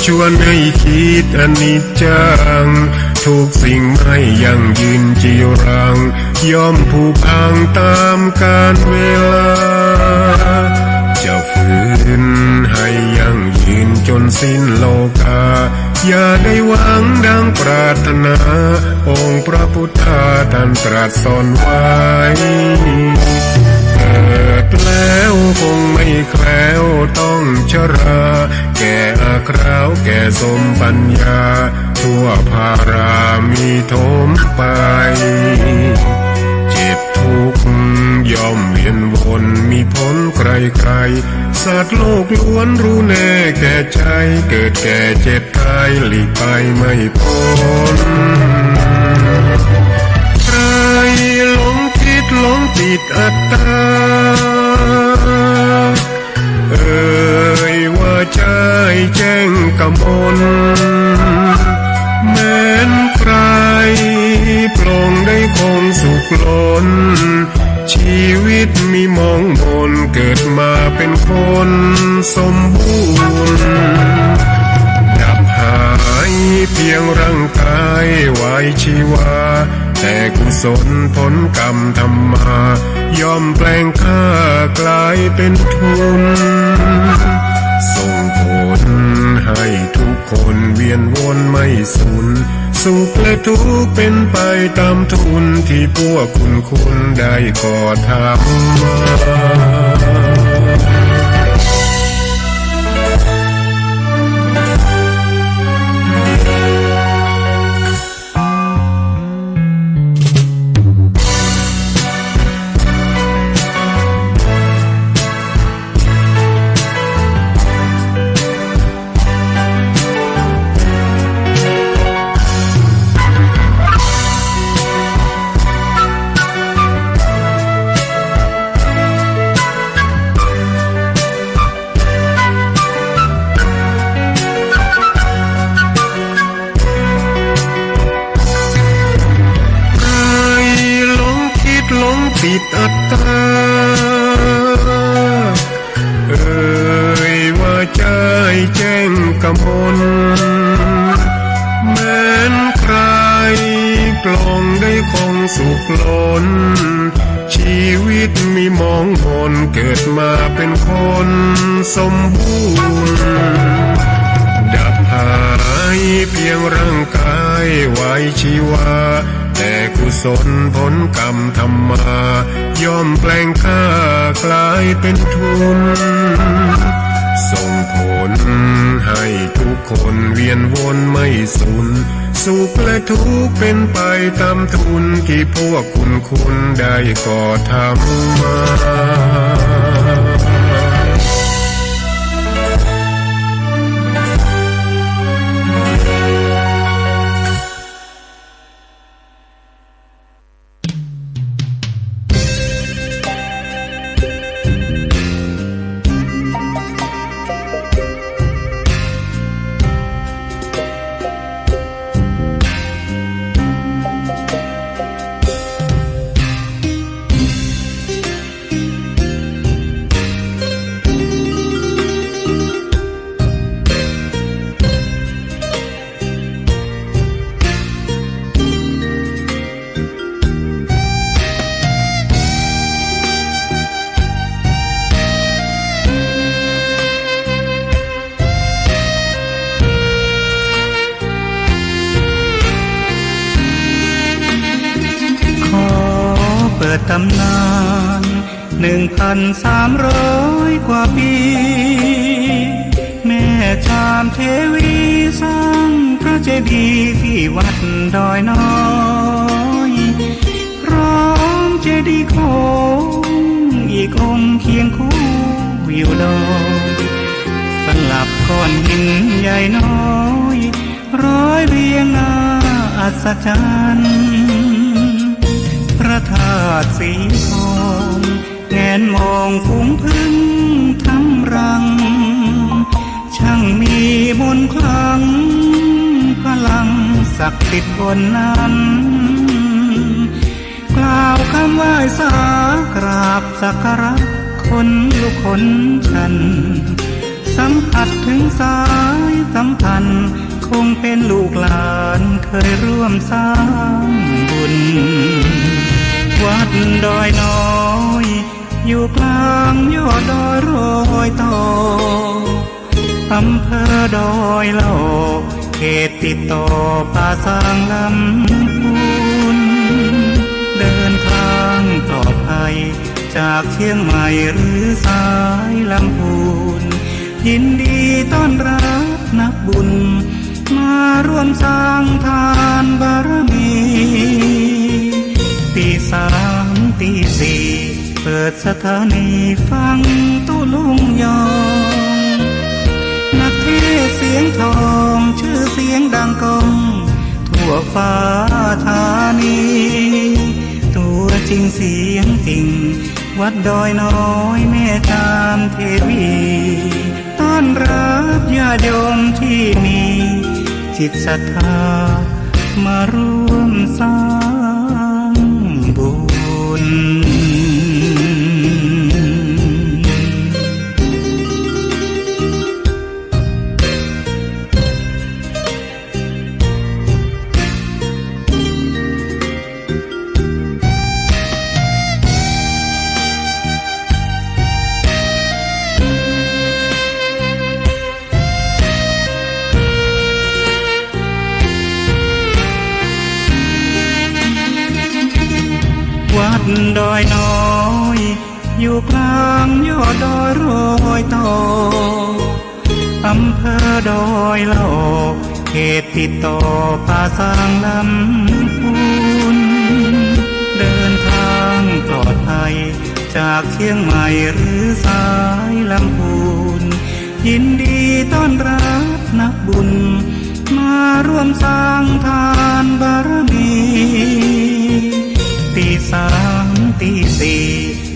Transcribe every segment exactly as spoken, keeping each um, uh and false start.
ชวนให้คิดอนิจจัง ทุกสิ่งไม่ยั่งยืนจีรัง ย่อมผุพังต๋ามกาลเวลา จะฝืนให้ยั่งยืนจ๋นสิ้นโลกา อย่าได้หวังดังปรารถนา องค์พระพุทธาต้านตรัสสอนไว้ เกิดแล้วคงไม่แคล้วต้องชรา แก่อาคราวแก่โสมปัญญา ทั่วพารามีโถมไป เจ็บทุกข์ย่อมเวียนวนมีผลใครๆ สัตว์โลกล้วนรู้แน่แก่ใจ เกิดแก่เจ็บตายหลีกไปไม่พ้น ใครหลงคิดหลงติดอัตตา เอ่ยว่าใจ้แจ้งกมล แม้นใครปลงได้คงสุขล้น ชีวิตมีหมองหม่น เกิดมาเป็นคนสมบูรณ์ ดับหายเพียงร่างกายไว้ชีวา แต่กุศลผลกรรมทำมา ย่อมแปลงค่ากลายเป็นทุน ส่งผลให้ทุกคนเวียนวนไม่สุน สุขและทุกข์เป็นไปต๋ามทุน ตี้พวกคุณคุณได้ก่อทำมา ใครหลงคิดหลงติดอัตตา เอ่ยว่าใจ้แจ้งกมล แม้นใครปลงได้คงสุขล้น ชีวิตมีหมองหม่น เกิดมาเป็นคนสมบูรณ์ ดับหายเพียงร่างกายไว้ชีวา แต่กุศลผลกรรมทำมา ย่อมแปลงค่ากลายเป็นทุน ส่งผลให้ทุกคนเวียนวนไม่สุน สุขและทุกข์เป็นไปต๋ามทุน ตี้พวกคุณคุณได้ก่อทำมา ขอเปิดต๋ำนาน หนึ่งพันสามร้อยกว่าปี แม่ชามเทวีสร้างพระเจดีย์ตี้วัดดอยน้อย พร้อมเจดีย์โค้งอีกองค์เคียงคู่อยู่ดอย สลับก้อนหินใหญ่น้อย ร้อยเรียงน่าอัศจรรย์ พระธาตุสีทอง แงนมองฝูงผึ้งทำรัง ช่างมีมนต์ขลัง พลังศักดิ์สิทธิ์ล้นนั้น กล่าวกำไหว้สากราบสักการะ ขนลุกขนชัน สัมผัสถึงสายต ำคัญ คงเป๋นลูกหลานเคยร่วมสร้างบุญ วัดดอยน้อย อยู่กลางยอดดอยรอยต่อ อำเภอดอยหล่อ เขตติดต่อป่าซางลำพูน เดินทางปลอดภัย จากเชียงใหม่หรือสายลำพูน ยินดีต้อนรับนักบุญ มาร่วมสร้างทานบารมี ตีสามตีสี่ เปิดสถานีฟังตุ๊ลุงยอง นักเทศน์เสียงทอง ชื่อเสียงดังก้อง ทั่วฟ้าธานี ตัวจริงเสียงจริง วัดดอยน้อยแม่จามเทวี ต้อนรับญาติโยมที่มีจิตศรัทธา มาร่วมสร้างบุญ วัดดอยน้อย อยู่กลางยอดดอยรอยต่อ อำเภอดอยหล่อ เขตติดต่อป่าซางลำพูน เดินทางปลอดภัย จากเชียงใหม่หรือสายลำพูน ยินดีต้อนรับนักบุญ มาร่วมสร้างทานบารมี ตีสามตีสี่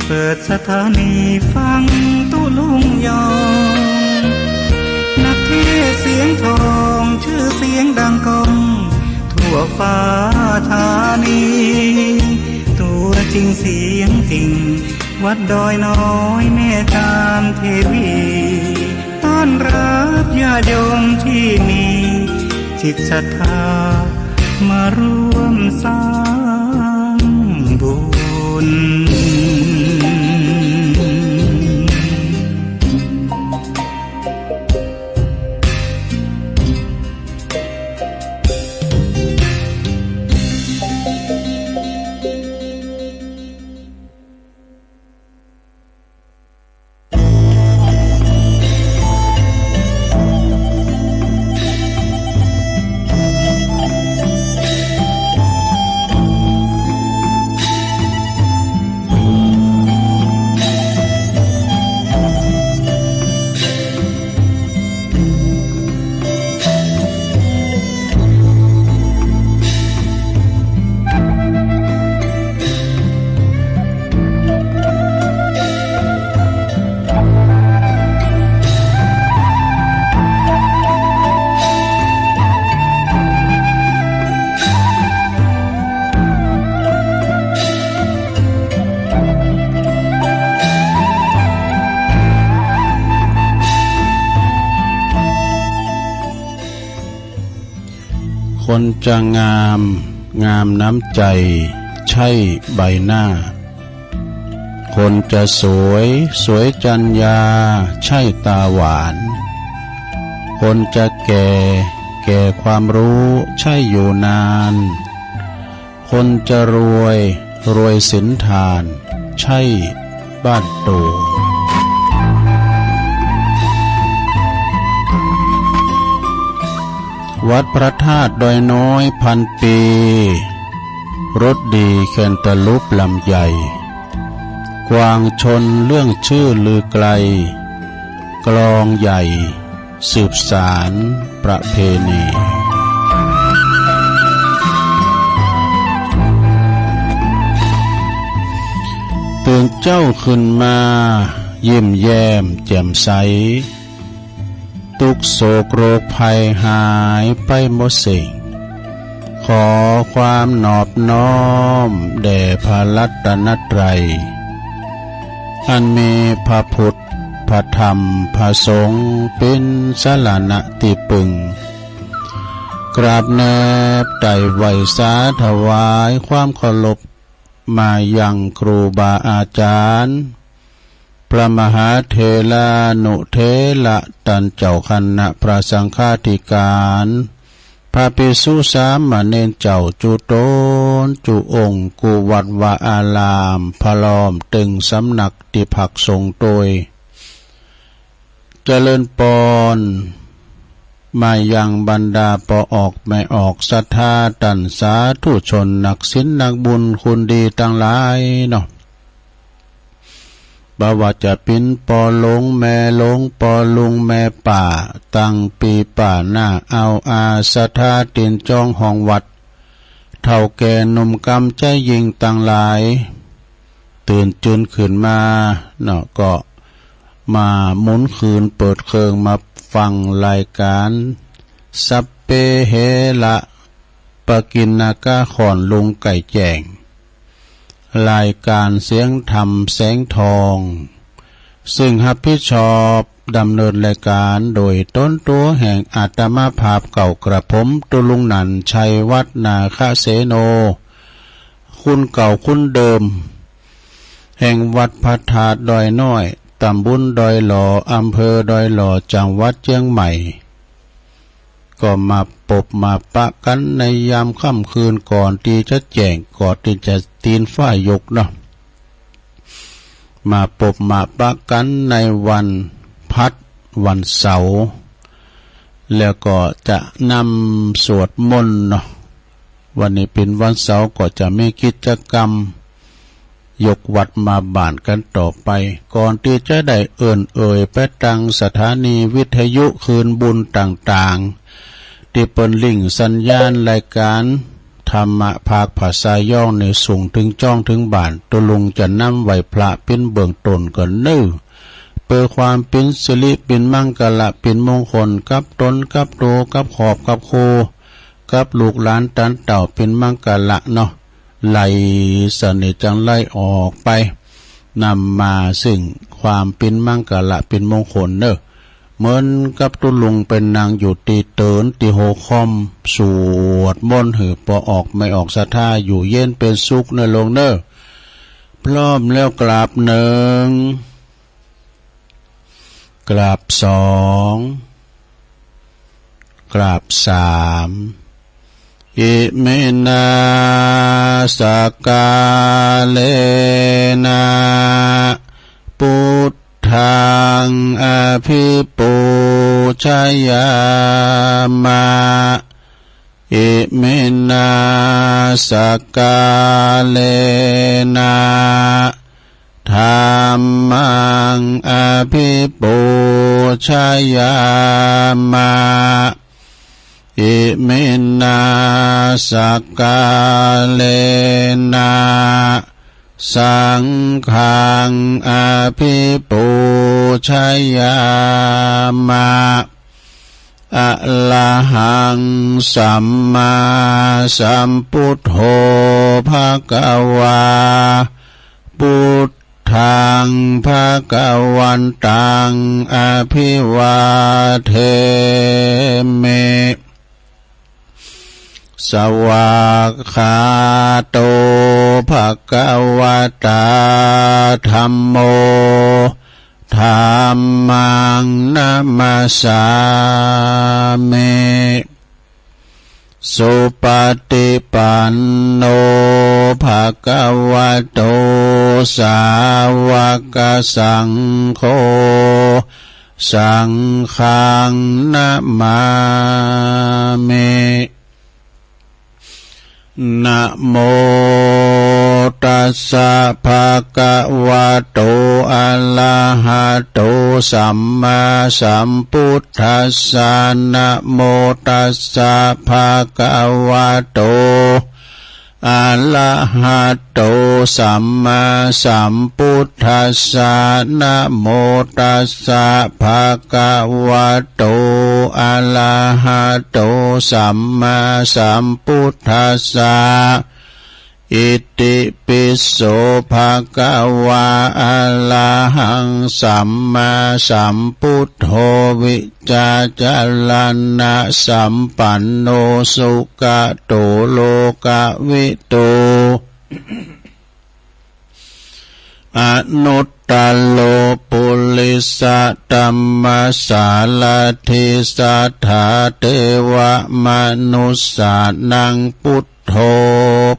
เปิดสถานีฟังตุ๊ลุงยอง นักเทศน์เสียงทอง ชื่อเสียงดังก้อง ทั่วฟ้าธานี ตัวจริงเสียงจริง วัดดอยน้อยแม่จามเทวี ต้อนรับญาติโยมที่มีจิตศรัทธา มาร่วมสร้างบุญ คนจะงาม งามน้ำใจ๋ ใช่ใบหน้า คนจะสวย สวยจัญญา ใช่ต๋าหวาน คนจะแก่ แก่ความฮู้ ใช่อยู่นาน คนจะรวย รวยศีลทาน ใช่บ้านโต วัดพระธาตุดอยน้อยพันปี รสดีแคนตาลูปลำไย กวางชลเรื่องชื่อลือไกล กลองใหญ่ สืบสานประเพณี ตื่นเจ๊าขึ้นมา ยิ้มแย้มแจ่มใส ตุ๊กข์โศกโรคภัยหายไปหมดสิ้น ขอความนอบน้อมแด่พระรัตนตรัย อันมีพระพุทธ พ พระธรรมพระสงฆ์เป๋นสรณะตี้ปึง กราบแนบไต่ไหว้สาถวายความเคารพ มายังครูบาอาจารย์ พระมหาเถรานุเถระต้านเจ้าคณะพระสังฆาธิการ พระภิกษุสามเณรเจ้าจุ๊ต๋นจุ๊องค์ กู้วัดวาอาราม พร้อมตึงสำนักตี้พักสงฆ์โตย เจริญปอน มายังบรรดาป้อออกแม่ออกศรัทธา ต้านสาธุชนนักศีลนักบุญคุณดีตังหลายเนาะ บ่ว่าจะเป๋นป้อหลวงแม่หลวง ป้อลุงแม่ป้า ตังปี้ป้าน้า เอาอาศรัทธาติดจองห้องวัด เฒ่าแก่หนุ่มกำใจ๋ยิ่งตังหลาย ตื่นจืนขึ้นมาเนาะ ก็มาหมุนคืนเปิดเครื่องมาฟังรายการ สัพเพเหระ ปกิณณกะ ของลุงไก่แจ้ง รายการเสียงธรรมแสงทอง ซึ่งฮับผิดชอบดำเนินรายการโดยต๋นตั๋วแห่งอาตมาภาพเก่ากระผม ตุ๊ลุงหนันท์ ชัยวัฒน์ นาคเสโน คุณเก่าคุณเดิม แห่งวัดพระธาตุดอยน้อย ตำบลดอยหล่อ อำเภอดอยหล่อ จังหวัดเจียงใหม่ ก็มาปบมาปะกั๋นในยามค่ำคืน ก่อนตี้จะแจ้ง ก่อนตี้จะตี๋นฟ้ายกเนาะ มาปบมาปะกั๋นในวันพัดวันเสาร์ แล้วก็จะนำสวดมนต์เนาะ วันนี้เป๋นวันเสาร์ก็จะมีกิจกรรม ยกวัดมาบ้านกั๋นต่อไป ก่อนตี้จะได้เอิ้นเอ่ยไปตางสถานีวิทยุคืนบุญต่างๆ ตี้เปิ้นลิงก์สัญญาณรายการธรรมะภาคภาษาย้องในสูงเถิงจ้องเถิงบ้าน ตุ๊ลุงจะนำไหว้พระเป๋นเบื้องต้นก่อนเนาะ เปื้อความเป๋นสิริเป๋นมังคละเป๋นมงคลกับต๋นกับตั๋วกับครอบกับครัว กับลูกหลานต้านเต้าเป๋นมังคละเนาะ ไหลเสน่ห์จังไหลออกไป นำมาซึ่งความเป๋นมังคละเป๋นมงคลเนาะ เหมือนกับตุ๊ลุงไปนั่งอยู่ตี้เตินตี้หัวค่อม สวดมนต์หื้อป้อออกแม่ออกศรัทธาอยู่เย็นเป๋นสุขเนาะลุงเนาะ พร้อมแล้วกราบหนึ่ง กราบสอง กราบสาม อิมินา สักกาเลนะ ปุทธัง อภิปูชยามะ อิมินา สักกาเลนะ ธัมมัง อภิปูชยามะ อิมินา สักกาเลนะ สังฆัง อภิปูชยามะ อะระหัง สัมมาสัมพุทโธ ภะคะวา พุทธัง ภะคะวันตัง อภิวาเทมิ สวากขาโต ภะคะวะตา ธัมโม ธัมมัง นะมัสสามิ สุปะฏิปันโน ภะคะวะโต สาวะกะสังโฆ สังฆัง นะมามิ นะโมตัสสะ ภะคะวะโต อะระหะโต สัมมาสัมพุทธัสสะ นะโมตัสสะ ภะคะวะโต อะระหะโต สัมมาสัมพุทธัสสะ นะโมตัสสะ ภะคะวะโต อะระหะโต สัมมาสัมพุทธัสสะ อิติปิโส ภะคะวา อะระหัง สัมมาสัมพุทโธ วิชชาจารณะสัมปันโน สุขะโต โลกะวิทู อนุตตะโร ปุริสะธัมมะสาระถี สัทธาเตวะมะนุสสานัง พุทโธ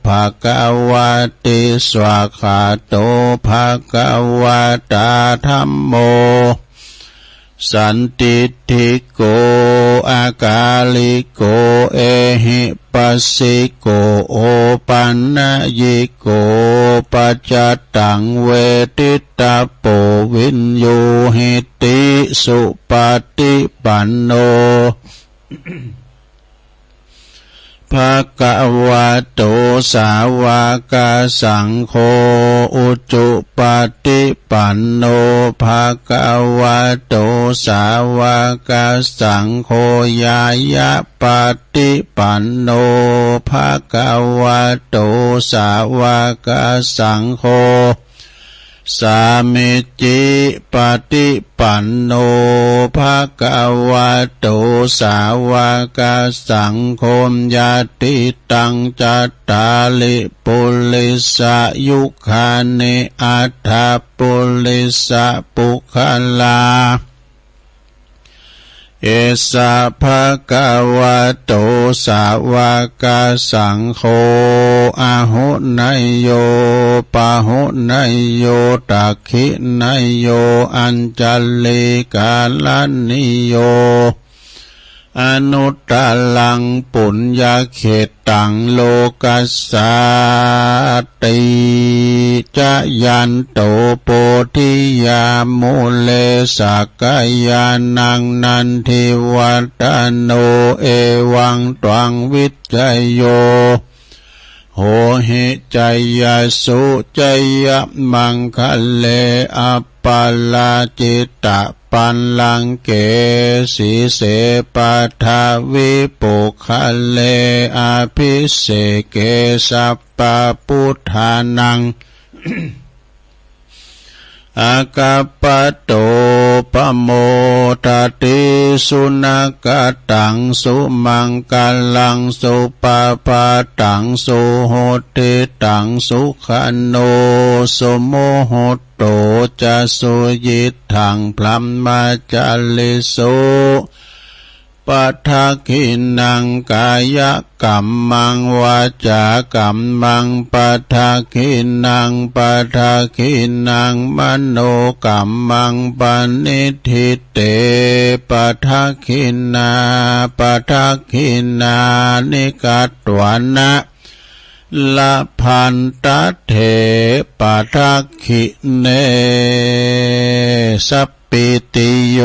ภะคะวะติ สวากขาโต ภะคะวะตา ธัมโม สันทิฏฐิโก อากาลิโก เอหิปัสสิโก โอปันนยิโก ปัจจตัง เวทิตตะโป วิญญูหิติ สุปฏิปันโน ภะคะวะโต สาวะกะสังโฆ อุจุปะฏิปันโน ภะคะวะโต สาวะกะสังโฆ ญาณะปะฏิปันโน ภะคะวะโต สาวะกะสังโฆ สามีจิปะฏิปันโน ภะคะวะโต สาวะกะสังโฆ ยะติตัง จัตตาริ ปุริสะยุคานิ อัตถะ ปุริสะปุคคลา เอสะ ภะคะวะโต สาวะกะสังโฆ อาหุเนยโย ปาหุเนยโย ตักขิเนยโย อัญชลีกะรณีโย อนุตตะรัง ปุญญะเขตตัง โลกัสสาติ จะยันโต โพธิยา มูเล สักกะยานัง นันทิวัฏฏะโน เอวังตวัง วิจโย โหหิ จายะสุ จายะมังคะเล อัปปาราจิตะปัลลังเก สีเส ปะทะวิ ปุคคเล อะภิเสเก สัพพะปุทธานัง อากัปปะโต ปะโมทะติ สุนะกะตัง สุมังคะลัง สุปะพาตัง สุหุตติตัง สุขะโน สุมุตโตจะ สุยิตถัง พรหมจาริสุ ปะทักขิณัง กายะกัมมัง วาจากัมมัง ปะทักขิณัง ปะทักขิณัง มโนกัมมัง ปะณิฏฐิเต ปะทักขิณา ปะทักขิณานิ กัตวานะ ละพันตะเถ ปะทักขิเณ สัพ พิติโย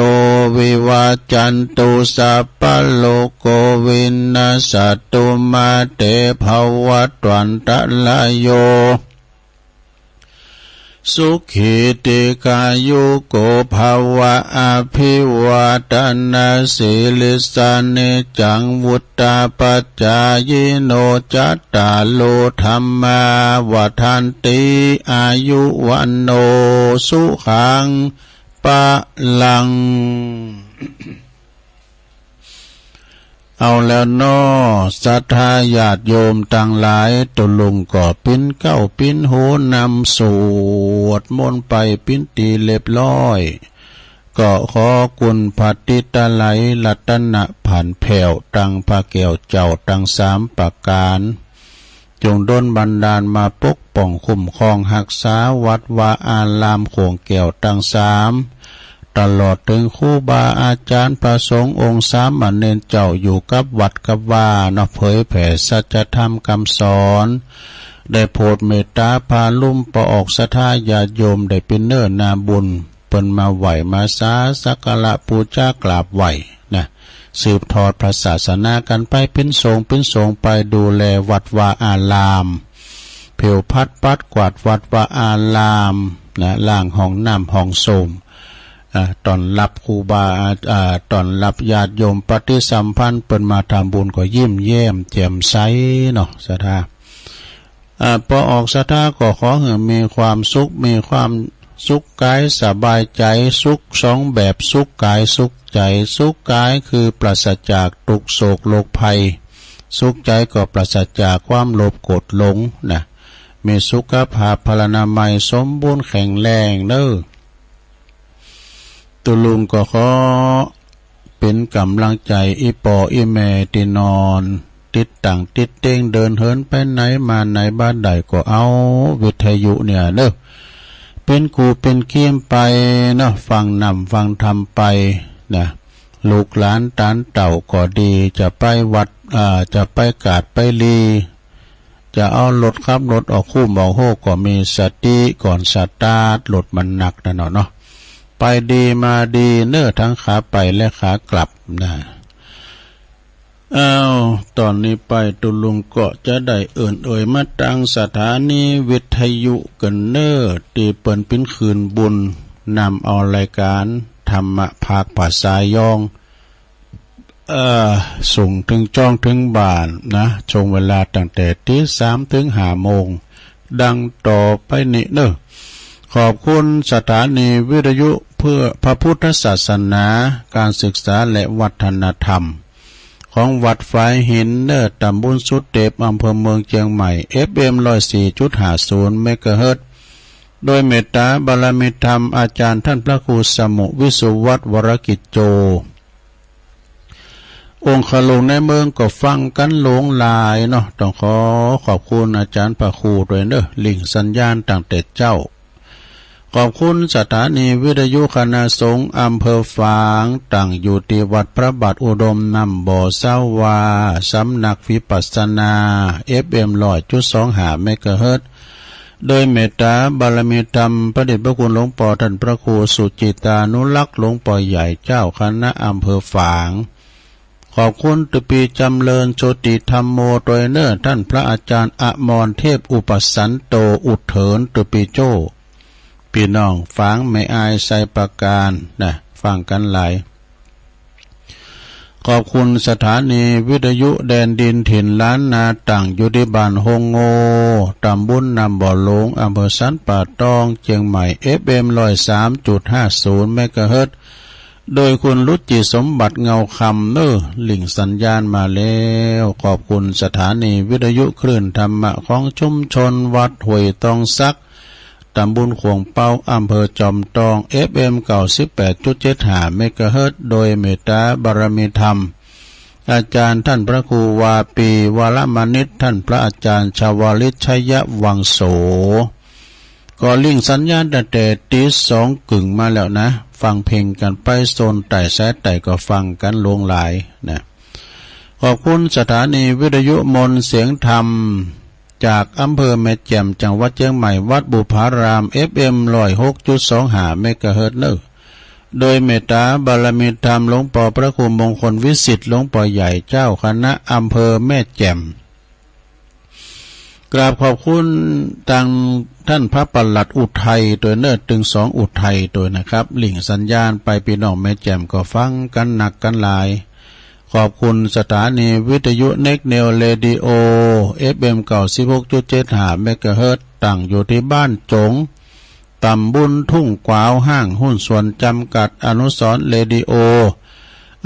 วิวัจจันตุ สัพพะโรโค วินัสสะตุ มา เต ภะวัตวันตะราโย สุขี ทีฆายุโก ภะวะ อะภิวาทะนะสีลิสสะ นิจจัง วุฑฒาปะจายิโน จัตตาโร ธัมมา วัฑฒันติ อายุ วัณโณ สุขัง พะลัง เอาแล้วเนาะ ศรัทธาญาติโยมตังหลาย ตุ๊ลุงก็ปิ๊นเก๊าปิ๊นหูนำสวดมนต์ไปปิ๊นตี๋เรียบร้อย ก็ขอคุณพระติตะไลยรัตนพันธ์แผ้วตังพระแก้วเจ้าตังสามประก๋าน จงดลบันดาลมาปกป้องคุ้มครองฮักษาวัดวาอารามโขงแก้วตังสาม ตลอดเถิงครูบาอาจ๋ารย์พระสงฆ์องค์สามเณรเจ้าอยู่กับวัดกับวาเนาะ เผยแผ่สัจธรรมกำสอน ได้โผดเมตต๋าผาลุ้มปะออกศรัทธาญาติโยมได้เป๋นเนื้อนาบุญ เปิ้นมาไหว้มาสาสักการะปู๋จากราบไหว้นะ สืบทอดพระศาสนากั๋นไปเป๋นสงฆ์เป๋นสงฆ์ไป ดูแลวัดวาอาราม ผิวพัดปัดกวาดวัดวาอารามนะ ล้างห้องน้ำห้องส้วม อ่า ต้อนรับครูบา อ่า ต้อนรับญาติโยมปฏิสัมพันธ์ เปิ้นมาทำบุญก็ยิ้มแย้มแจ่มใสเนาะ ศรัทธา อ่า ปอออกศรัทธาก็ขอหื้อมีความสุข มีความสุขก๋ายสบายใจ๋ สุขสองแบบ สุขก๋ายสุขใจ๋ สุขก๋ายคือปราศจากตุ๊กข์โศกโรคภัย สุขใจ๋ก็ปราศจากความโลภโกรธหลงนะ มีสุขภาพพลานามัยสมบูรณ์แข็งแรงเน้อ ตุ๊ลุงก็ขอเป๋นก๋ำลังใจ๋ อี่ป้ออี่แม่ตี้นอน ติดตั๋งติดเต๊ง เดินเหินไปไหนมาไหนบ่าใดก็เอาวิทยุเนี่ยเน้อ เป๋นกู่เป๋นเกี้ยมไปเนาะ ฟังน้ำฟังธรรมไปนะ ลูกหลานต๋านเต้าก็ดี จะไปวัด อ่า จะไปกาดไปลี จะเอารถขับรถออกคุ้มออกโฮก็มีสติก่อนสตาร์ทรถมันนักนั่นเนาะเนาะ ไปดีมาดีเน้อ ตึงขาไปและขากลับนะ อ้าว ต๋อนนี้ไปตุ๊ลุงก็จะได้เอิ้นเอ่ยมาตังสถานีวิทยุกั๋นเน้อ ตี้เปิ้นเป๋นคืนบุญ นำเอารายก๋านธรรมะภาคภาษายอง เอ่อ ส่งเถิงจ้องเถิงบ้านนะ ช่วงเวลาตั้งแต่ตีสามเถิงห้าโมง ดังต่อไปนี้เน้อ ขอบคุณสถานีวิทยุเพื่อพระพุทธศาสนา การศึกษาและวัฒนธรรม ของวัดฝายหินเน้อ ตำบลสุเตป อำเภอเมืองเจียงใหม่ เอฟเอ็ม ร้อยสี่จุดห้าศูนย์ เมกะเฮิรตซ์ โดยเมตตาบารมีธรรมอาจารย์ท่านพระครูสมุ วิสุวัฒน์ วรกิจโจ องคลุงในเมืองก็ฟังกั๋นหลวงหลายเนาะ ต้องขอขอบคุณอาจารย์พระครูตวยเน้อ หลิ้งสัญญาณตั้งแต่เจ๊า ขอบคุณสถานีวิทยุคณะสงฆ์อำเภอฝาง ตั้งอยู่ตี้วัดพระบาทอุดมน้ำบ่อ สาวา สำนักวิปัสสนา เอฟเอ็ม ร้อยจุดสองห้า เมกะเฮิรตซ์ โดยเมตตาบารมีธรรมพระเดชพระคุณหลวงป้อท่านพระครูสุจิตานุรักษ์ หลวงป้อใหญ่เจ้าคณะอำเภอฝาง ขอบคุณตุ๊ปี้จ๋ำเริญโชติธัมโมตวยเน้อ ท่านพระอาจารย์อมรเทพอุปสันโต อุเถิญตุ๊ปี้โจ้ ปี้น้องฝางแม่อายไชยประการนะ ฟังกั๋นหลาย ขอบคุณสถานีวิทยุแดนดินถิ่นล้านนา ตั้งอยู่ตี้บ้านฮงโง ตำบลน้ำบ่อหลวง อำเภอสันป่าตอง เจียงใหม่ เอฟเอ็ม ร้อยสามจุดห้าศูนย์ เมกะเฮิรตซ์ โดยคุณรุจิสมบัติเงาคำเน้อ หลิ้งสัญญาณมาแล้ว ขอบคุณสถานีวิทยุคลื่นธรรมะของชุมชนวัดห้วยตองสัก ตำบลขวงเปา อำเภอจอมตอง เอฟเอ็ม เก้าสิบแปดจุดเจ็ดห้า เมกะเฮิรตซ์ โดยเมตตาบารมีธรรม อาจารย์ท่านพระครูวาปี วรมณิต ท่านพระอาจารย์ชวลิต ชยวังโส ก็หลิ้งสัญญาณตั้งแต่ตี๋สองกึ่งมาแล้วนะ ฟังเพลงกั๋นไป โซนใต้แสนใต้ก็ฟังกั๋นหลวงหลายนะ ขอบคุณสถานีวิทยุมนต์เสียงธรรม จากอำเภอแม่แจ่ม จังหวัดเจียงใหม่ วัดบุพาราม เอฟเอ็ม ร้อยหกจุดสองห้า เมกะเฮิรตซ์เน้อ โดยเมตตาบารมีธรรมหลวงป้อพระครูมงคลวิสิทธิ์ หลวงป้อใหญ่เจ้าคณะอำเภอแม่แจ่ม กราบขอบคุณตังท่านพระปลัดอุทัยตวยเน้อ ตึงสองอุทัยตวยนะครับ หลิ้งสัญญาณไป ปี้น้องแม่แจ่มก็ฟังกั๋นนักกั๋นหลาย ขอบคุณสถานีวิทยุเน็กเนวเรดิโอ เอฟเอ็ม เก้าสิบหกจุดเจ็ดห้า เมกะเฮิรตซ์ ตั้งอยู่ตี้บ้านจง ตำบลทุ่งกวาวห้างหุ้นส่วนจำกัด อนุสรณ์เรดิโอ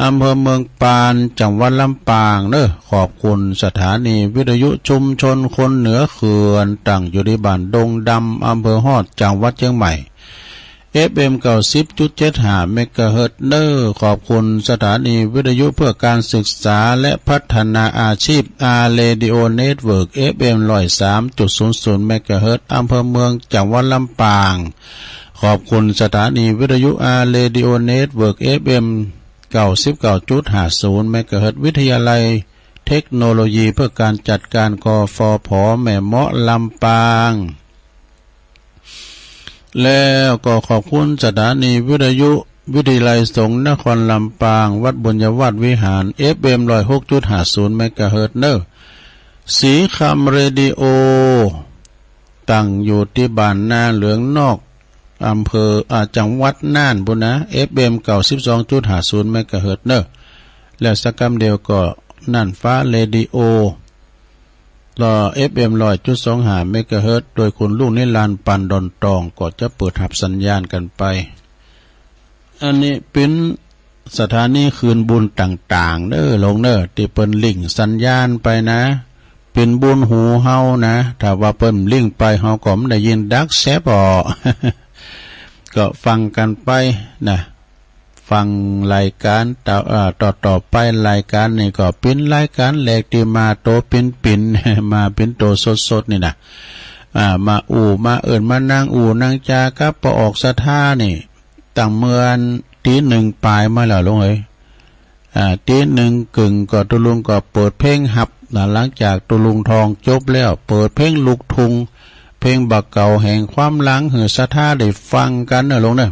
อำเภอเมืองปาน จังหวัดลำปางเน้อ ขอบคุณสถานีวิทยุชุมชนคนเหนือเขื่อน ตั้งอยู่ตี้บ้านดงดำ อำเภอฮอด จังหวัดเจียงใหม่ เอฟเอ็ม เก้าสิบจุดเจ็ดห้า เมกะเฮิรตซ์เน้อ ขอบคุณสถานีวิทยุเพื่อการศึกษาและพัฒนาอาชีพ อาร์ เรดิโอ เน็ตเวิร์ก เอฟเอ็ม ร้อยสามจุดศูนย์ศูนย์ เมกะเฮิรตซ์ อำเภอเมือง จังหวัดลำปาง ขอบคุณสถานีวิทยุ อาร์ เรดิโอ เน็ตเวิร์ก เอฟเอ็ม เก้าสิบเก้าจุดห้าศูนย์ เมกะเฮิรตซ์ วิทยาลัยเทคโนโลยีเพื่อการจัดการ กฟผ แม่เมาะ ลำปาง แล้วก็ขอบคุณสถานีวิทยุวิทยาลัยสงฆ์นครลำปาง วัดบุญญาวาสวิหาร เอฟเอ็ม ร้อยหกจุดห้าศูนย์ เมกะเฮิรตซ์เน้อ ศรีคำเรดิโอ ตั้งอยู่ตี้บ้านนาเหลืองนอก อำเภอ อ่า จังหวัดน่านปู้นนะ เอฟเอ็ม เก้าสิบสองจุดห้าศูนย์ เมกะเฮิรตซ์เน้อ แล้วสักกำเดียวก็น่านฟ้าเรดิโอ เอฟเอ็ม ร้อยจุดสองห้า เมกะเฮิรตซ์ โดยคุณลุงนิรันดร์ ปานดอนตอง ก็จะเปิดฮับสัญญาณกั๋นไป อันนี้เป๋นสถานีคืนบุญต่างๆ เน่อลุงเน่อ ตี้เปิ้นลิงก์สัญญาณไปนะ เป๋นบุญหูเฮานะ ถ้าว่าเปิ้นลิงก์ไป เฮาก็บ่ได้ยินดักแซบอ่อ ก็ฟังกั๋นไปนะ ฟังรายก๋านต่อ เอ่อ ต่อๆ ไป รายก๋านนี้ก็เป๋นรายก๋านแรกตี้มาโตเป๋นๆ มาเป๋นโตสดๆ นี่นะ อ่า มาอู้ มาเอิ้น มานั่งอู้ นั่งจ๋ากับป้อออกศรัทธานี่ ตั้งเมื่อวันตี้หนึ่งป๋ายมาแล้วลุงเอ๋ย อ่า ตี้หนึ่งเกิ่งก็ตุ๊ลุงก็เปิดเพลงฮับนะ หลังจากตุ๊ลุงทองจบแล้ว เปิดเพลงลูกทุ่ง เพลงบ่าเก่าแห่งความหลัง หื้อศรัทธาได้ฟังกั๋นเน่อลุงเน่อ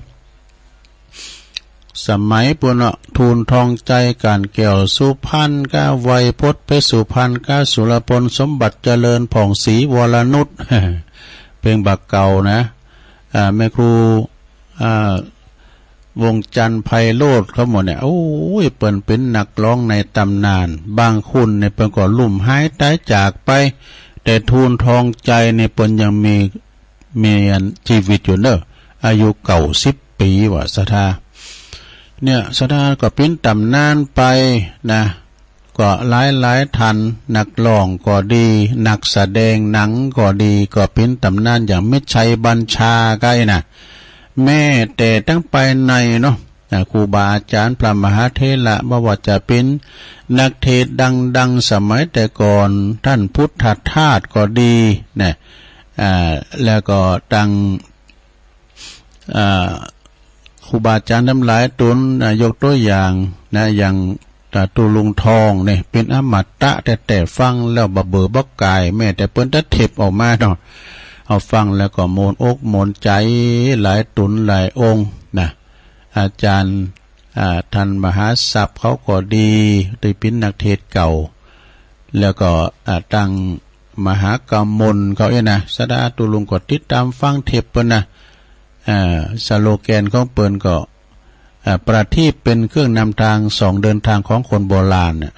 สมัยปู้นเนาะ ทูลทองใจ๋ ก๋านแก้วสุพรรณ ก้า ไวยพจน์เพชรสุพรรณ ก้า สุรพลสมบัติเจริญ ผ่องศรีวรนุช เพลงบ่าเก่านะ อ่า แม่ครู อ่า วงศ์จันทร์ไพโรจน์ เขาหมดเนี่ย โอ้ย เปิ้นเป๋นนักฮ้องในต๋ำนาน บางคนเนี่ยเปิ้นก็ลุ่มหายต๋ายจากไป แต่ทูลทองใจ๋เนี่ยเปิ้นยังมี มีอันจีวิตอยู่เน่อ อายุเก้าสิบปี๋ว่าศรัทธา เนี่ย ศรัทธาก็เป๋นต๋ำนานไปนะ ก็หลายๆ ท่าน นักฮ้องก็ดี นักแสดงหนังก็ดี ก็เป๋นต๋ำนาน อย่างมิตรชัยบัญชา ก้าอี้นะ แม้แต่ตังภายในเนาะ อ่า ครูบาอาจ๋ารย์ พระมหาเถระ บ่ว่าจะเป๋นนักเทศน์ดังๆ สมัยแต่ก่อน ต้านพุทธทาสก็ดีนะ อ่า แล้วก็ตัง อ่า ครูบาอาจ๋ารย์ตังหลายต๋น อ่า ยกตั๋วอย่างนะ อย่าง อ่า ตุ๊ลุงทองเนี่ย เป๋นอมตะแต๊ๆ ฟังแล้วบ่เบื่อบ่ก๋าย แม้แต่เปิ้นตะเทปออกมาเนาะ เอาฟังแล้วก็ม่วนอกม่วนใจ๋ หลายต๋นหลายองค์นะ อาจ๋ารย์ อ่า ต้านมหาศัพย์เขาก็ดี ตี้เป๋นนักเทศน์เก่า แล้วก็ อ่า ตังมหากมลเขาเอ้ยนะ ศรัทธาตุ๊ลุงก็ติดต๋ามฟังเทปเปิ้นนะ อ่า สโลแกนของเปิ้นก็ อ่า ประทีปเป็นเครื่องนำทาง ส่องเดินทางของคนโบราณเนี่ย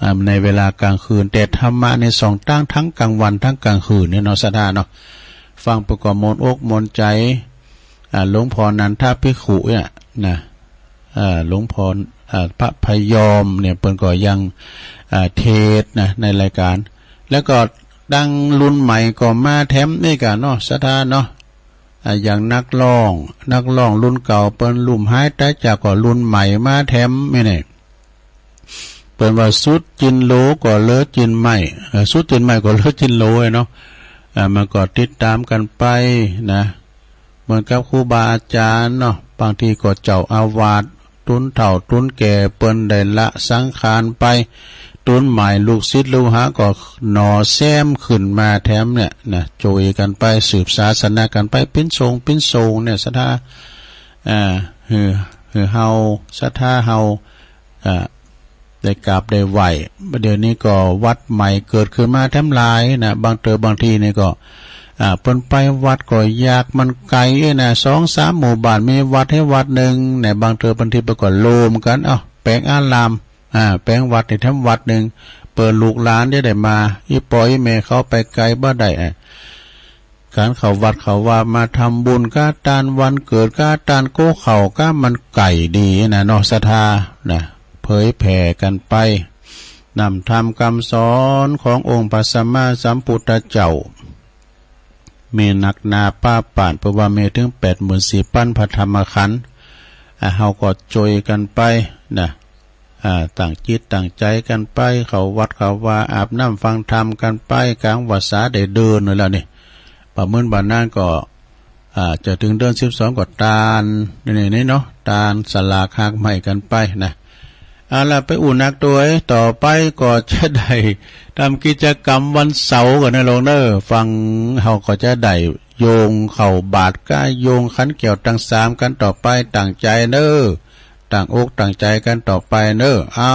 อ่า ในเวลากลางคืน แต่ธรรมะนี่ส่องตัง ตังก๋างวันตังก๋างคืนเนี่ยเนาะ ศรัทธาเนาะ ฟังไปก็ม่วนอกม่วนใจ๋ อ่า หลวงพ่อนันทภิกขุเนี่ยนะ อ่า หลวงพ่อ อ่า พระพยอมเนี่ย เปิ้นก็ยัง อ่า เทศน์นะ ในรายก๋าน แล้วก็ตังรุ่นใหม่ก็มาแถมนี่ก่ะเนาะ ศรัทธาเนาะ อ่า อย่างนักฮ้อง นักฮ้องรุ่นเก่าเปิ้นลุ่มหายต๋ายจาก ก็รุ่นใหม่มาแถมนี่เนี่ย เปิ้นว่าสุดจินโหลก็เหลือจินไม้ เอ่อ สุดจินไม้ก็เหลือจินโหลเนาะ อ่า มันก็ติดต๋ามกั๋นไปนะ เหมือนกับครูบาอาจ๋ารย์เนาะ บางทีก็เจ้าอาวาส ตุ๊นเฒ่าตุ๊นแก่เปิ้นได้ละสังขารไป ตุ๊นใหม่ลูกศิษย์ลูกหาก็หน่อแซมขึ้นมาแถมเนี่ยนะ โจยกั๋นไป สืบศาสนากั๋นไป เป๋นโสงเป๋นโสงเนี่ย ศรัทธา อ่า หื้อ หื้อเฮา ศรัทธาเฮา อ่า ได้กราบได้ไหว้ เดี๋ยวนี้ก็วัดใหม่เกิดขึ้นมาแถมหลายนะ บางเตื้อบางทีนี่ก็ อ่า เปิ้นไปวัดก็ยากมันไก๋นะ สองสามหมู่บ้านมีวัดหื้อวัดนึ่งนะ บางเตื้อบางทีเปิ้นก็รวมกั๋น เอ้า แป๋งอาราม อ่า แป๋งวัดหื้อแถมวัดนึ่ง เปื้อลูกหลานจะได้มา อี่ป้ออี่แม่เขาไปไก๋บ่ได้ อ่า ก๋านเข้าวัดเข้าวา มาทำบุญก้าต้านวันเกิด ก้าต้านโก้เข้า ก้ามันไก๋ดีนะเนาะ ศรัทธานะ เผยแผ่กั๋นไป นำธรรมกำสอนขององค์พระสัมมาสัมพุทธเจ้า มีนักหนาป้าป่าน เปิ้นว่ามีเถิงแปดหมื่นสี่ปันพระธรรมขันธ์ อ่ะ เฮาก็โจยกั๋นไปนะ อ่า ตั้งจิตตั้งใจ๋กั๋นไป เข้าวัดเข้าวา อาบน้ำฟังธรรมกั๋นไป ก๋างวัสสาได้เดินอยู่แล้วนี่ บ่ามื้อบ่านั้นก็ อ่า จะเถิงเดือนสิบสองก็ตาน นี่ๆ เนาะ ตานสลากหากไหม้กั๋นไปนะ เอาละ ไปอู้นักตวย ต่อไปก็จะได้ทำกิจกรรมวันเสาร์กั๋นนะลุงเน่อ ฟังเฮาก็จะได้โยงเข้าบาตรก้า โยงขันแก้วตังสามกั๋นต่อไป ตั้งใจ๋เน่อ ตั้งอกตั้งใจ๋กั๋นต่อไปเน่อ เอา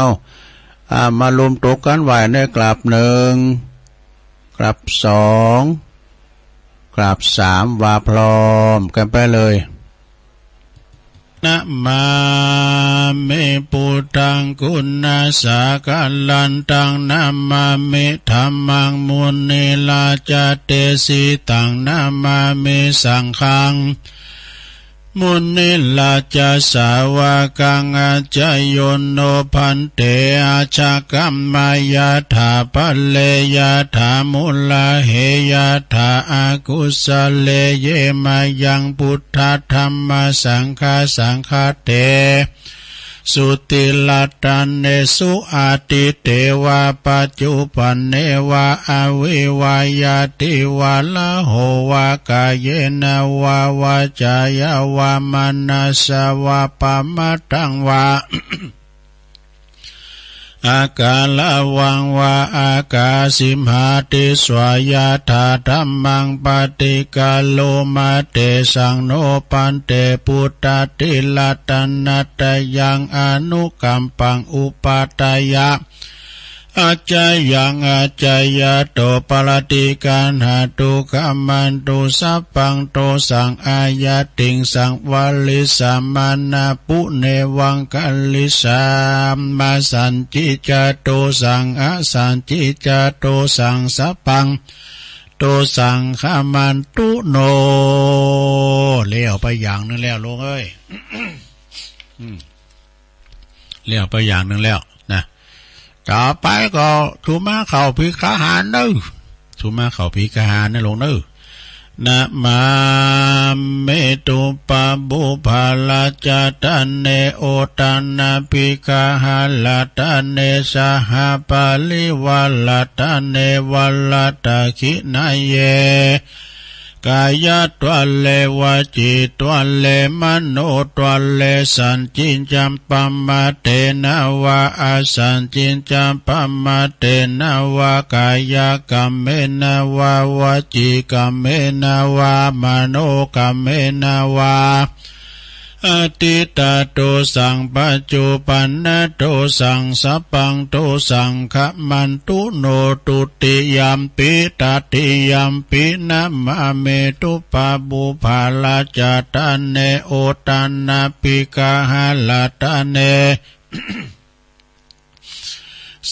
อ่า มารวมตั๋วกั๋นไหว้เน่อ กราบหนึ่ง กราบสอง กราบสาม ว่าพร้อมกั๋นไปเลย นะมามิ พุทธัง กุณาสะกะลันตัง นะมามิ ธัมมัง มุนิราจาเตสิตัง นะมามิ สังฆัง มุนิราจาสาวะกัง อาจาโย โน ภันเต อาชากัมมายะถา ภะเรยะถา มุราเฮยะถา อากุสะเล เย มายัง พุทธะ ธัมมะ สังฆะ สังฆะเต สุ ติรัตเนสุ อดีเตวะ ปัจจุบันเนวะ อวิวา ยาติวะ ละโหวะ กายเยนะวะ วาจายาวะ มะนะสสะวะ ปะมะทังวะ อาการะวังวะ อากาสิมหาติสสะ ยะถา ธัมมัง ปะฏิกะโรมา เตสัง โน ภันเต พุทธะ ติรัตนะตะยัง อนุกัมปัง อุปาทายะ อาจายัง อาจายะโต ปะฏิกัณหะ ตุกะมันตุ สัพพัง โตสัง อายัตติง สัง วะริสสะ มานะ ปุ เนวัง กะริสสะ มา สัญญิจจะ โตสัง อสัญญิจจะ โตสัง สัพพัง โตสัง ขะมันตุ โน แล้วไปอย่างนึ่งแล้ว โลงเอ้ย อืม แล้วไปอย่างนึ่งแล้วนะ ต่อไปก็สุมาเข้าภิกขาหารเน้อ สุมาเข้าภิกขาหารนะ โลงเน้อ นะมามิ ตุปะปุพพะราชะตะเน โอทะนะภิกขาหะราชะตะเน สหะปะริวาราชะตะเน วะราชะตะขิณะเย กายะทะเล วจีทะเล มโนทะเล สัญญิจจะ ปะมะเทนะวะ อสัญญิจจะ ปะมะเทนะวะ กายะกัมเมนะวะ วจีกัมเมนะวะ มโนกัมเมนะวะ อดีตะโตสัง ปัจจุบันนะโตสัง สัพพังโตสัง ขะมันตุ โน ตุติยัมปิ ตติยัมปิ นะมามิ ตุปะปุพพะราชะตะเน โอทะนะภิกขาหะราชะตะเน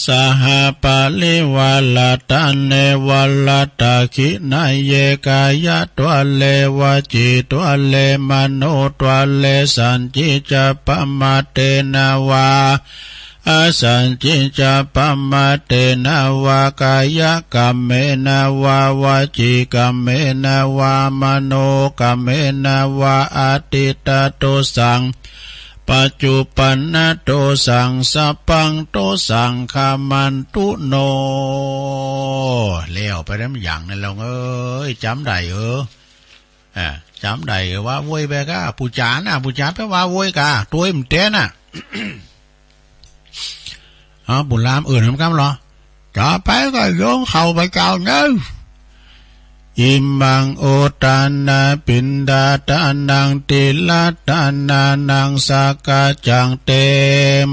สหปริวาราตะเนวรัตตะขิณะเย กายะทะเลวจีทะเลมโนทะเลสัญญิจจะปะมะเทนะวา อสัญญิจจะปะมะเทนะวากายะกัมเมนะวาวจีกัมเมนะวามโนกัมเมนะวาอทิตะโตสัง ปัจจุปันนะโตสัง สัพพังโตสัง ขะมันตุโน แล้วไปแล้วอย่างนั้นแล้วเอ้ย จ๋ำได้เออ อ่า จ๋ำได้เออ ว่าโวยไปก้า ผู้จ๋าน่ะ ผู้จ๋าไปว่าโวยก้า ตวยมันแต๊น่ะ เอา บุญลามอื่นทำกำเหรอ ต่อไปก็โยงเข้าพระเจ้าเนอะ อิมังโอทานาปิณฑาทานัง ติรัตทานานัง สักกะจัง เต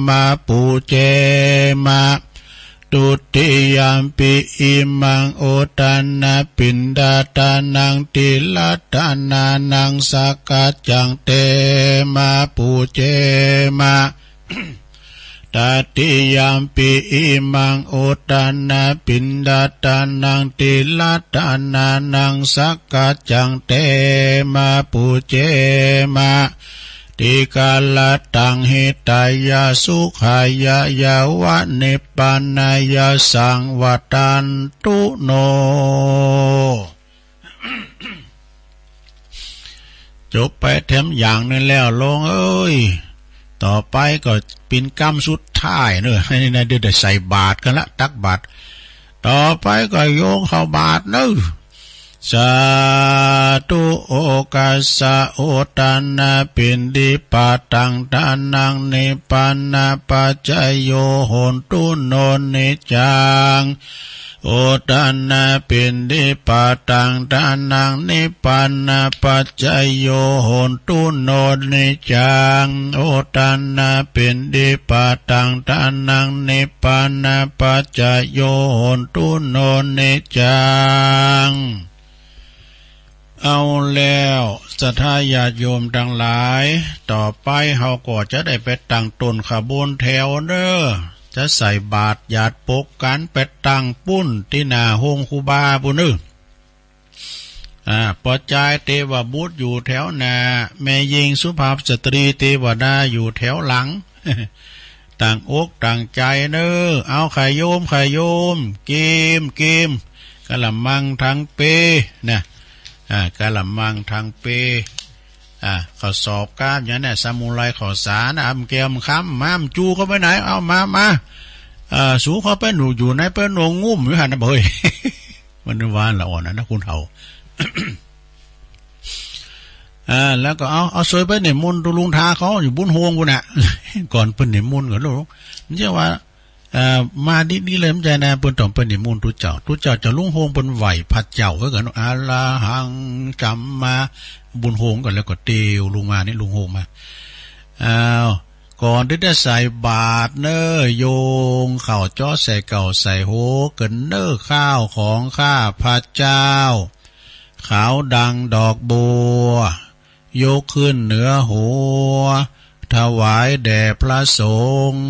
มะ ปูเจมะ ทุติยัมปิ อิมังโอทานาปิณฑาทานัง ติรัตทานานัง สักกะจัง เตมะ ปูเจมะ ตติยัมปิ อิมังโอทานาปิณฑาทานัง ติรัตทานานัง สักกะจัง เตมะ ปูเจมะ ติกะระตัง หิตายะ สุขายะ ยาวะ นิพพานายะ สัง วัตตันตุโน จบไปแถมอย่างหนึ่งแล้ว โลงเอ้ย ต่อไปก็เป๋นกำสุดท้ายเนอะ นี่นะ เดี๋ยวได้ใส่บาตรกั๋นละ ตักบาตร ต่อไปก็โยงเข้าบาตรเนอะ สาธุ โอกัสสะ โอทานาปิณฑิปาตัง ทานัง นิพพานะปัจจโย โหนตุโน นิจจัง โอทานาปิณฑิปาตัง ทานัง นิพพานะปัจจโย โหนตุโน นิจจัง โอทานาปิณฑิปาตัง ทานัง นิพพานะปัจจโย โหนตุโน นิจจัง เอาแล้ว ศรัทธาญาติโยมตังหลาย ต่อไปเฮาก็จะได้ไปตั้งต้นขบวนแถวเน้อ จะใส่บาตรหยาดปกกั๋นไปตั้งปุ้นตี้หน้าโฮงครูบาปุ้นเน้อ อ่า ป้อจายเตวบุตรอยู่แถวหน้า แม่ญิงสุภาพสตรีเตวดาอยู่แถวหลัง ตั้งอกตั้งใจ๋เน้อ เอา ใค่โยม ใค่โยม เกม เกม กะละมังทั้งเปนะ อ่า กะละมังทั้งเป อ่า ข้าวสอบก้ามอย่างเนี้ย สมุนไพรข้าวสารนะ อำแก้วอำคำ มา อำจูเข้าไปไหน เอามา มา เอ่อ สูเข้าไปหนูอยู่ในเปิ้นหนวงงุ่มอยู่หั่นนะ เฮ้ย มันว่าละอ่อนนะ คุณเฒ่า อ่า แล้วก็เอา เอาซวยไปนิมนต์ตุ๊ลุงทาเขาอยู่บุญโฮงปุ้นน่ะ ก่อนเปิ้นนิมนต์ก่อนลูก มันจะว่า เอ่อ มาดีๆ เลย มันจะนะ เปิ้นต้องไปนิมนต์ตุ๊เจ้า ตุ๊เจ้าจะลุงโฮงเปิ้นไหว้พระเจ้าไว้ก่อน อะระหังสัมมา บุญโฮงก่อน แล้วก็เตียวลุงมานี่ ลุงโฮงมา อ้าว ก่อนตี้จะใส่บาตรเน้อ โยงข้าวเจ๊าะใส่เก้าใส่โฮเกินเน้อ ข้าวของข้าพเจ้า ขาวดังดอกบัว ยกขึ้นเหนือหัว ถวายแด่พระสงฆ์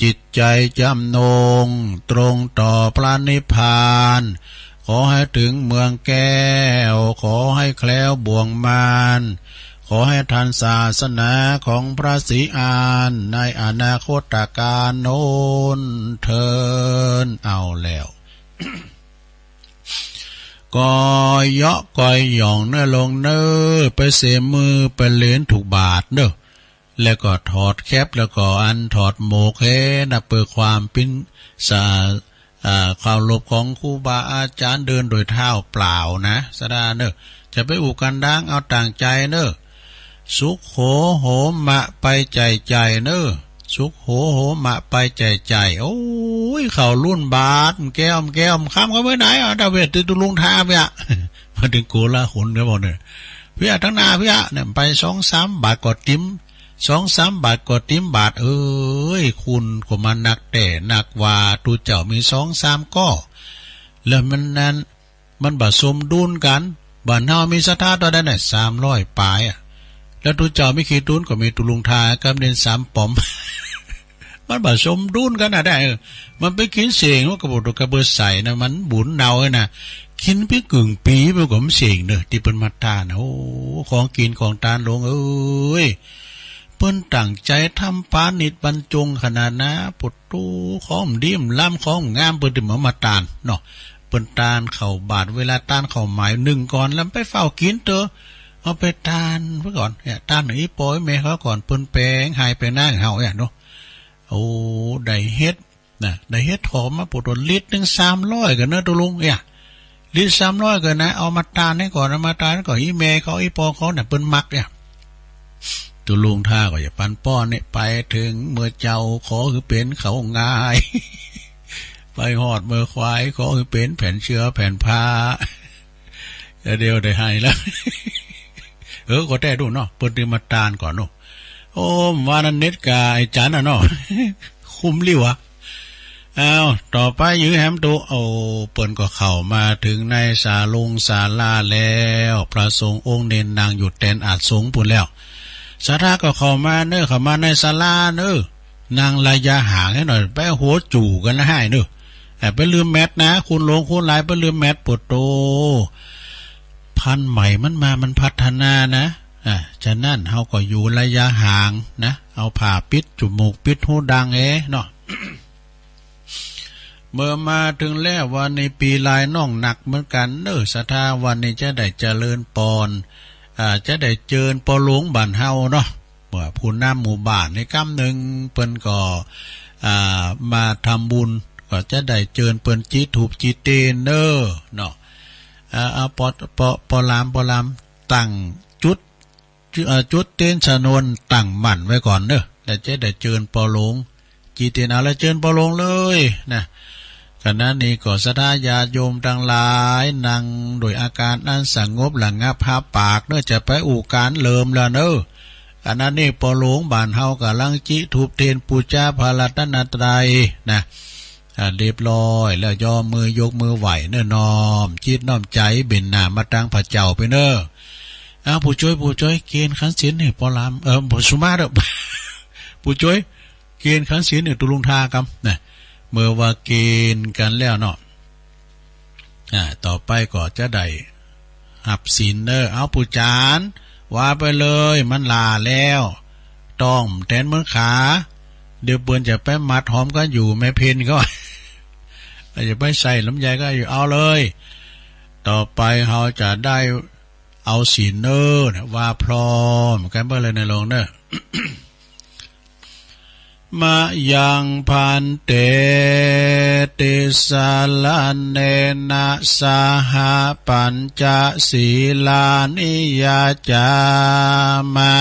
จิตใจจำนง ตรงต่อพระนิพพาน ขอให้ถึงเมืองแก้ว ขอให้แคล้วบ่วงมาร ขอให้ทันศาสนาของพระศรีอาน ในอนาคตกาลโน้นเทอญ เอาแล้ว ก็เยาะก็หย่องเน้อลงเน้อ ไปเสมือไปเหลนถูกบาตรเน้อ แล้วก็ถอดแคป แล้วก็อันถอดหมวกเฮนะ เปื้อความปิ๊นสา อ่า เคารพของครูบาอาจารย์ เดินโดยเท้าเปล่านะ ศรัทธาเน้อ จะไปอู้กั๋นดัง เอาตั้งใจ๋เน้อ สุขโขโหมะไปใจ๋ใจ๋เน้อ สุขโขโหมะไปใจ๋ใจ๋ โอ้ย เข้ารุ่นบาตร แก้ว แก้ว คำเข้าไปไหน เอา ดาเวด ตุ๊ลุงทาเปียะ มาถึงโกลาหลกันหมดเน้อ เปียะ ตังหน้าเปียะเนี่ย ไปสองสามบาทก็ติ๋ม สองสามบาทก็ติ๋มบาท เอ้ย คุณก็มานักแต๊นักว่า ตุ๊เจ้ามีสองสามก้อ แล้วมันนั้น มันบ่สมดุลกั๋น บ้านเฮามีศรัทธาเต้าใดน่ะ สามร้อยป๋ายอะ แล้วตุ๊เจ้ามีกี่ตุ๊น ก็มีตุ๊ลุงทากับเณรสามป๋อม มันบ่สมดุลกั๋นนะได้ เออ มันไปกิ๋นเส้ง มันก็บ่ตกกระเบือใส่นะ มันบุญเนาเอ้ยนะ กิ๋นไปเกิ่งปี๋ มันก็บ่เส้งเน้อ ตี้เปิ้นมาตานนะ โอ้ ของกิ๋นของตานหลวงเอ้ย เปิ้นตั้งใจ๋ทำปาณิตบรรจงขนาดนะ ปุต ตู้ของดีมล้ำของงาม เปิ้นตี้มา มาตานเนาะ เปิ้นตานข้าวบาตร เวลาตานข้าวหมายนึ่งก่อน แล้วไปเฝ้ากิ๋นเต๊อะ เอาไปตานไว้ก่อนเนี่ย ตานหื้ออี่ป้ออี่แม่เขาก่อน เปิ้นแป๋งหายแป๋งนางหื้อเฮาเนี่ยเนาะ โอ้ ได้เฮ็ดนะ ได้เฮ็ดหอมมาปุต ลิตรนึ่งสามร้อยกั๋นเน้อตุ๊ลุงเนี่ย ลิตรสามร้อยกั๋นนะ เอามาตานหื้อก่อน เอามาตานหื้อก่อน อี่แม่เขา อี่ป้อเขาเนี่ย เปิ้นมักเนี่ย ตุ๊ลุงทาก็จะปันป้อนเนี่ย ไปเถิงเมือเจ้า ขอหื้อเป๋นข้าวงาย ไปฮอดเมือควาย ขอหื้อเป๋นแผ่นเจื้อแผ่นผ้า เดี๋ยวได้หายแล้ว เออ ก็แต๊ดูเนาะ เปิ้นตี้มาตานก่อนเนาะ โอ้ ว่านั้นเน็ตกาไอ้จันน่ะเนาะ คุ้มลิ่วอะ อ้าว ต่อไปยื้อแหมตุ๊ โอ้ เปิ้นก็เข้ามาเถิงในศาลงศาลาแล้ว พระสงฆ์องค์เณรนั่งอยู่แตนอาสน์สงฆ์ปู้นแล้ว ศรัทธาก็เข้ามาเน้อ เข้ามาในศาลาเน้อ นั่งระยะห่างหื้อหน่อย ไปหัวจู๋กั๋นละห้ายเน้อ อ่า ไปลืมแมสนะ คุณหลวงคุณหลาย ไปลืมแมส โปดโต พันธุ์ใหม่มันมา มันพัฒนานะ อ่า ฉะนั้นเฮาก็อยู่ระยะห่างนะ เอาผ้าปิดจู๋มูกปิดฮูดังเอ้เนาะ เมื่อมาเถิงแล้ว วันนี้ปี๋ลายน้องหนักเหมือนกั๋นเน้อ ศรัทธา วันนี้จะได้เจริญปอน อ่า จะได้เจิญปอหลวงบ้านเฮาเนาะ เมื่อผู้นำหมู่บ้านในกำนึ่งเปิ้นก็ อ่า มาทำบุญ ก็จะได้เจิญเปิ้นจี้ธูปจี้เตียนเน้อเนาะ อ่า อ่า ปอ ปอ ปอหลาม ปอหลาม ตั้งจุด จุด เอ่อ จุดเตียนชนวนตั้งหมั้นไว้ก่อนเน้อ แล้วจะได้เจิญปอหลวง จี้เตียนเอาแล้วเจิญปอหลวงเลยนะ ขณะนี้ก็ศรัทธาญาติโยมตังหลาย นั่งโดยอาก๋านอันสงบระงับ หับปากเน้อ จะไปอู้ก๋านเริ่มแล้วเน้อ ขณะนี้ปอหลวงบ้านเฮาก่ำลังจี้ธูปเตียนปู๋จาพระรัตนตรัยนะ อ่า เรียบร้อยแล้ว ยอมมือ ยกมือไหว้เน้อ น้อมจิตน้อมใจ๋เบนหน้ามาตังพระเจ้าไปเน้อ อ้าว ผู้จ้วย ผู้จ้วย เกณฑ์ขันศีลนี่ ปอหลาม เอ่อ ผู้สุมาเด้อ ผู้จ้วย เกณฑ์ขันศีลนี่ ตกลงทากำนะ เมื่อว่าเกณฑ์กั๋นแล้วเนาะ อ่า ต่อไปก็จะได้ฮับศีลเน้อ เอา ผู้จาน ว่าไปเลย มันหล้าแล้ว ต้องแตนเหมือนขา เดี๋ยวเปิ้นจะไปมัดหอมกั๋นอยู่ แม่เพนก็ อย่าไปใส่ลำไยก็อยู่ เอาเลย ต่อไปเฮาจะได้เอาศีลเน้อ ว่าพร้อมกั๋นเบ้อเลย ในโลงเน้อ มะยัง ภันเต ติสสะระเณนะ สะหะ ปัญจะ สีลานิ ยัจจามะ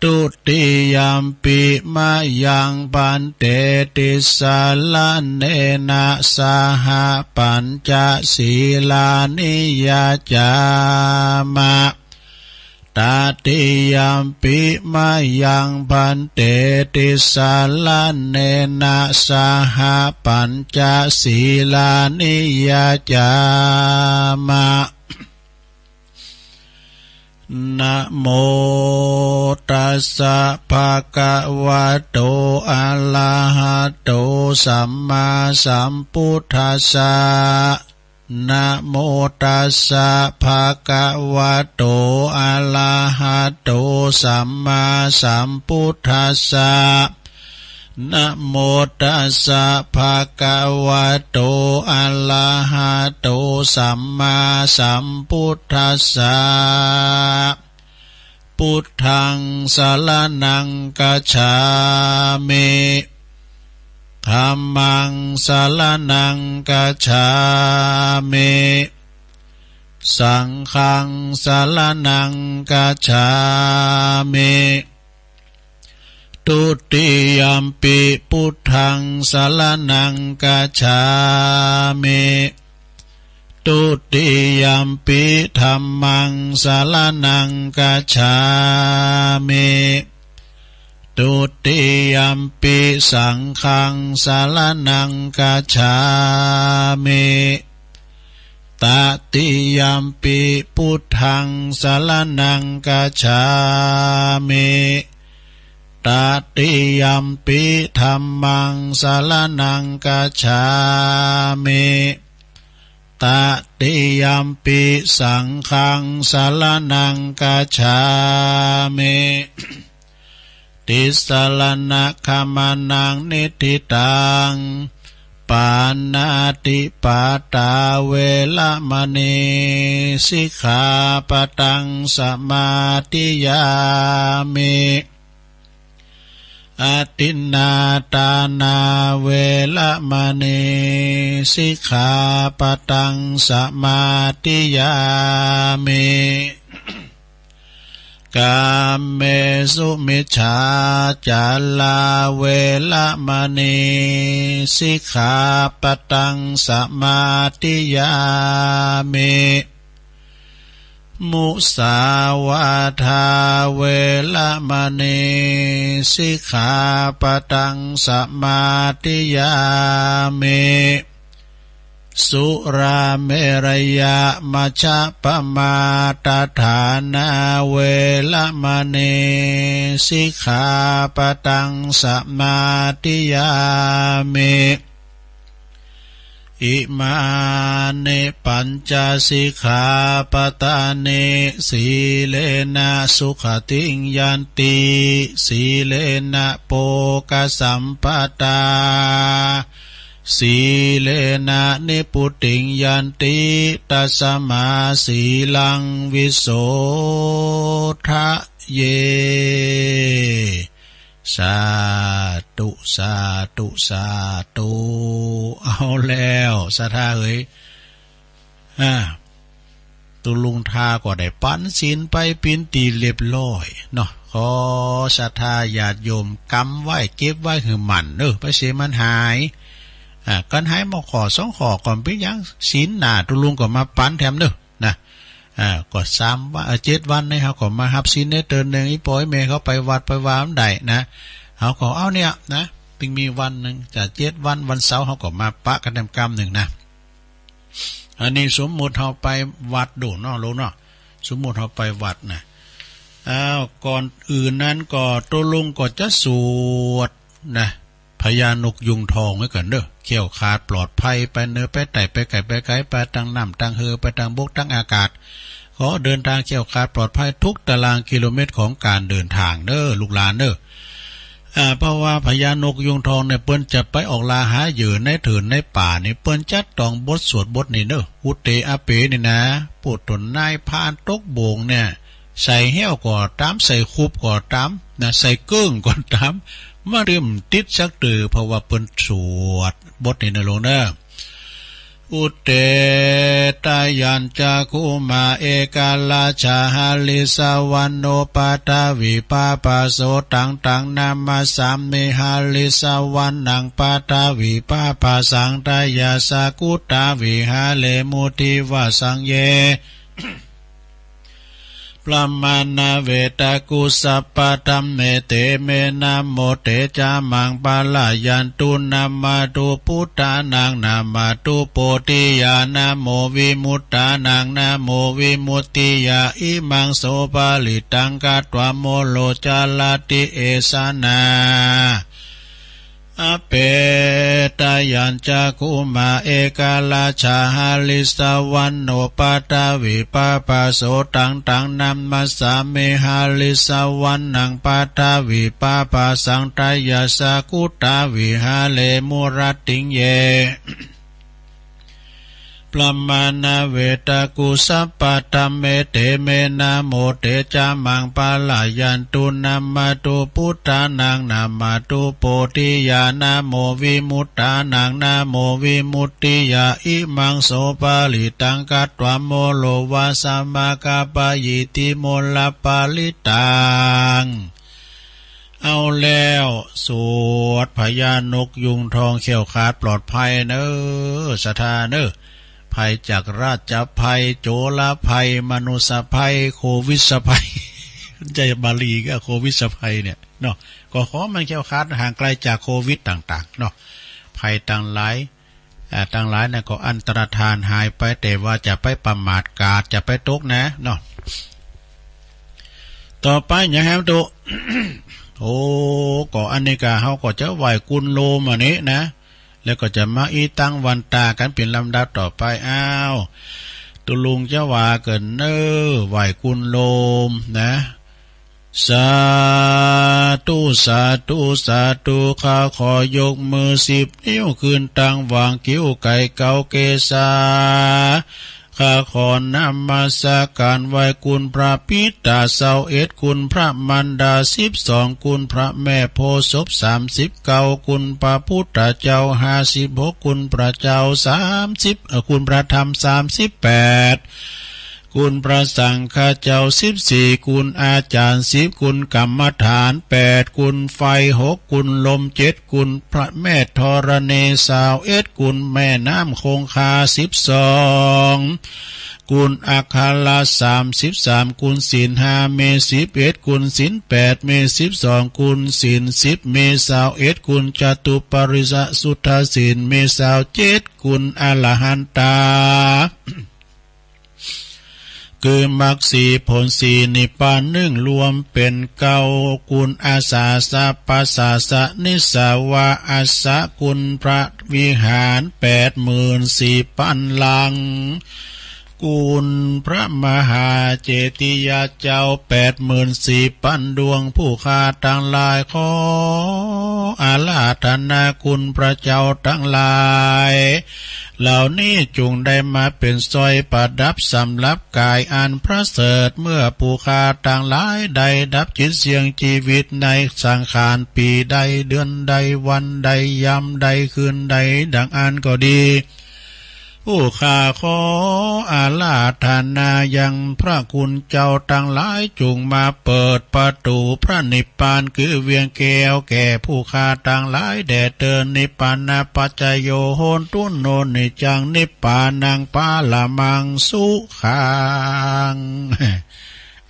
ทุติยัมปิ มะยัง ภันเต ติสสะระเณนะ สะหะ ปัญจะ สีลานิ ยัจจามะ ตติยัมปิ มะยัง ภันเต ติสสะระเณนะ สะหะ ปัญจะ สีลานิ ยัจจามะ นะโมตัสสะ ภะคะวะโต อะระหะโต สัมมาสัมพุทธัสสะ นะโมตัสสะ ภะคะวะโต อะระหะโต สัมมาสัมพุทธัสสะ นะโมตัสสะ ภะคะวะโต อะระหะโต สัมมาสัมพุทธัสสะ พุทธัง สะระณัง กัจฉามิ ธัมมัง สะระณัง กัจฉามิ สังฆัง สะระณัง กัจฉามิ ทุติยัมปิ พุทธัง สะระณัง กัจฉามิ ทุติยัมปิ ธัมมัง สะระณัง กัจฉามิ ทุติยัมปิ สังฆัง สะระณัง กัจฉามิ ตติยัมปิ พุทธัง สะระณัง กัจฉามิ ตติยัมปิ ธัมมัง สะระณัง กัจฉามิ ตติยัมปิ สังฆัง สะระณัง กัจฉามิ ติสสะระณะขะมะนะ นิฏฐิตัง ปาณาติปาตา เวระมะณี สิกขาปะทัง สะมาธิยามิ อะทินนาทานา เวระมะณี สิกขาปะทัง สะมาธิยามิ กาเมสุมิจฉาจารา เวระมะณี สิกขาปะทัง สะมาธิยามิ มุสาวาทา เวระมะณี สิกขาปะทัง สะมาธิยามิ สุราเมรยะมัจจปมาทฐานา เวระมะณี สิกขาปะทัง สะมาธิยามิ อิมานิ ปัญจสิกขาปะทานิ สีเลนะ สุขะติง ยันติ สีเลนะ โภคะสัมปะทา สีเลนะ นิพพุติง ยันติ ตัสสะมา สีลัง วิโสทะเย สาธุ สาธุ สาธุ เอาแล้ว ศรัทธาเอ๋ย อ่า ตุ๊ลุงทาก็ได้ปั๋นศีลไปเป๋นตี้เรียบร้อยเนาะ ขอศรัทธาญาติโยมกำไว้ เก็บไว้หื้อหมั้นเน้อ ไปเสียมันหาย อ่า กันหายมาข้อสองข้อก็บ่เป๋นหยัง ศีลหน้าตุ๊ลุงก็มาปั๋นแถมเน้อ นะ อ่า ก็สามวัน เอ่อ เจ็ดวันนี้เฮาก็มาฮับศีลในเติ่นหนึ่ง อี่ป้ออี่แม่เขาไปวัดไปวาบ่ได้นะ เฮาก็เอาเนี่ยนะ จึงมีวันนึ่ง จะเจ็ดวัน วันเสาร์เฮาก็มาปะกั๋นแต้มกำนึ่งนะ อันนี้สมมุติเฮาไปวัดดูเนาะลุงเนาะ สมมุติเฮาไปวัดนะ อ้าว ก่อนอื่นนั้นก็ตุ๊ลุงก็จะสวดนะ พญานกยูงทองไว้ก่อนเด้อ แคล้วคลาดปลอดภัย ไปเหนือไปใต้ ไปใก้ไปไก๋ ไปตางน้ำตางเฮือ ไปตางบกตางอากาศ ขอเดินทางแคล้วคลาดปลอดภัยทุกตารางกิโลเมตรของก๋านเดินทางเด้อ ลูกหลานเด้อ อ่า เพราะว่าพญานกยูงทองเนี่ย เปิ้นจะไปออกล่าหาเหยื่อในเถินในป่านี่ เปิ้นจะต้องบทสวดบทนี้เด้อ อุเตอะเป นี่นะ ปู้ตนนายพรานตกโบ่งเนี่ย ใส่แห้วก็ต๋าม ใส่คุบก็ต๋ามนะ ใส่เกิ้งก็ต๋าม บ่ได้ติดสักเตื้อ เพราะว่าเปิ้นสวดบทนี้นะลุงเนาะ อุเตตะยัญจักขุมา เอกราชหริสสวรรณโณ ปัทวิปปะโส ตังตังนามัสสามิ หริสสวรรณัง ปัทวิปปะสัง ตะยัสสะ กุฏาวิหาเรมุ ทิวะสังเย พระมาณาเวตะกุสัพพะธัมเม เตเม นะโม เตจะมัง ปะละยันตุ นะมะตุ ปุทธานัง นะมะตุ โพธิยา นะโม วิมุตตานัง นะโม วิมุตติยา อิมัง โส ปะริตตัง กัตวา โม โร จะรติ เอสะนา อะเปตะยัญจักขุมา เอกราชหริสสวรรณโณ ปัทวิปปะโส ตังตังนามัสสามิ หริสสวรรณัง ปัทวิปปะสัง ตะยัสสะ กุฏาวิหาเรมุ รัตติงเย พระมาณาเวตะกุสัพพะธัมเม เตเม นะโม เตจะมัง ปะละยันตุ นะมะตุ ปุทธานัง นะมะตุ โพธิยา นะโม วิมุตตานัง นะโม วิมุตติยา อิมัง โส ปะริตตัง กัตวา โม โร วะสะ มะคะ ปะยิทธิ มลปะริตตัง เอาแล้ว สวดพญานกยูงทองแคล้วคลาดปลอดภัยเน้อ ศรัทธาเน้อ ภัยจากราชภัย โจรภัย มนุษยภัย โควิดภัย ใจ้บาลีก็โควิดภัยเนี่ยเนาะ ก็ขอมันแคล้วคลาดห่างไกลจากโควิดต่างๆ เนาะ ภัยตังหลาย อ่า ตังหลายนั้นก็อันตรธานหายไป แต่ว่าจะไปประมาทกาด จะไปตกนะเนาะ ต่อไปหยังแหมตุ๊ โอ้ ก็อันนี้ก็เฮาก็จะไหว้กุลโลมอันนี้นะ แล้วก็จะมาอีตังวันตากั๋นเป๋นลำดับต่อไป อ้าว ตุ๊ลุงจะว่าเกินเน้อ ไหว้กุลโลมนะ สาธุ สาธุ สาธุ ข้าขอยกมือสิบนิ้วขึ้นตังหว่างคิ้วไก๋เก๊าเกศา ข้าขอนมัสก๋านไหว้กุลพระปิตาซาวเอ็ด กุลพระมารดาสิบสอง กุลพระแม่โพธิ์ศพสามสิบเก้า กุลพระพุทธเจ้าห้าสิบหก กุลพระเจ้าสามสิบ เอ่อ กุลพระธรรมสามสิบแปด กุลพระสังฆเจ้าสิบสี่ กุลอาจ๋ารย์สิบ กุลกรรมฐานแปด กุลไฟหก กุลลมเจ็ด กุลพระแม่ธรณีซาวเอ็ด กุลแม่น้ำคงคาสิบสอง กุลอัคระสามสิบสาม กุลศีลห้ามีสิบเอ็ด กุลศีลแปดมีสิบสอง กุลศีลสิบมีซาวเอ็ด กุลจตุปริสสุทธศีลมีซาวเจ็ด กุลอรหันตา คือมรรคสี่ผลสี่นิพพานหนึ่งรวมเป๋นเก้า กุลอาสาสะปัสสาสะนิสสาวาสสะ กุลพระวิหารแปดหมื่นสี่ปันหลัง กุลพระมหาเจดีย์เจ้าแปดหมื่นสี่ปันดวง ผู้ข้าตังหลายขออาราธนากุลพระเจ้าตังหลาย เหล่านี้จุ่งได้มาเป๋นสร้อยประดับสำหรับก๋ายอันประเสริฐ เมื่อผู้ข้าตังหลายได้ดับจิตเสี่ยงจีวิตในสังขารปีใดเดือนใดวันใดยามใดคืนใดดังอั้นก็ดี ผู้ข้าขออาราธนายังพระคุณเจ้าตังหลายจุ่งมาเปิดประตู๋พระนิพพานคือเวียงแก้วแก่ผู้ข้าตังหลายแด่เตอญ นิพพานะปัจจโย โหนตุ โน นิจจัง นิพพานัง ปะระมัง สุขัง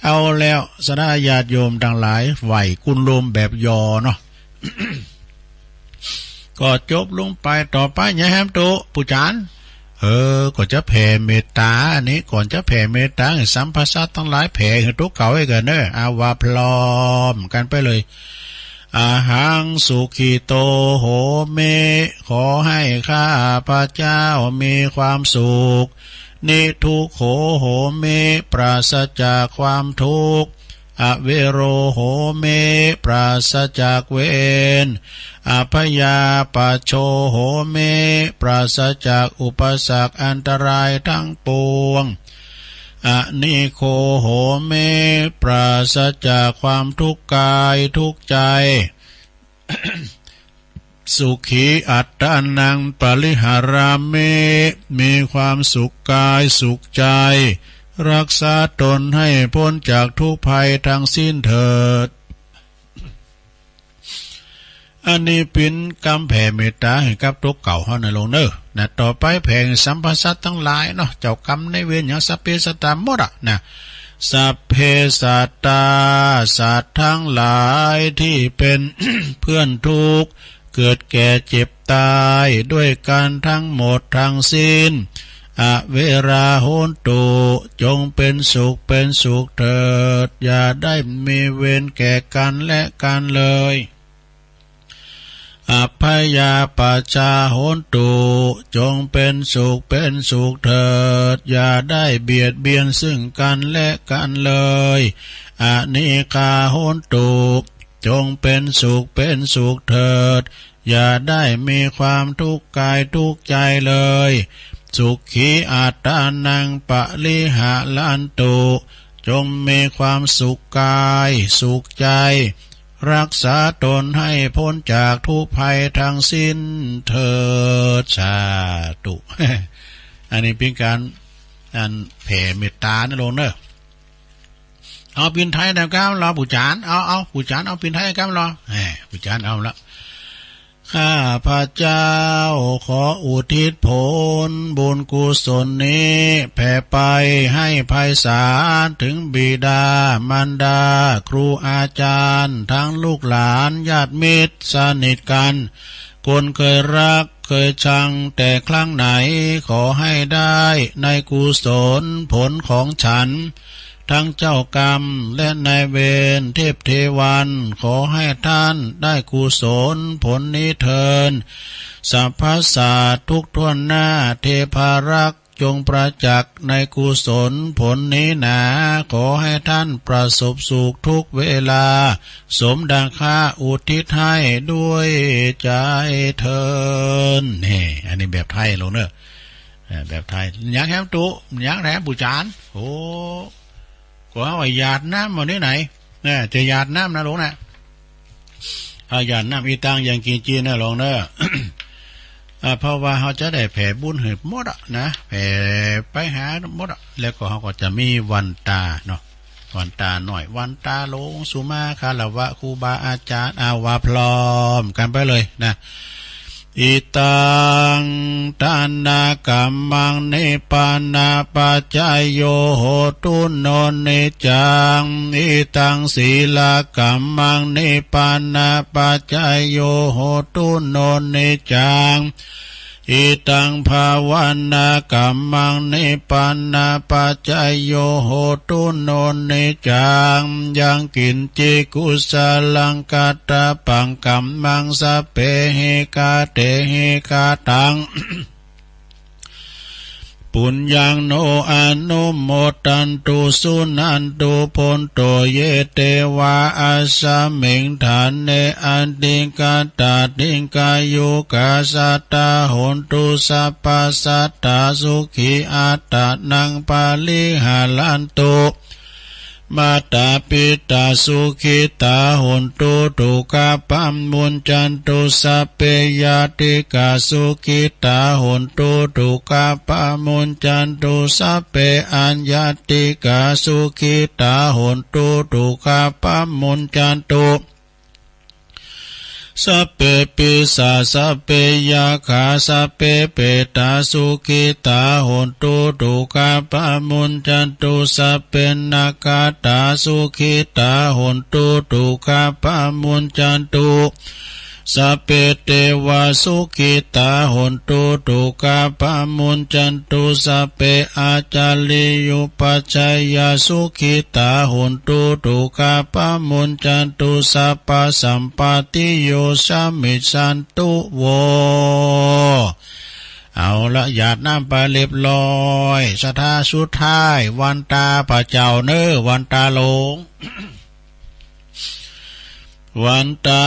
เอาแล้ว ศรัทธาญาติโยมตังหลาย ไหว้กุลโลมแบบย่อเนาะ ก็จบลงไป ต่อไปหยังแหมตุ๊ ปู่จ๋ารย์ เออ ก็จะแผ่เมตต๋า อันนี้ก่อนจะแผ่เมตต๋าหื้อสัพพะสัตว์ตังหลาย แผ่หื้อตุ๊เก่าไว้ก่อนเน่อ อา ว่าพร้อมกั๋นไปเลย อะหัง สุขิโต โหมิ ขอให้ข้าพเจ้ามีความสุข นิทุกโข โหมิ ปราศจากความทุกข์ อเวโร โหมิ ปราศจากเวร อัพพยาปัชโช โหมิ ปราศจากอุปสรรคอันตรายทั้งปวง อนิโค โหมิ ปราศจากความทุกข์กายทุกข์ใจ สุขีอัตตานังปริหารามิ มีความสุขกายสุขใจ รักษาตนให้พ้นจากทุกข์ภัยทั้งสิ้นเถิด อันนี้เป๋นกำแผ่เมตต๋าหื้อกับตุ๊เก่าเฮานะโลมเน่อ นะ ต่อไปแผ่หื้อสัพพะสัตว์ตังหลายเนาะ เจ้ากรรมนายเวรหยัง สัพเพสัตตาหมดอะนะ สัพเพสัตตา สัตว์ทั้งหลายที่เป็น เพื่อนทุกข์ เกิดแก่เจ็บตายด้วยกั๋นทั้งหมดทั้งสิ้น อเวรา โหนตุ จงเป็นสุขเป็นสุขเถิด อย่าได้มีเวรแก่กั๋นและกั๋นเลย อัพพยาปัชชา โหนตุ จงเป็นสุขเป็นสุขเถิด อย่าได้เบียดเบียนซึ่งกั๋นและกั๋นเลย อนิคา โหนตุ จงเป็นสุขเป็นสุขเถิด อย่าได้มีความทุกข์กายทุกข์ใจเลย สุขีอัตตานังปริหารันตุ จงมีความสุขกายสุขใจ รักษาตนให้พ้นจากทุกข์ภัยทั้งสิ้นเถิด สาธุ อันนี้เป๋นก๋าน อันแผ่เมตต๋านะโลมเน่อ เอาปิ่นไทยแหมกำลอ ปู่จ๋ารย์ เอา เอา ปู่จ๋ารย์ เอาปิ่นไทยกำลอ แหม ปู่จ๋ารย์เอาละ ข้าพเจ้าขออุทิศผลบุญกุศลนี้ แผ่ไปให้ไพศาลถึงบิดามารดา ครูอาจารย์ ทั้งลูกหลาน ญาติมิตรสนิทกั๋น คนเคยรักเคยชังแต่ครั้งไหน ขอให้ได้ในกุศลผลของฉัน ทั้งเจ้ากรรมและนายเวร เทพเทวัน ขอให้ท่านได้กุศลผลนี้เทอญ สรรพสัตว์ทุกทั่วหน้า เทพารักษ์ จงประจักษ์ในกุศลผลนี้หนา ขอให้ท่านประสบสุขทุกเวลา สมดังข้าอุทิศให้ด้วยใจเทอญ นี่ อันนี้แบบไทยโลมเน่อ เออ แบบไทย หยังแหมตุ๊ หยังแหมปู่จ๋ารย์ โอ้ ก็เอาหยาดน้ำเอานี่ไหน นะ จะหยาดน้ำนะโลมนะ เอาหยาดน้ำ อิตัง ยังกิญจิ นะโลมเน่อ อ่า เพราะว่าเฮาจะได้แผ่บุญหื้อหมดอะนะ แผ่ไปหาหมดอะ แล้วก็เฮาก็จะมีวันตาเนาะ วันตาน้อย วันตาหลวง สุมาคารวะครูบาอาจารย์ เอา ว่าพร้อมกั๋นไปเลยนะ อิตัง ทานะกัมมัง นิพพานะปัจจโย โหตุ โน นิจจัง อิตัง สีลกัมมัง นิพพานะปัจจโย โหตุ โน นิจจัง อิตัง ภาวนากัมมัง นิพพานะปัจจโย โหตุ โน นิจจัง ยังกิญจิ กุสลัง กัตถปัง กัมมัง สัพเพ หิ กา เต หิ กา ตัง ปุญญัง โน อนุโมทันตุ สุนันตุ โพนโต เย เตวา อัสสมิง ฐาเน อัตถิ กตา ติ กายุ กา สัตตา โหนตุ สัพพะ สัตตา สุขี อัตตานัง ปริหารันตุ มาตา ปิตา สุขิตา โหนตุ ทุกขะ ปะมุญจันตุ สัพเพ ญาติกา สุขิตา โหนตุ ทุกขะ ปะมุญจันตุ สัพเพ อัญญาติกา สุขิตา โหนตุ ทุกขะ ปะมุญจันตุ สัพเพ ปิสา สัพเพ ยักขา สัพเพ เปตา สุขิตา โหนตุ ทุกขะ ปะมุญจันตุ สัพเพ นักขตา สุขิตา โหนตุ ทุกขะ ปะมุญจันตุ สะเป เตวะ สุขิตา หอนตุ ตุกขา ปะมุญจันตุ สะเป อาจาริยุปัชฌายา สุขิตา หอนตุ ตุกขา ปะมุญจันตุ สัพพะสัมปาติโย สะมิชชันตุ โว เอาละ หยาดน้ำไปเรียบร้อย ศรัทธาสุดท้าย วันตาพระเจ้าเน่อ วันตาหลวง วันตา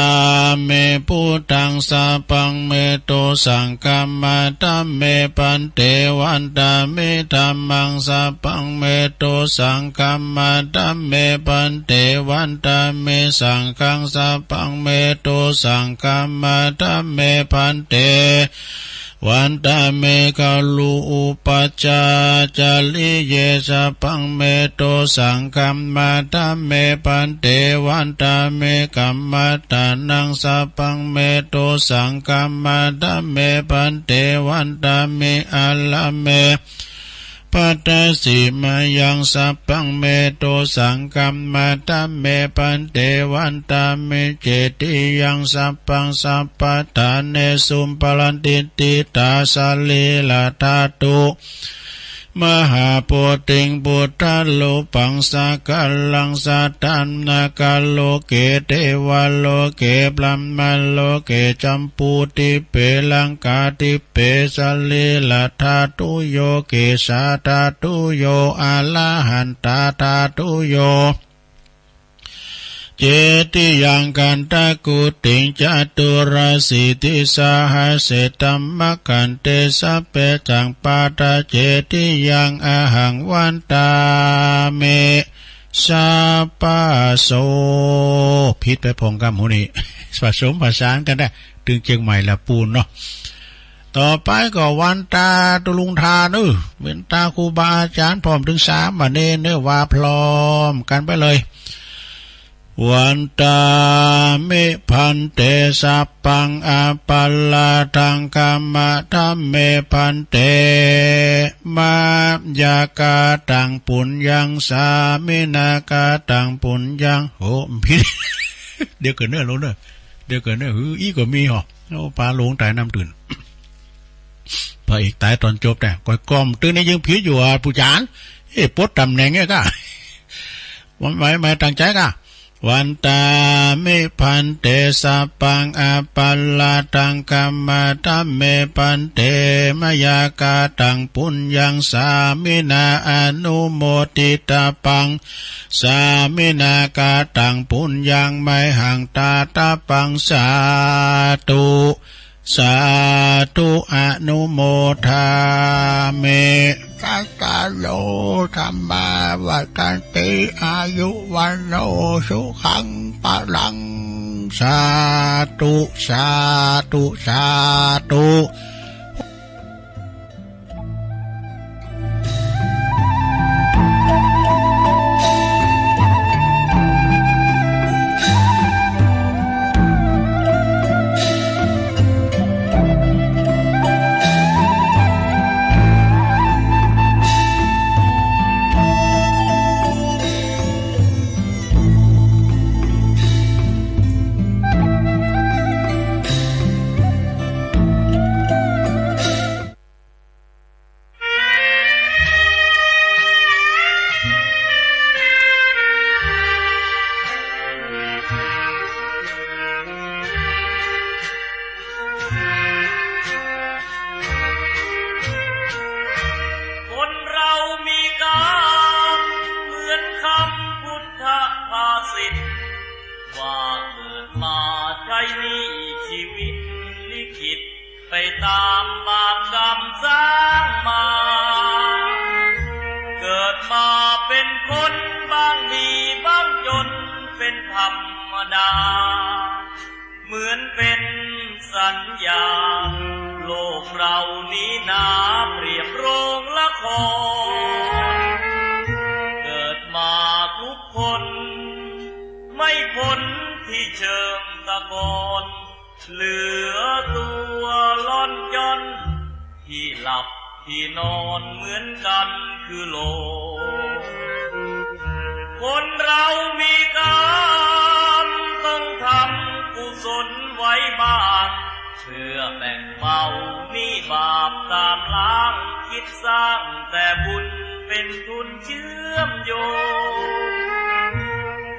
เม พุทธัง สัพพัง เม โต สังฆัมมา ธัมเม ภันเต วันตา เม ธัมมัง สัพพัง เม โต สังฆัมมา ธัมเม ภันเต วันตา เม สังฆัง สัพพัง เม โต สังฆัมมา ธัมเม ภันเต วันตา เม คารุ อุปัชฌาจาริเย สัพพัง เม โต สังฆัมมา ธัมเม ภันเต วันตา เม กัมมัฏฐานัง สัพพัง เม โต สังฆัมมา ธัมเม ภันเต วันตา เม อาระเม ภัตถสิมายัง สัพพัง เม โต สังฆัมมา ธัมเม ภันเต วันตา เม เจติยัง สัพพัง สัพพะฐาเนสุ ปะระติฏฐิตา สะรีระธาตุ มหาโพธิง พุทธารูปัง สักกะรัง สะทานะ กะโลเก เตวะโลเก บรหมะโลเก จัมปูทิปเป ลังกาทิปเป สะรีระธาตุโย เกสาธาตุโย อะระหันตาธาตุโย เจติยัง ขันธะกุติง จตุรสีติสหัสเส ธัมมะขันเต สัพเพสัปปาทา เจติยัง อะหัง วันตา เม สัพพะโส ผิดไปพ่องกำหมู่นี้ ผสมผสานกั๋นได้ ตึงเจียงใหม่ละปูนเนาะ ต่อไปก็วันตาตุ๊ลุงทานเน่อ วันตาครูบาอาจ๋ารย์ พร้อมตึงสามเณรเน่อ ว่าพร้อมกั๋นไปเลย วันตา เม ภันเต สัพพัง อะปะราธัง ขะมะ ธัมเม ภันเต มะยะกะตัง ปุญญัง สามินะ กะตัง ปุญญัง โห ผิด เดี๋ยวก่อนเน่อ ลุงเน่อ เดี๋ยวก่อนเน่อ หือ อี้ก็มีหรอ โอ้ ปาหลวงต๋ายน้ำตื้น พระเอกต๋ายต๋อนจบ แต่ก้อยก้อม ตึงนี้ยังผิดอยู่อ่ะ ปู่จ๋ารย์ เอ๊ะ ปลดต๋ำแหน่งเนี่ยก้า วันใหม่ ใหม่ตั้งใจ๋ก้า วันตา เม ภันเต สัพพัง อะปะราธัง ขะมะ ธัมเม ภันเต มะยะกะตัง ปุญญัง สามินะ อะนุโมทิตาปัง สามินะ กะตัง ปุญญัง มะหัง ทาตาปัง สาธุ สาธุ อะนุโมทามิ สัตตาโล ธัมมา วัฑฒันติ อายุ วัณโณ สุขัง พะลัง สาธุ สาธุ สาธุ คนเรามีกรรมเหมือนคำพุทธภาษิต ว่าเกิดมาใช้หนี้ชีวิตลิขิต ไปตามบาปกรรมสร้างมา เกิดมาเป็นคนบ้างดีบ้างจนเป็นธรรมดา เหมือนเป็นสัญญา โลกเรานี้นาเปรียบโรงละคร เกิดมาทุกคน ไม่พ้นที่เชิงตะกอน เหลือตัวล่อนจ้อน ที่หลับที่นอนเหมือนกันคือโลก คนเรามีกรรมต้องทำกุศล ไว้บ้าง เพื่อแบ่งเบาหนี้บาปตามล้าง คิดสร้างแต่บุญเป็นทุนเชื่อมโยง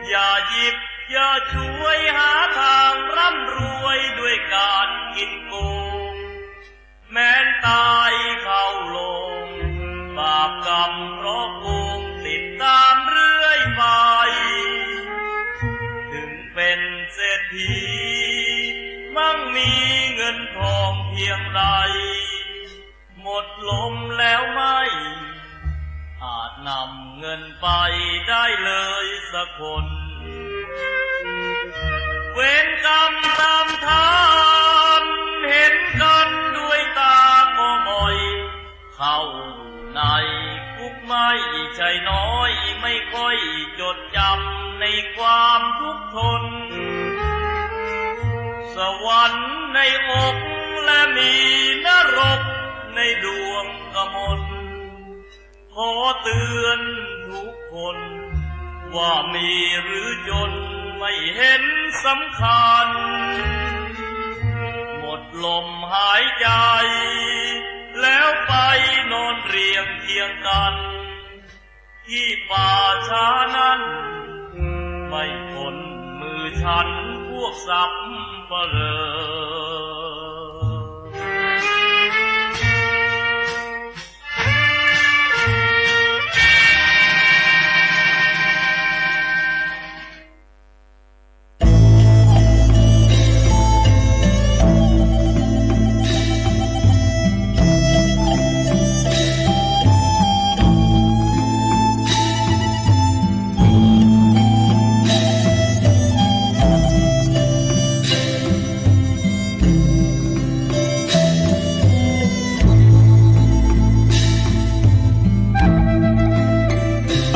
อย่าหยิบอย่าฉวยหาทางร่ำรวยด้วยการกินโกง แม้นตายเข้าโลง บาปกรรมเพราะโกงติดตามเรื่อยไป ถึงเป็นเศรษฐี มั่งมีเงินทองเพียงใด หมดลมแล้วไม่ อาจนำเงินไปได้เลยสักคน เวรกรรมตามทัน เห็นกันด้วยตาก็บ่อย เข้าในคุกไม่ใช่น้อย ไม่ค่อยจดจำในความทุกข์ทน สวรรค์ในอกและมีนรกในดวงกมล ขอเตือนทุกคน ว่ามีหรือจนไม่เห็นสำคัญ หมดลมหายใจ แล้วไปนอนเรียงเคียงกัน ที่ป่าช้านั้น ไม่พ้นมือฉันพวกสัปเหร่อ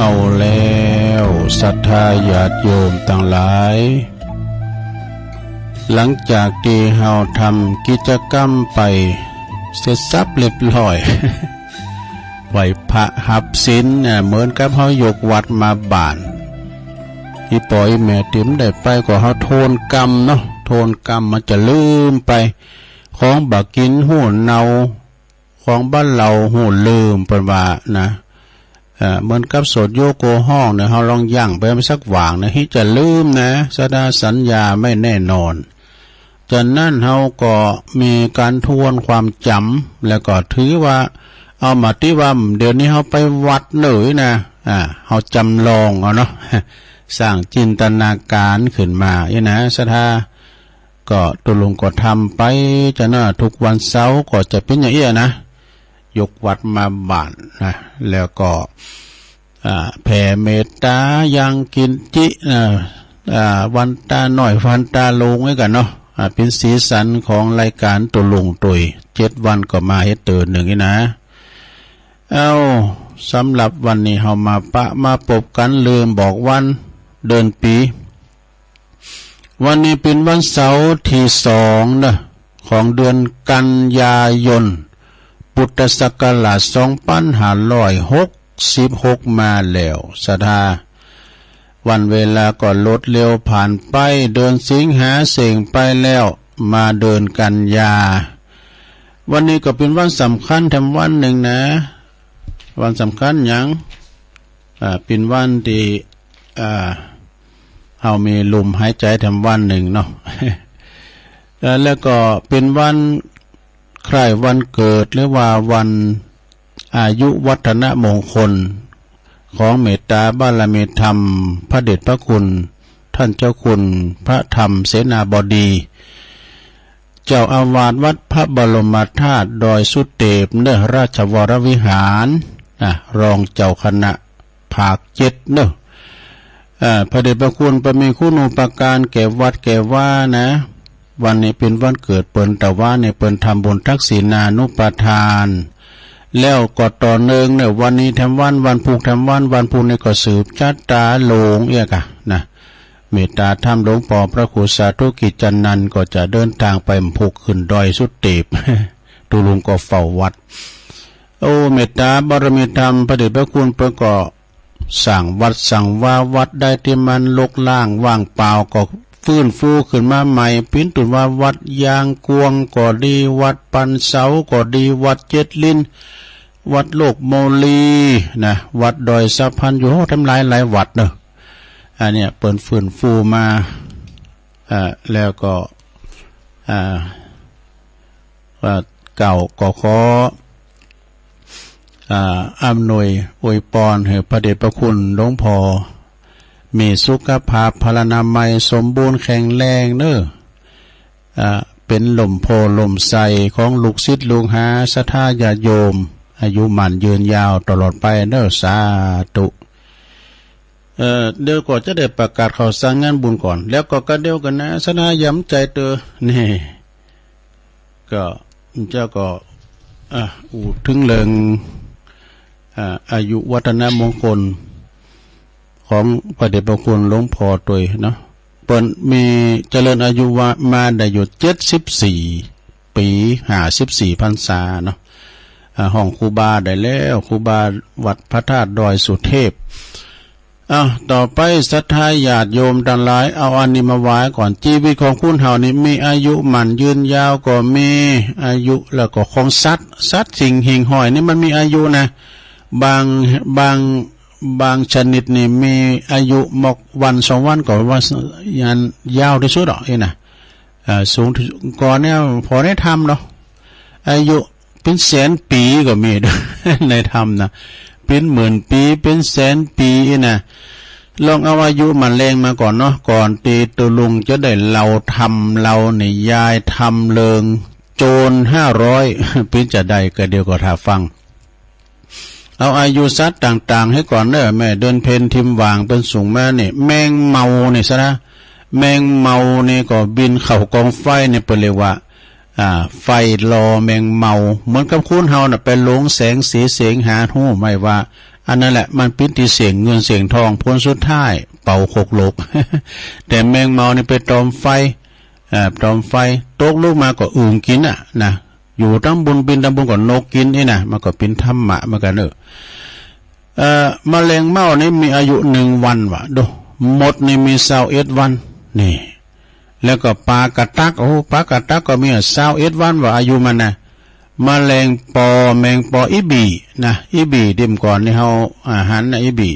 เอาแล้วศรัทธาญาติโยมตังหลาย หลังจากตี้เฮาทำกิจกรรมไปเสร็จสับเรียบร้อย ไหว้พระหับศีล อ่า เหมือนกับเฮายกวัตรมาบ้าน อี่ป้ออี่แม่ตี้บ่ได้ไปก็เฮาโทนกรรมเนาะ โทนกรรมมันจะลืมไป ของบ่ากิ๋นฮู้เนา ของบ่าเหล่าฮู้ลืม เปิ้นว่านะ เอ่อ เหมือนกับโสตโยโกฮ้องเนี่ย เฮาลองยั้งไปสักหว่างนะ ตี้จะลืมนะ สัตยาสัญญาไม่แน่นอน จากนั้นเฮาก็มีก๋านทวนความจ๋ำ แล้วก็ถือว่าเอามาตี้ว่า เดี๋ยวนี้เฮาไปวัดเน่อนะ อ่า เฮาจ๋ำลองเอาเนาะ สร้างจินตนาก๋านขึ้นมาอี้นะ ศรัทธา ก็ตุ๊ลุงก็ทำไปจ้ะนะ ทุกวันเสาร์ก็จะเป๋นอย่างอี้นะ ยกวัตรมาบ้านนะ แล้วก็ อ่า แผ่เมตตายังกินจิ อ่า อ่า วันตาน้อยวันตาหลวงไว้กั๋นเนาะ อ่า เป๋นสีสันของรายก๋านตุ๊ลุงตวย เจ็ดวันก็มาเฮ็ดเตื้อนึ่งอี้นะ เอ้า สำหรับวันนี้เฮามาปะมาปบกั๋น ลืมบอกวันเดือนปี๋ วันนี้เป๋นวันเสาร์ตี้สองเนาะ ของเดือนกันยายน พุทธศักราชสองปันห้าร้อยหกสิบหกมาแล้ว ศรัทธา วันเวลาก็รวดเร็วผ่านไป เดือนสิงหาเส้งไปแล้ว มาเดือนกันยา วันนี้ก็เป๋นวันสำคัญแถมวันนึ่งนะ วันสำคัญหยัง อ่า เป๋นวันตี้ อ่า เฮามีลมหายใจ๋แถมวันนึ่งเนาะ เอ่อ แล้วก็เป๋นวันคล้ายวันเกิด หรือว่าวันอายุวัฒนมงคล ของเมตตาบารมีธรรม พระเดชพระคุณ ท่านเจ้าคุณพระธรรมเสนาบดี เจ้าอาวาสวัดพระบรมธาตุดอยสุเตปเนอะ ราชวรวิหาร อ่ะ รองเจ้าคณะภาคเจ็ดเนอะ อ่า พระเดชพระคุณเปิ้นมีคุณูปการแก่วัดแก่วานะ วันนี้เป๋นวันเกิดเปิ้น ตะวานี้เปิ้นทำบุญทักษิณานุปทาน แล้วก็ต่อเนื่องเนอะ วันนี้แถมวัน วันพูกแถมวัน วันพูกนี้ก็สืบชะตาหลวงเอี้ยก่ะนะ เมตตาธรรมหลวงป้อพระครูสาธุกิจจนันท์ก็จะเดินตางไปพูกขึ้นดอยสุเตป ตุ๊ลุงก็เฝ้าวัด โอ้ เมตตาบารมีธรรม พระเดชพระคุณเปิ้นก็สร้างวัดสร้างวา วัดใดตี้มันรกร้างว่างเปล่าก็ ฟื้นฟูขึ้นมาใหม่ เปิ้นตุ๊ว่าวัดยางกวงก็ดี วัดปันเสาก็ดี วัดเจ็ดลิ้น วัดโลกโมลีนะ วัดดอยสะพานอยู่ โอ้ แถมหลายหลายวัดเนาะ อันเนี้ยเปิ้นฟื้นฟูมา อ่า แล้วก็ อ่า ว่าเก่าก็ขอ อ่า อำนวยอวยปอนหื้อพระเดชพระคุณหลวงพ่อ มีสุขภาพพลานามัยสมบูรณ์แข็งแรงเน้อ อ่า เป๋นล่มโพธิ์ล่มไทรของลูกศิษย์ลูกหาศรัทธาญาติโยม อายุมั่นยืนยาวตลอดไปเน้อ สาธุ เอ่อ เดี๋ยวก็จะได้ประกาศข่าวสารงานบุญก่อน แล้วก็กะเดียวกั๋นนะ ศรัทธาย้ำใจ๋เต๊อะ นี่ ก็เจ้าก็ อ่ะ อู้เถิงเรื่อง อ่า อายุวัฒนมงคลของพระเดชพระคุณหลวงพ่อตวยเนาะ เปิ้นมีเจริญอายุวะมาได้อยู่เจ็ดสิบสี่ปี๋ ห้าสิบสี่พรรษาเนาะ อ่า ฮ้องครูบาได้แล้ว ครูบาวัดพระธาตุดอยสุเทพ อ้าว ต่อไปศรัทธาญาติโยมตังหลาย เอาอันนี้มาไหว้ก่อน จีวิตของคนเฮานี่มีอายุมั่นยืนยาวก็มี อายุแล้วก็ของสัตว์ สัตว์สิ่งหิ่งห้อยนี่มันมีอายุนะ บาง บาง บางชนิดนี่มีอายุมอกวันสองวันก็ว่าอันยาวตี้สุดอ่ะ อี้นะ อ่า สูงตี้สุด ก่อนเนี่ย ผ่อในธรรมเนาะ อายุเป๋นแสนปี๋ก็มี ในธรรมนะ เป๋นหมื่นปี๋ เป๋นแสนปี๋ อี้นะ ลองเอาอายุมาแลงมาก่อนเนาะ ก่อนตี้ตุ๊ลุงจะได้เล่าธรรม เล่านิยายธรรมเรื่องโจรห้าร้อย เป๋นจาใดกะเดี๋ยวก็ถ่าฟัง เอาอายุสัตว์ต่างๆ หื้อก่อนเน้อ แม่เดือนเพ็ญทิมหว่างเปิ้นส่งมานี่ แมงเมานี่ศรัทธา แมงเมานี่ก็บินเข้ากองไฟนี่เปิ้นเรียกว่า อ่า ไฟลอแมงเมา เหมือนกับคนเฮาน่ะไปหลงแสงสีเสียงหาฮู้ไหมว่า อันนั้นแหละมันเป๋นตี้เสียงเงินเสียงทอง ผลสุดท้ายเป๋าหกหลก แต่แมงเมานี่ไปตอมไฟ อ่า ตอมไฟ ตกลงมาก็อึ่งกิ๋นน่ะนะ อยู่ตางบนบินตางบนก็นกกิ๋นอี้นะ มันก็เป๋นธรรมะเหมือนกั๋นเน้อ เอ่อ แมลงเม่านี่มีอายุหนึ่งวันว่ะ ดู มดนี่มีซาวเอ็ดวัน นี่ แล้วก็ปลากระตัก โอ้ ปลากระตักก็มีซาวเอ็ดวันว่ะ อายุมันนะ แมลงปอ แมงปอ อี่บี่นะ อี่บี่ตี้ก่อนนี่เฮา อ่า หันนะ อี่บี่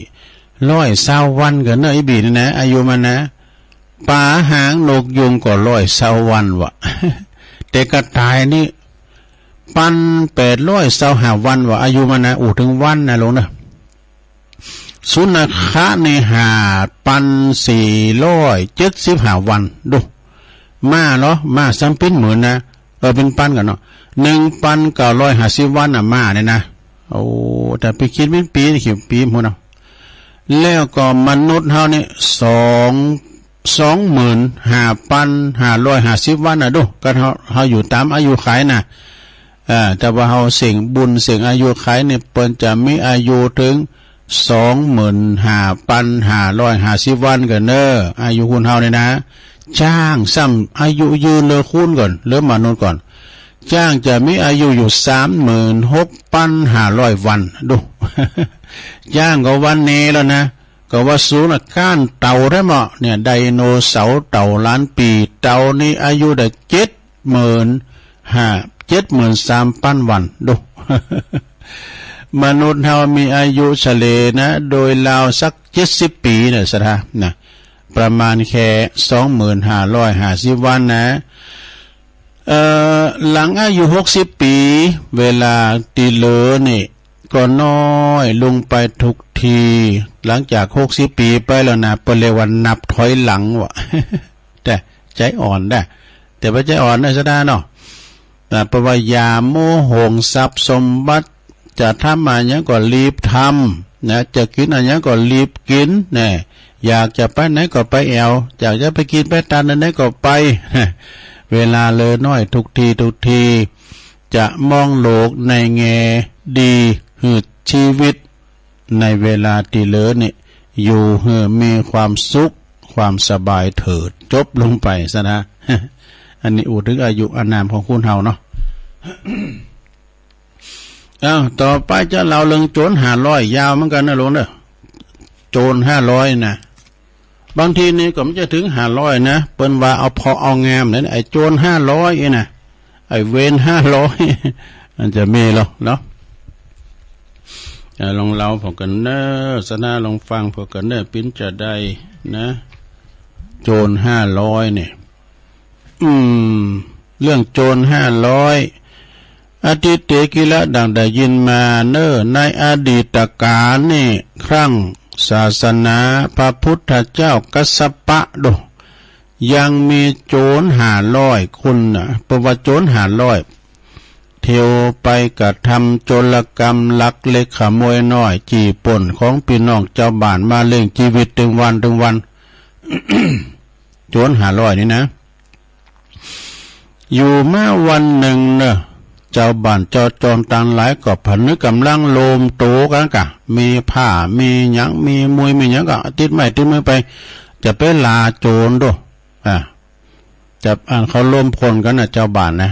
ร้อยซาววันกั๋นเน้อ อี่บี่นี่นะ อายุมันนะ ป๋าหางนกยูงก็ร้อยซาววันว่ะ แต่กระต่ายนี่ ปันแปดร้อยซาวห้าวันว่ะ อายุมันนะ อู้เถิงวันนะลุงเน้อ สุนัขะนี่ห้าปันสี่ร้อยเจ็ดสิบห้าวัน ดู ม้าเหรอ ม้าซ้ำเป๋นหมื่นนะ เออ เป๋นปันกั๋นเนาะ หนึ่งปันเก้าร้อยห้าสิบวันน่ะ ม้าเนี่ยนะ โอ้ แต่ไปคิดเป๋นปี๋ กี่ปี๋พุ้นเนาะ แล้วก็มนุษย์เฮานี่ สอง สองหมื่นห้าปันห้าร้อยห้าสิบวันน่ะ ดู ก็เฮา เฮาอยู่ต๋ามอายุขัยน่ะ เอ่อ แต่ว่าเฮาเส้งบุญเส้งอายุขัยนี่ เปิ้นจะมีอายุเถิง สองหมื่นห้าปันห้าร้อยห้าสิบวันกั๋นเน้อ อายุคนเฮานี่นะ จ๊างซ้ำอายุยืนเหลือคนก่อน เหลือมนุษย์ก่อน จ๊างจะมีอายุอยู่สามหมื่นหกปันห้าร้อยวัน ดู จ๊างก็วันนี้แล้วนะ ก็ว่าสูงนะ ก้านเต่าได้เหมาะเนี่ย ไดโนเสาร์เต่าล้านปี๋ เต่านี่อายุได้เจ็ดหมื่นห้า เจ็ดหมื่นสามปันวัน ดู มนุษย์เฮามีอายุเฉลี่ยนะ โดยราวสักเจ็ดสิบปี๋เนี่ยศรัทธานะ ประมาณแค่สองหมื่นห้าร้อยห้าสิบวันนะ เอ่อ หลังอายุหกสิบปี๋ เวลาตี้เหลือนี่ก็น้อยลงไปทุกที หลังจากหกสิบปี๋ไปแล้วนะ เปิ้นเรียกว่านับถอยหลังว่ะ แต่ใจ๋อ่อนได้ แต่บ่ใจ๋อ่อนนะศรัทธาเนาะ อ่า เพราะว่าอย่ามัวหวงทรัพย์สมบัติ จะทำอะหยังก็รีบทำนะ จะกิ๋นอะหยังก็รีบกิ๋นนะ อยากจะไปไหนก็ไปแอ่ว อยากจะไปกิ๋นไปตานอันไหนก็ไป เวลาเหลือน้อยทุกทีทุกที จะมองโลกในแง่ดี หื้อชีวิตในเวลาตี้เหลือนี่ อยู่หื้อมีความสุข ความสบายเถิด จบลงไปซะนะ อันนี้อู้เถิงอายุอานามของคนเฮาเนาะ อ้าว ต่อไปจะเล่าเรื่องโจรห้าร้อย ยาวเหมือนกั๋นนะลุงเน้อ โจรห้าร้อยนะ บางทีนี่ก็บ่ใจ้เถิงห้าร้อยนะ เปิ้นว่าเอาผ่อเอางามนะ ไอ้โจรห้าร้อยนี่นะ ไอ้เวรห้าร้อย มันจะมีเหรอเนาะ อ่า ลองเล่าผ่อกั๋นเน่อ สนา ลองฟังผ่อกั๋นเน่อ ปิ้นจะได้นะ โจรห้าร้อยนี่ อืม เรื่องโจรห้าร้อย อทิเต กิละ ดังได้ยินมาเน่อ ในอดีตกาลนี่ ครั้งศาสนาพระพุทธเจ้ากัสสปะโด ยังมีโจรห้าร้อยคนน่ะ เปิ้นว่าโจรห้าร้อย เที่ยวไปกระทำโจรกรรมลักเล็กขโมยน้อย จี้ป้นของปี้น้องจาวบ้านมาเลี้ยงจีวิตตึงวันตึงวัน โจรห้าร้อยนี่นะ อยู่มาวันนึ่งเน่อ จาวบ้านจาวจองตังหลายก็ผนึกก๋ำลังรวมตั๋วกั๋นก่ะ มีผ้า มีหยัง มีมุย มีหยังก็ติดไม้ติดมือไป จะไปล่าโจรโด อ่า จะ อันเขารวมพลกั๋นน่ะ จาวบ้านนะ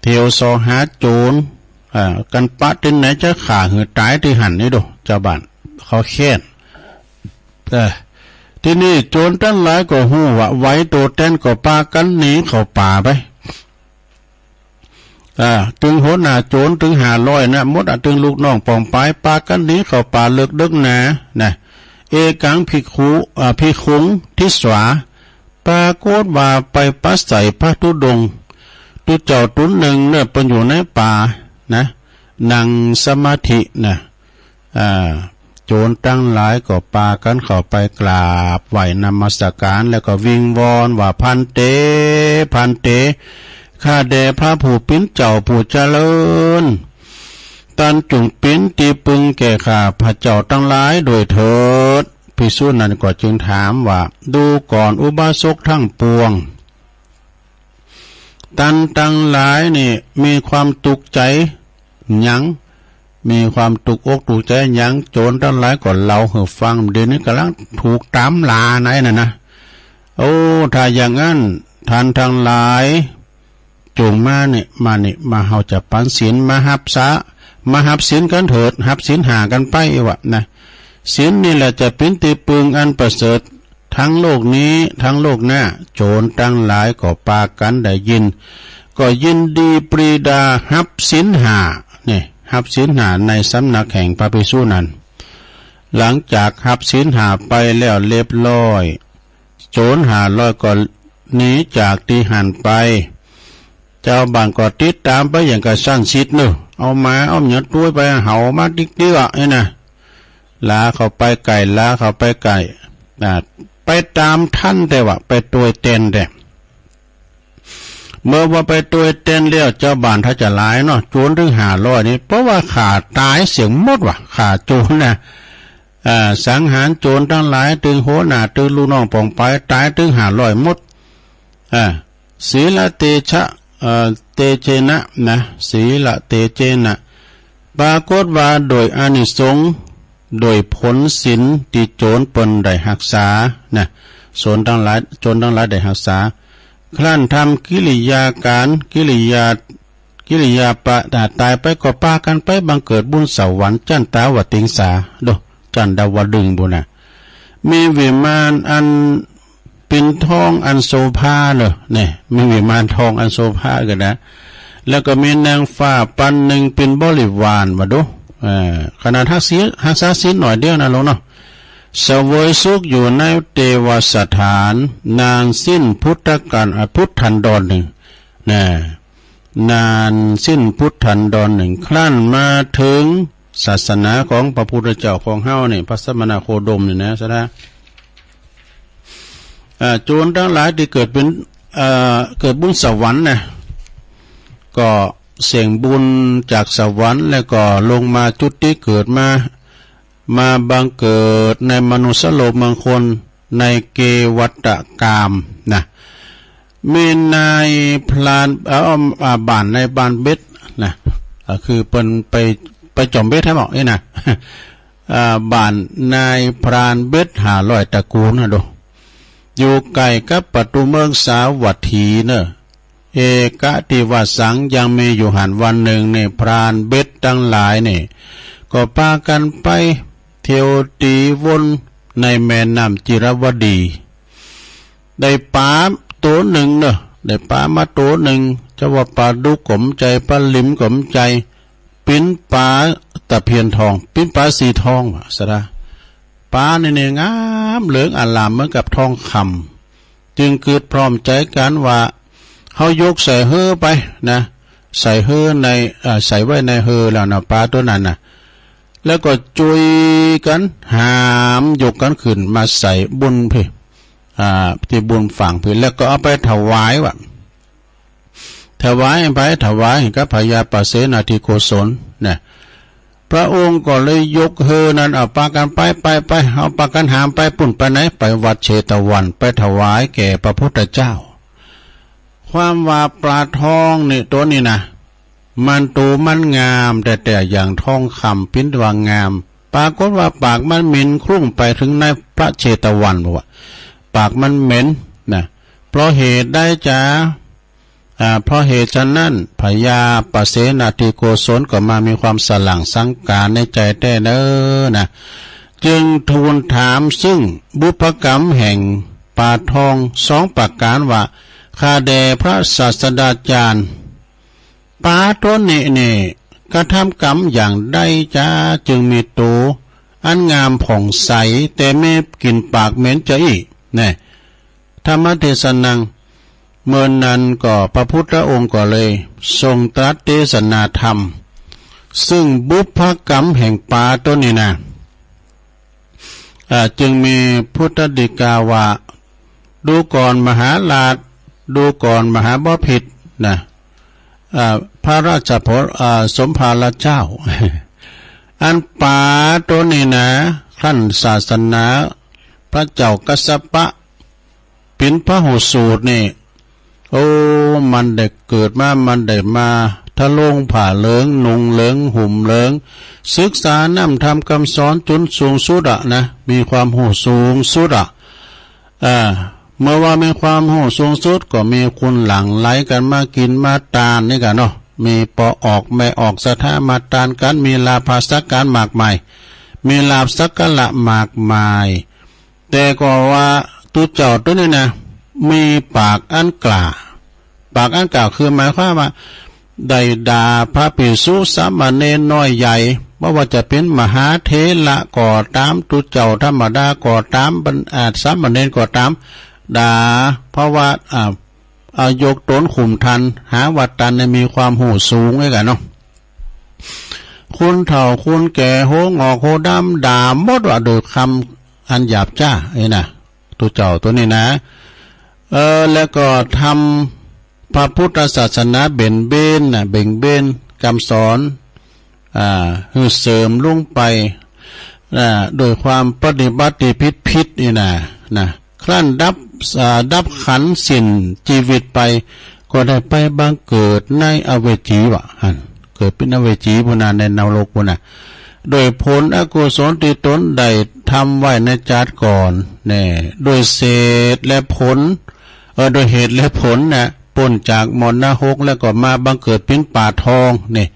เที่ยวเซาะหาโจร อ่า กั๋นปะตี้ไหนจะฆ่าหื้อต๋ายตี้หั้นนี่โด จาวบ้านเขาแค้น เออ ทีนี้โจรตังหลายก็ฮู้ว่าไหวตั๋วแตนก็ปากั๋นหนีเข้าป่าไป อ่า ตึงหัวหน้าโจรตึงห้าร้อยนะ หมดอะ ตึงลูกน้องป้องปายปากั๋นหนีเข้าป่าเลิกเดิ็กหนานะ เอกัง ภิกขุ อ่า ภิกขุง ทิสสา ปรากฏว่าไปปะใสพระธุดงค์ ตุ๊เจ้าตุ๊นนึ่งเน่อ เปิ้นอยู่ในป่านะ นั่งสมาธินะ อ่า โจรตังหลายก็ปากั๋นเข้าไปกราบไหว้นมัสการ แล้วก็วิงวอนว่า ภันเต ภันเต ข้าแด่พระผู้เป๋นเจ้าผู้เจริญ ต้านจุ่งเป๋นตี้ปึงแก่ข้าพระเจ้าตังหลายโดยเถิด ภิกษุนั้นก็จึงถามว่า ดูก่อนอุบาสกตังปวง ต้านตังหลายนี่มีความตุ๊กใจ๋หยัง มีความตุ๊กอกตุ๊กใจ๋หยัง โจรตังหลายก็เล่าหื้อฟัง เดี๋ยวนี้ก่ำลังถูกต๋ามล่าในนั้นนะ โอ้ ถ้าอย่างนั้น ต้านตังหลาย จุ่งมานี่ มานี่ มา เฮาจะปันศีล มาฮับสา มาฮับศีลกั๋นเถิด ฮับศีลห้ากั๋นไป ว่านะ ศีลนี่แหละจะเป๋นตี้ปึงอันประเสริฐ ตึงโลกนี้ ตึงโลกหน้า โจรตังหลายก็ปากั๋นได้ยิน ก็ยินดีปรีดาฮับศีลห้า นี่ ฮับศีลห้าในสำนักแห่งพระภิกษุนั้น หลังจากฮับศีลห้าไปแล้วเรียบร้อย โจรห้าร้อยก็หนีจากตี้หั้นไป จาวบ้านก็ติดต๋ามไปอย่างกระชั้นชิดเนาะ เอาหมาเอาหยังตวยไป เห่ามาติ๊กๆ อะ นี่นะ หลาเข้าไปใก้ หลาเข้าไปใก้ อ่า ไปต๋ามทัน แต่ว่าไปตวยแตนแต๊ เมื่อว่าไปตวยแตนแล้ว จาวบ้านถ้าจะหลายเนาะ โจรตึงห้าร้อยนี่ เพราะว่าฆ่าต๋ายเสี้ยงหมดว่ะ ฆ่าโจรนะ อ่า สังหารโจรตังหลาย ตึงหัวหน้า ตึงลูกน้องป้องปาย ต๋ายตึงห้าร้อยหมด อ่า สีลเตชะ เอ่อ เตเจนะ นะ สีลเตเจนะ ปรากฏว่าโดยอานิสงส์ โดยผลศีลตี้โจรเปิ้นได้ฮักษา นะ โจรตังหลาย โจรตังหลายได้ฮักษา ครั้นทำกิริยาก๋าน กิริยา กิริยาปะ อ่า ต๋ายไปก็ปากั๋นไปบังเกิดบุญสวรรค์จั้นตาวติงสา โด จั้นดาวดึงส์ปู้นนะ มีวิมานอันเป๋นทองอันโสภาเนาะ นี่ มีวิมานทองอันโสภากั๋นนะ แล้วก็มีนางฟ้าปันนึ่งเป๋นบริวาร ว่าดู เอ่อ ขนาดฮักษา ฮักษาศีลหน่อยเดียวนะลูกเนาะ เสวยสุขอยู่ในเตวสถาน นานสิ้นพุทธกาล อ่ะ พุทธันดรหนึ่ง นะ นานสิ้นพุทธันดรหนึ่ง ครั้นมาเถิงศาสนาของพระพุทธเจ้าของเฮานี่ พระสมณโคดมนี่นะ สนะ อ่า โจรตังหลายตี้เกิดเป๋น เอ่อ เกิดบุญสวรรค์นะ ก็เสี่ยงบุญจากสวรรค์ แล้วก็ลงมาจุติเกิดมา มาบังเกิดในมนุษย์โลกบางคน ในเกวัฏฏกามนะ มีนายพราน เอ่อ อ่า บ้านในบ้านเบ็ดนะ ก็คือเปิ้นไป ไปจ่อมเบ็ดให้หมดนี่นะ อ่า บ้านนายพรานเบ็ดห้าร้อยตระกูลนะดู อยู่ใก้กับประตู๋เมืองสาวัตถีเนาะ เอกติวาสัง ยังมีอยู่หั้น วันนึ่งนี่พรานเบ็ดตังหลายนี่ ก็ปากั๋นไปเที่ยวตี๋วน ในแม่น้ำจิราวดี ได้ป๋าโตนึ่งเนาะ ได้ป๋ามาโตนึ่ง จะว่าป๋าดุกก็บ่ใจ้ ป๋าหลิมก็บ่ใจ้ เป๋นป๋าตะเพียนทอง เป๋นป๋าสีทองว่าซะดา ป๋านี่เนี่ยงามเหลืองอลามเหมือนกับทองคำ จึงกึ๊ดพร้อมใจ๋กั๋นว่า เฮายกใส่เฮือไปนะ ใส่เฮือใน เอ่อ ใส่ไว้ในเฮือแล้วนะ ป๋าตั๋วนั้นนะ แล้วก็จุยกั๋นหามยกกั๋นขึ้นมาใส่บุ่นเพ อ่า ตี้บุ่นฝั่งเพ แล้วก็เอาไปถวายว่า ถวายไป ถวายกับพญาปเสนทิโกศลนะ พระองค์ก็เลยยกเฮือนั้น เอาปากั๋นไป ไป ไป เอาปากั๋นหามไป ปู้นไปไหน ไปวัดเชตวัน ไปถวายแก่พระพุทธเจ้า ความว่าป๋าทองนี่ตั๋วนี้นะ มันตั๋วมันงามแต๊ๆ อย่างทองคำ เป๋นตั๋วงาม ปรากฏว่าปากมันเหม็นคลุ้งไปเถิงในพระเชตวัน บอกว่าปากมันเหม็นนะ เพราะเหตุใดจ๊ะ อ่า เพราะเหตุฉะนั้น พญาปเสนทิโกศลก็มามีความสะหลั่งสังก๋านในใจ๋แต๊เน่อนะ จึงทูลถามซึ่งบุพกรรมแห่งป๋าทองสองประก๋านว่า ข้าแด่พระศาสดาจารย์ ป๋าตั๋วนี้เนี่ย กระทำกรรมอย่างใดจ๊ะ จึงมีตั๋วอันงามผ่องใส แต่มีกลิ่นปากเหม็นจาอี้ แน่ ธรรมเทศนัง เมื่อนั้นก็พระพุทธองค์ก็เลยทรงตรัสเทศนาธรรม ซึ่งบุพกรรมแห่งป๋าตั๋วนี้นะ อ่า จึงมีพุทธดีกาว่า ดูก่อนมหาราช ดูก่อนมหาบพิตรนะ อ่า พระราชโผ อ่า สมภารเจ้า อันป๋าตั๋วนี้นะ ครั้นศาสนาพระเจ้ากัสสปะ เป๋นพหูสูตรนี่ โอ้ มันได้เกิดมา มันได้มาทะโลงผ้าเหลือง หนุงเหลือง ห่มเหลือง ศึกษาน้ำธรรมกำสอนจ๋นสูงสุดอะนะ มีความฮู้สูงสุดอะ อ่า เมื่อว่ามีความฮู้สูงสุด ก็มีคนหลั่งไหลกั๋นมากิ๋นมาตานนี่ก่ะเนาะ มีป้อออกแม่ออกศรัทธามาตานกั๋น มีลาภาสักก๋านมากมาย มีลาภสักการะมากมาย แต่ก็ว่าตุ๊เจ้าตั๋วนี้นะ มีปากอันกล้า ปากอันกล้าคือหมายความว่า ได้ด่าพระภิกษุสามเณรน้อยใหญ่ บ่ว่าจะเป๋นมหาเถระก็ต๋าม ตุ๊เจ้าธรรมดาก็ต๋าม บรร อ่า สามเณรก็ต๋าม ด่า เพราะว่า อ่า เอายกต๋นขุมตัน หาว่าตันเนี่ยมีความฮู้สูงไว้ก่ะเนาะ คนเฒ่าคนแก่ ฮูหงอกฮูดำ ด่าหมดว่าโดยกำอันหยาบจ๊า ไอ้น่ะ ตุ๊เจ้าตั๋วนี้นะ เออ แล้วก็ทำพระพุทธศาสนาเบ่งเบนน่ะ เบ่งเบนกำสอน อ่า หื้อเสื่อมลงไป อ่า โดยความปฏิบัติตี้ผิดๆ นี่นะ นะ ครั้นดับ อ่า ดับขันธ์สิ้นจีวิตไป ก็ได้ไปบังเกิดในอเวจีว่ะ หั่น เกิดเป๋นอเวจีปู้นน่ะ ในนรกปู้นน่ะ โดยผลอกุศลตี้ต๋นได้ทำไว้ในจาติก่อน แน่ โดยเหตุและผล เออ โดยเหตุและผลน่ะ ป๊นจากหม้อนรกแล้วก็มาบังเกิดเป๋นป๋าทอง นี่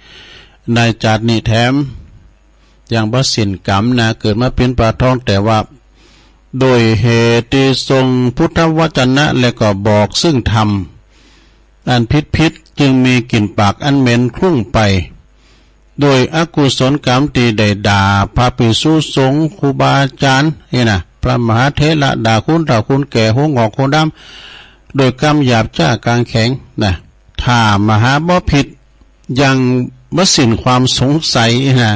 ในจาตินี้แถม ยังบ่สิ้นกรรมนะ เกิดมาเป๋นป๋าทอง แต่ว่าโดยเหตุตี้ทรงพุทธวจนะ และก็บอกซึ่งธรรมอันผิดๆ จึงมีกลิ่นปากอันเหม็นคลุ้งไป โดยอกุศลกรรมตี้ได้ด่าพระภิกษุสงฆ์ครูบาอาจารย์ นี่นะ พระมหาเถระด่าคนเฒ่าคนแก่ ฮูหงอกฮูดำ โดยกำหยาบจ๊ากางแข็งนะ ถ้ามหาบพิตร ยังบ่สิ้นความสงสัยนะ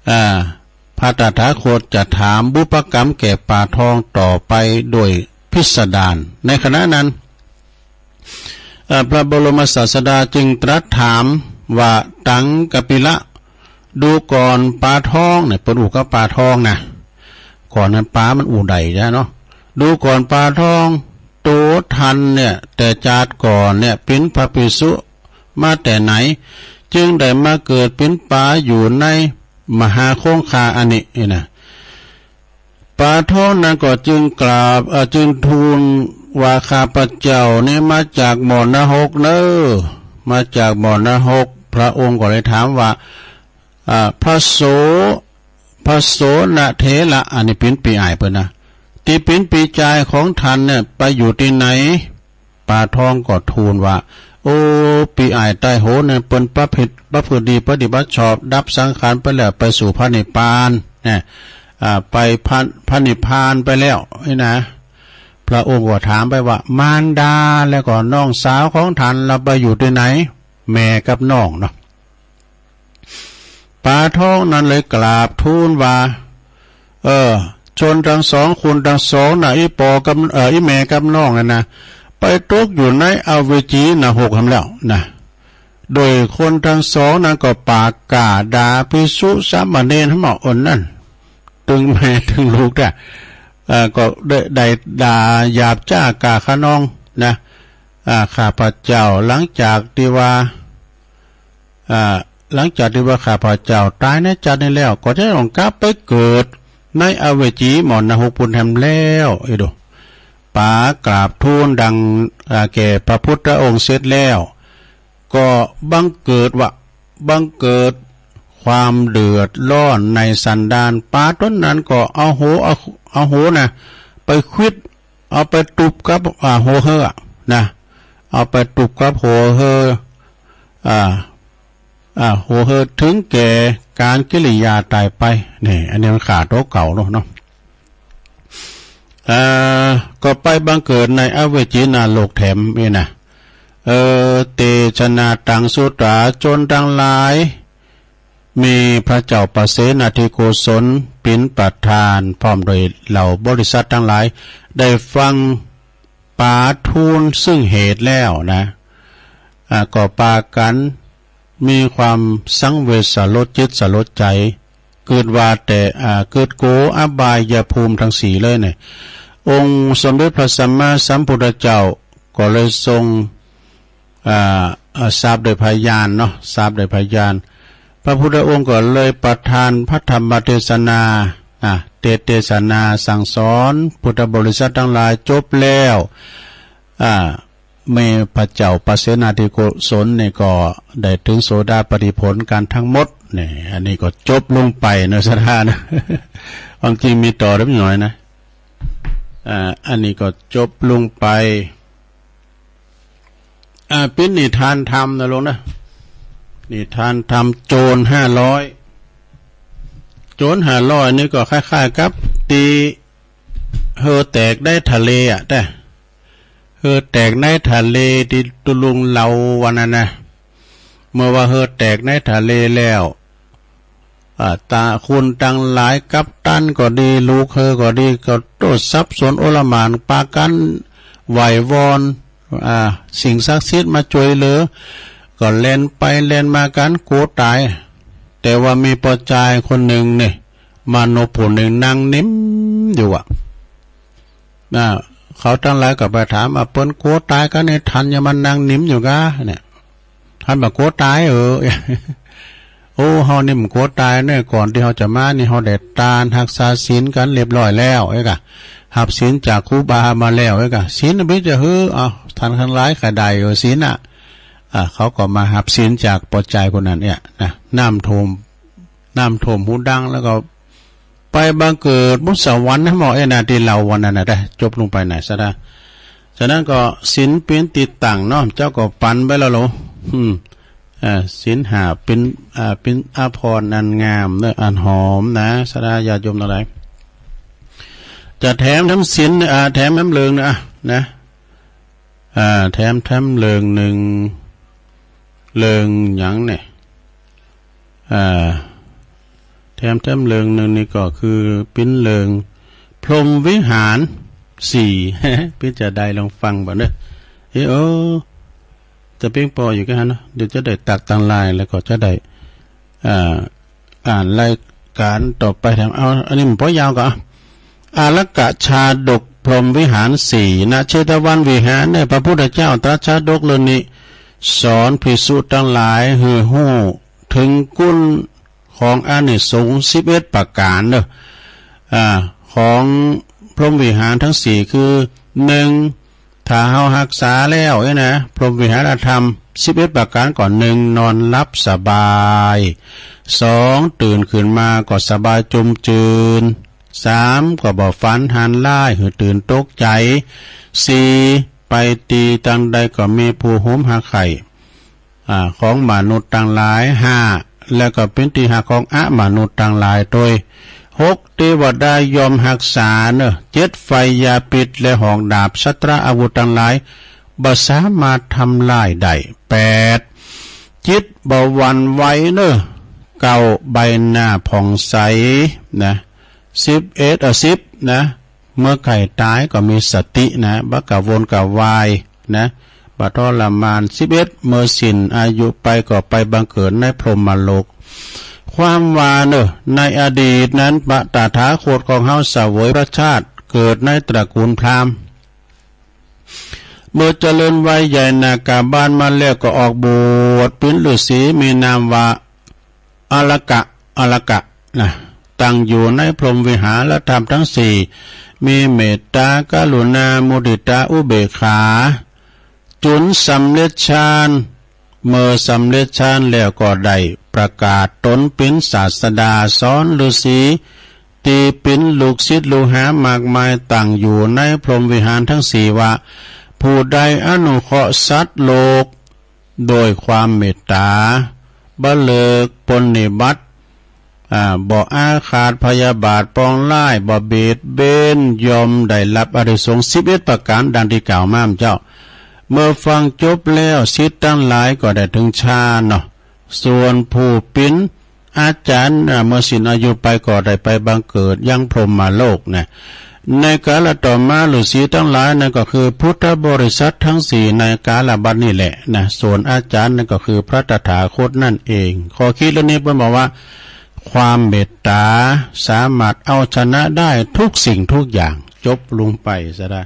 อ่า พระตถาคตจะถามบุพกรรมแก่ป๋าทองต่อไปโดยพิสดาร ในขณะนั้น เอ่อ พระบรมศาสดาจึงตรัสถามว่า ตังกปิละ ดูก่อนป๋าทอง เนี่ย เปิ้นอู้กับป๋าทองนะ ก่อนนั้นป๋ามันอู้ได้นะเนาะ ดูก่อนป๋าทอง ตั๋วต้านเนี่ย แต่จาติก่อนเนี่ย เป๋นพระภิกษุมาแต่ไหน จึงได้มาเกิดเป๋นป๋าอยู่ในมหาคงคาอันนี้ นี่นะ ป๋าทองนั้นก็จึงกราบ เอ่อ จึงทูลว่า ข้าพเจ้านี้มาจากหม้อนรกเน่อ มาจากหม้อนรก พระองค์ก็เลยถามว่า อ่า พระโส พระโสณเถระ อันนี้เป๋นปี้อ้ายเปิ้นนะ ตี้เป๋นปี้จายของต้านเนี่ย ไปอยู่ตี้ไหน ป๋าทองก็ทูลว่า โอ้ ปี้อ้ายใต้โหนเนี่ย เปิ้นประพฤติ ประพฤติดีปฏิบัติชอบ ดับสังขารไปแล้ว ไปสู่พระนิพพานนะ อ่า ไปพระ พระนิพพานไปแล้วนี่นะ พระองค์ก็ถามไปว่า มารดาแล้วก็น้องสาวของต้านละไปอยู่ตี้ไหน แม่กับน้องเนาะ ป๋าทองนั้นเลยกราบทูลว่า เออ ชนตังสอง คนตังสองน่ะ อี่ป้อกับ เอ่อ อี่แม่กับน้องนั่นนะ ไปตกอยู่ในอเวจีนรกหั้นแล้วนะ โดยคนตังสองนั้นก็ปากกล้าด่าภิกษุสามเณรหั้นหมออ่อนนั่น ตึงแม่ตึงลูกน่ะ เอ่อ ก็ได้ ได้ด่าหยาบจ๊าก้าคะนองนะ อ่า ข้าพเจ้าหลังจากตี้ว่า อ่า หลังจากตี้ว่าข้าพเจ้าต๋ายในจั๊ดนี้แล้ว ก็จะต้องกลับไปเกิดในอเวจีหม่อนนรกปู้นแหมแล้ว เอ้ยดู ป๋ากราบทูลดัง อ่า แก่พระพุทธองค์เสร็จแล้ว ก็บังเกิดว่า บังเกิดความเดือดร้อนในสันดาน ป๋าต๋นนั้นก็เอาหัว เอา เอาหัวน่ะ ไปขวิด เอาไปตุ๊บกับ อ่า หัวเฮือนะ เอาไปตุ๊บกับหัวเฮือ อ่า อ่า หัวเฮือ ถึงแก่ก๋านกิริยาต๋ายไป นี่ อันนี้มันข่าวตั๋วเก่าเนาะ เนาะ เอ่อ ก็ไปบังเกิดในอเวจีนรกแถมนี่นะ เออ เตชะนาตังสุตา ชนตังหลาย มีพระเจ้าปเสนาธิโกศลเป๋นประธาน พร้อมโดยเหล่าบริษัทตังหลาย ได้ฟังป๋าทูลซึ่งเหตุแล้วนะ อ่า ก็ปากั๋นมีความสังเวชสลดจิตสลดใจ๋ กึ๊ดว่าแต่ อ่า กึ๊ดกั๋วอบายภูมิตังสี่เลยเนี่ย องค์สมเด็จพระสัมมาสัมพุทธเจ้าก็เลยทรง อ่า อ่า ทราบด้วยพยานเนาะ ทราบด้วยพยาน พระพุทธองค์ก็เลยประทานพระธรรมเทศนา อ่า เตชะเทศนาสั่งสอนพุทธบริษัทตังหลายจบแล้ว อ่า แม่พระเจ้าปเสนาธิโกศลนี่ก็ได้ถึงโสดาปัตติผลกั๋นตังหมด นี่ อันนี้ก็จบลงไปเนาะ ศรัทธานะ ความจริงมีต่อเล็กน้อยนะ อ่า อันนี้ก็จบลงไป อ่า เป๋นนิทานธรรมนะลูกนะ นิทานธรรมโจรห้าร้อย โจรห้าร้อยนี่ก็คล้ายๆ กับตี้เฮือแตกในทะเลอะ แต่ เฮือแตกในทะเลตี้ตุ๊ลุงเล่าวันนั้นนะ เมื่อว่าเฮือแตกในทะเลแล้ว อ่า ตา คนตังหลาย กัปตันก็ดี ลูกเฮือก็ดี ก็โต้ษสับสนโอลหม่าน ปากั๋นไหว้วอน อ่า สิ่งศักดิ์สิทธิ์มาจ้วยเหลือ ก็แล่นไปแล่นมากั๋น กั๋วต๋าย แต่ว่ามีป้อจายคนนึ่งเนี่ย มนุษย์ผู้นึ่งนั่งนิ่มอยู่อะ น่ะ เขาตังหลายก็ไปถามว่า เปิ้นกั๋วต๋ายกั๋นเนี่ย ต้านยังมานั่งนิ่มอยู่กา เนี่ย ต้านบ่กั๋วต๋ายเออ โอ้ เฮานี่บ่กั๋วต๋ายเนี่ย ก่อนตี้เฮาจะมานี่ เฮาได้ตานฮักษาศีลกั๋นเรียบร้อยแล้ว เอ้ยกา ฮับศีลจากครูบามาแล้ว เอ้ยกา ศีลบ่มีจะหื้อ เอ้า ต้านตังหลายก็ได้เออ ศีลน่ะ อ่า เขาก็มาฮับศีลจากป้อจายคนนั้นเนี่ยนะ น้ำท่วม น้ำท่วมฮูดัง แล้วก็ไปบังเกิดบนสวรรค์นะหมอ เอ้ยนะ ตี้เล่าวันนั้นนะ ได้จบลงไปนะ ศรัทธา ฉะนั้นก็ศีลเป๋นตี้ตั้งเนาะ เจ้าก็ปันไปแล้วเหรอ อืม อ่า ศีลห้าเป๋น อ่า เป๋นอาภรณ์อันงามเนาะ อันหอมนะ ศรัทธาญาติโยมตังหลาย จะแถมแถมศีล อ่า แถมแถมเรื่องนะ นะ อ่า แถมแถมเรื่องนึ่ง เรื่องหยังเนี่ย อ่า แถมแถมเรื่องนึ่งนี่ก็คือเป๋นเรื่องพรหมวิหารสี่ เป๋นจาใดลองฟังบ่าเนาะ เอ้ย เออ จะเปียงปออยู่กาหั้นเนาะ เดี๋ยวจะได้ตักตังหลาย แล้วก็จะได้ อ่า อ่านรายการต่อไปแถม เอา อันนี้มันบ่ยาวก็ อารักขชาดกพรหมวิหารสี่ ณ เชตวันวิหาร เนี่ย พระพุทธเจ้าตรัสชาดกเรื่องนี้ สอนภิกษุตังหลายหื้อฮู้เถิงกุณของอานิสงส์สิบเอ็ดประก๋านเนาะ อ่า ของพรหมวิหารตังสี่คือ นึ่ง ถ้าเฮาฮักษาแล้วเนี่ยนะ พรหมวิหารธรรม สิบเอ็ดประก๋านก็ นึ่ง นอนหลับสบาย สอง ตื่นขึ้นมาก็สบายจุมจืน สาม ก็บ่ฝันหันร้ายหื้อตื่นตกใจ๋ สี่ ไปตี้ตังใดก็มีผู้หุมฮักใค่ อ่า ของมนุษย์ตังหลาย ห้า แล้วก็เป๋นตี้ฮักของอมนุษย์ตังหลายตวย หก เตวดาย่อมฮักษาเน่อ เจ็ด ไฟยาพิษและหอกดาบ สัสตราอาวุธตังหลาย บ่สามารถทำร้ายได้ แปด จิตบ่หวั่นไหวเน่อ เก้า ใบหน้าผ่องใสนะ สิบเอ็ด เอ่อ สิบ นะ เมื่อใกล้ต๋ายก็มีสตินะ บ่กระวนกระวายนะ บ่ทรมาน สิบเอ็ด เมื่อสิ้นอายุไปก็ไปบังเกิดในพรหมโลก ความว่าเน่อ ในอดีตนั้นพระตถาคตของเฮาเสวยพระชาติเกิดในตระกูลพราหมณ์ เมื่อเจริญวัยใหญ่นาคาบาลมาแล้วก็ออกบวชเป๋นฤๅษี มีนามว่า อารักขะ อารักขะนะ ตั้งอยู่ในพรหมวิหารธรรมทั้งสี่ มีเมตตา กรุณา มุทิตา อุเบกขา จุ๋นสำเร็จฌาน เมื่อสำเร็จฌานแล้วก็ได้ประกาศตนเป๋นศาสดา สอนฤๅษีตี้เป๋นลูกศิษย์ลูกหามากมาย ตั้งอยู่ในพรหมวิหารทั้งสี่ว่า ผู้ใดอนุเคราะห์สัตว์โลก โดยความเมตต๋า บ่เลิกปรนนิบัติ อ่า บ่อาฆาตพยาบาทปองร้าย บ่เบียดเบียน ย่อมได้ฮับอานิสงส์ สิบเอ็ดประก๋านดังตี้กล่าวมาเจ้า เมื่อฟังจบแล้ว ศิษย์ตังหลายก็ได้เถิงฌานเนาะ ส่วนผู้เป๋นอาจ๋ารย์ อ่า เมื่อสิ้นอายุไปก็ได้ไปบังเกิดยังพรหมโลกนะ ในกาลต่อมาฤๅษีตังหลายนั้นก็คือพุทธบริษัททั้งสี่ในกาลบัดนี้แหละนะ ส่วนอาจ๋ารย์นั้นก็คือพระตถาคตนั่นเอง ข้อคิดเรื่องนี้เปิ้นบอกว่า ความเมตต๋าสามารถเอาชนะได้ทุกสิ่งทุกอย่าง จบลงไปซะได้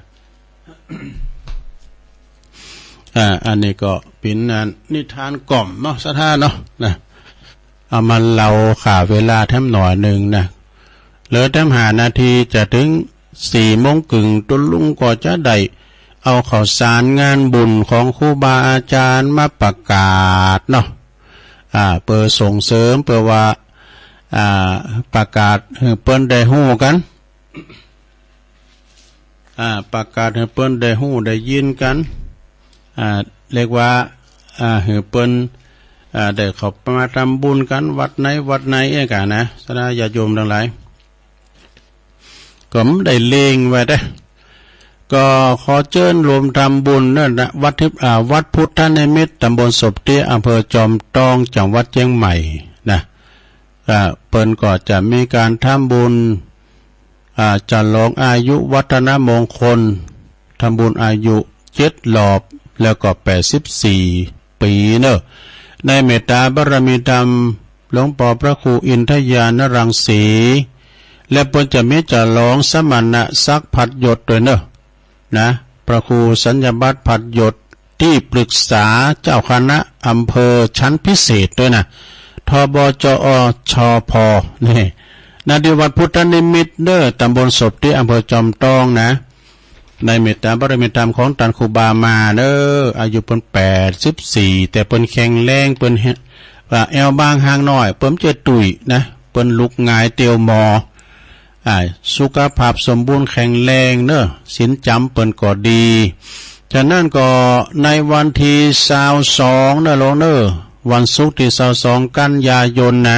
อ่า อันนี้ก็เป๋น อ่า นิทานกล่อมเนาะ ศรัทธาเนาะ นะ เอามาเล่าฆ่าเวลาแถมหน่อยนึ่งนะ เหลือแถมห้านาทีจะเถิงสี่โมงเกิ่ง ตุ๊ลุงก็จะได้เอาข่าวสารงานบุญของครูบาอาจ๋ารย์มาประกาศเนาะ อ่า เปื้อส่งเสริม เปื้อว่า อ่า ประกาศหื้อเปิ้นได้ฮู้กั๋น อ่า ประกาศหื้อเปิ้นได้ฮู้ได้ยินกั๋น อ่า เรียกว่า อ่า หื้อเปิ้น อ่า ได้เข้ามาทำบุญกั๋นวัดไหนวัดไหนเองกั๋นนะ ศรัทธาญาติโยมตังหลาย ก็บ่ได้เล็งไว้เด้อ ก็ขอเจิญรวมทำบุญเน่อนะ วัดทิพย์ อ่า วัดพุทธนิมิตร ตำบลศพเตี้ย อำเภอจอมตอง จังหวัดเจียงใหม่นะ อ่า เปิ้นก็จะมีก๋านทำบุญ อ่า ฉลองอายุวัฒนมงคล ทำบุญอายุเจ็ดรอบ แล้วก็แปดสิบสี่ปี๋เน่อ ในเมตตาบารมีธรรมหลวงป้อพระครูอินทญาณรังสี และเปิ้นจะมีฉลองสมณศักดิ์ผัดยศตวยเน่อ นะ พระครูสัญญบัตรผัดยศ ตี้ปรึกษาเจ้าคณะอำเภอชั้นพิเศษตวยนะ ทบจอ ชพ นี่ ณ ที่วัดพุทธนิมิตรเน่อ ตำบลศพเตี้ย อำเภอจอมตองนะ ในเมตตาบารมีธรรมของต้านครูบามาเน่อ อายุเปิ้นแปดสิบสี่ แต่เปิ้นแข็งแรง เปิ้นแฮ- ว่าแอวบางฮางน้อย เปิ้นบ่ใจ้ตุ้ยนะ เปิ้นลุกหงายเตียวหมอ อ่า สุขภาพสมบูรณ์แข็งแรงเน่อ ศีลจ๋ำเปิ้นก็ดี ฉะนั้นก็ในวันตี้ซาวสองเน่อหลวงเน่อ วันศุกร์ตี้ซาวสองกันยายนนะ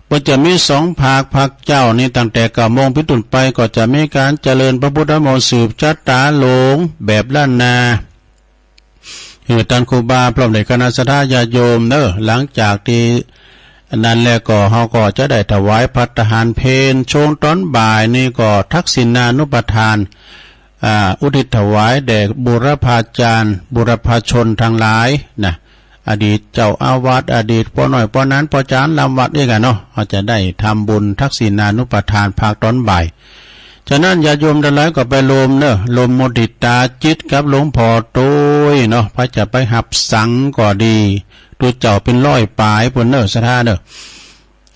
เปิ้นจะมีสองภาค ภาคเจ๊านี่ตั้งแต่เก้าโมงเป๋นต้นไป ก็จะมีก๋านเจริญพระพุทธมนต์สืบชะตาหลวงแบบล้านนา หื้อต้านครูบาพร้อมด้วยคณะศรัทธาญาติโยมเน่อ หลังจากตี้อันนั้นแล้วก็เฮาก็จะได้ถวายภัตตาหารเพล ช่วงต๋อนบ่ายนี่ก็ทักษิณานุปทาน อ่า อุทิศถวายแด่บุรพาจารย์ บุรพาชนตังหลายนะ อดีตเจ้าอาวาส อดีตป้อน้อยป้อหนาน ป้อจ๋ารย์ลำวัดเองกั๋นเนาะ เฮาจะได้ทำบุญทักษิณานุปทานภาคต๋อนบ่าย ฉะนั้นญาติโยมตังหลายก็ไปรวมเน่อ รวมมุทิตาจิตกับหลวงป้อตวยเนาะ ใผจะไปฮับสังก็ดี ตุ๊เจ้าเป๋นร้อยป๋ายปู้นเน่อ ศรัทธาเน่อ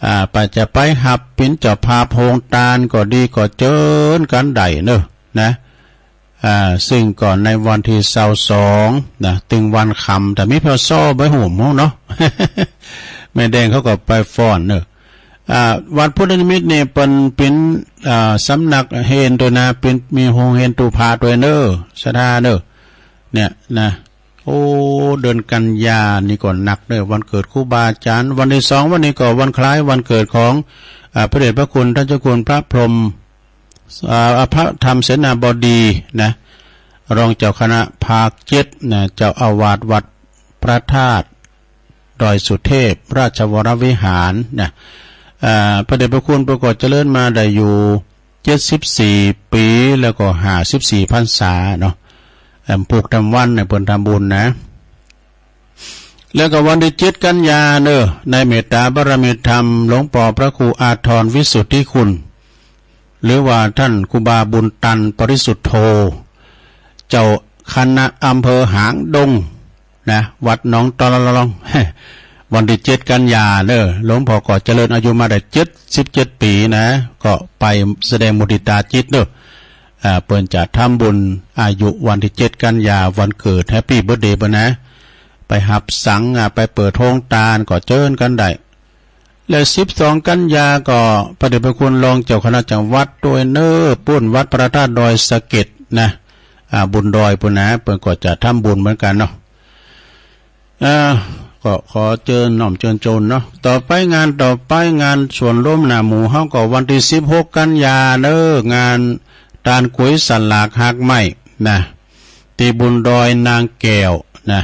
อ่า ใผจะไปฮับเป๋นเจ้าภาพโฮงตานก็ดี ก็เจิญกั๋นได้เน่อ นะ อ่า ซึ่งก็ในวันตี้ซาวสองนะ ตึงวันค่ำ แต่มี พ.ศ. บ่ฮู้เนาะ แม่แดงเขาก็ไปฟ้อนเนาะ อ่า วัดพุทธนิมิตนี่เปิ้นเป๋น อ่า สำนักเฮนตวยนะ เป๋น มีโฮงเฮนตู้พระตวยเนาะ ศรัทธาเนาะ เนี่ยนะ โอ้ เดือนกันยานี่ก็หนักเนาะ วันเกิดครูบาอาจ๋ารย์ วันตี้สองวันนี้ก็วันคล้ายวันเกิดของ อ่า พระเดชพระคุณต้านเจ้าคุณพระพรหม อ่า พระธรรมเสนาบดีนะ รองเจ้าคณะภาคเจ็ดนะ เจ้าอาวาสวัดพระธาตุดอยสุเทพราชวรวิหารนะ อ่า พระเดชพระคุณเปิ้นก็เจริญมาได้อยู่เจ็ดสิบสี่ปี๋ แล้วก็ห้าสิบสี่พรรษาเนาะ แอมผูกทำวันเนี่ยเปิ้นทำบุญนะ แล้วก็วันตี้เจ็ดกันยาเนาะ ในเมตตาบารมีธรรมหลวงป้อพระครูอาทรวิสุทธิคุณ หรือว่าต้านครูบาบุญตันปริสุทธโธ เจ้าคณะอำเภอหางดงนะ วัดหนองตะลอง วันตี้เจ็ดกันยาเนาะ หลวงป้อก็เจริญอายุมาได้เจ็ดสิบเจ็ดปี๋นะ ก็ไปแสดงมุทิตาจิตเนาะ อ่า เปิ้นจะทำบุญอายุวันตี้เจ็ดกันยา วันเกิด แฮปปี้เบิร์ธเดย์ เปิ้นนะ ไปหับสัง อ่า ไปเปิดโฮงตานก็เจิญกั๋นได้ และสิบสองกันยาก็พระเดชพระคุณรองเจ้าคณะจังหวัดตวยเนาะ ปู๊นวัดพระธาตุดอยสะเก็ดนะ อ่า บุญดอยปู๊นนะ เปิ้นก็จะทำบุญเหมือนกั๋นเนาะ อ่า ก็ขอเจิญน้อมเจิญจวนเนาะ ต่อไปงาน ต่อไปงานสวนโฮมหน้าหมู่เฮาก็วันตี้สิบหกกันยาเนาะ งานตานก๋วยสลากฮากไม้นะ ตี้บุญดอยนางแก้วนะ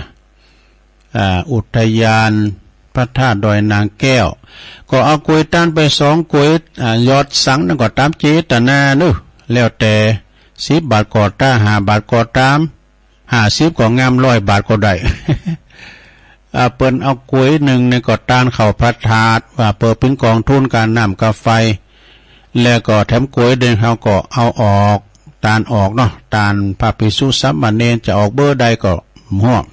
อ่า อุทยานพระธาตุดอยนางแก้ว ก็เอาก๋วยตานไปสองก๋วย อ่า ยอดสังนั้นก็ต๋ามเจตนาเนาะ แล้วแต่ สิบบาทก็ต๋าม ห้าบาทก็ต๋าม ห้าสิบก็งาม ร้อยบาทก็ได้ อ่า เปิ้นเอาก๋วยนึ่งนี่ก็ตานข้าวพระธาตุ ว่าเปิดเป๋นก๋องทุนก๋าน้ำก๋าไฟ แล้วก็แถมก๋วยนึ่งเฮาก็เอาออก ตานออกเนาะ ตานพระภิกษุสามเณรจะออกเบอร์ใดก็ฮ่วม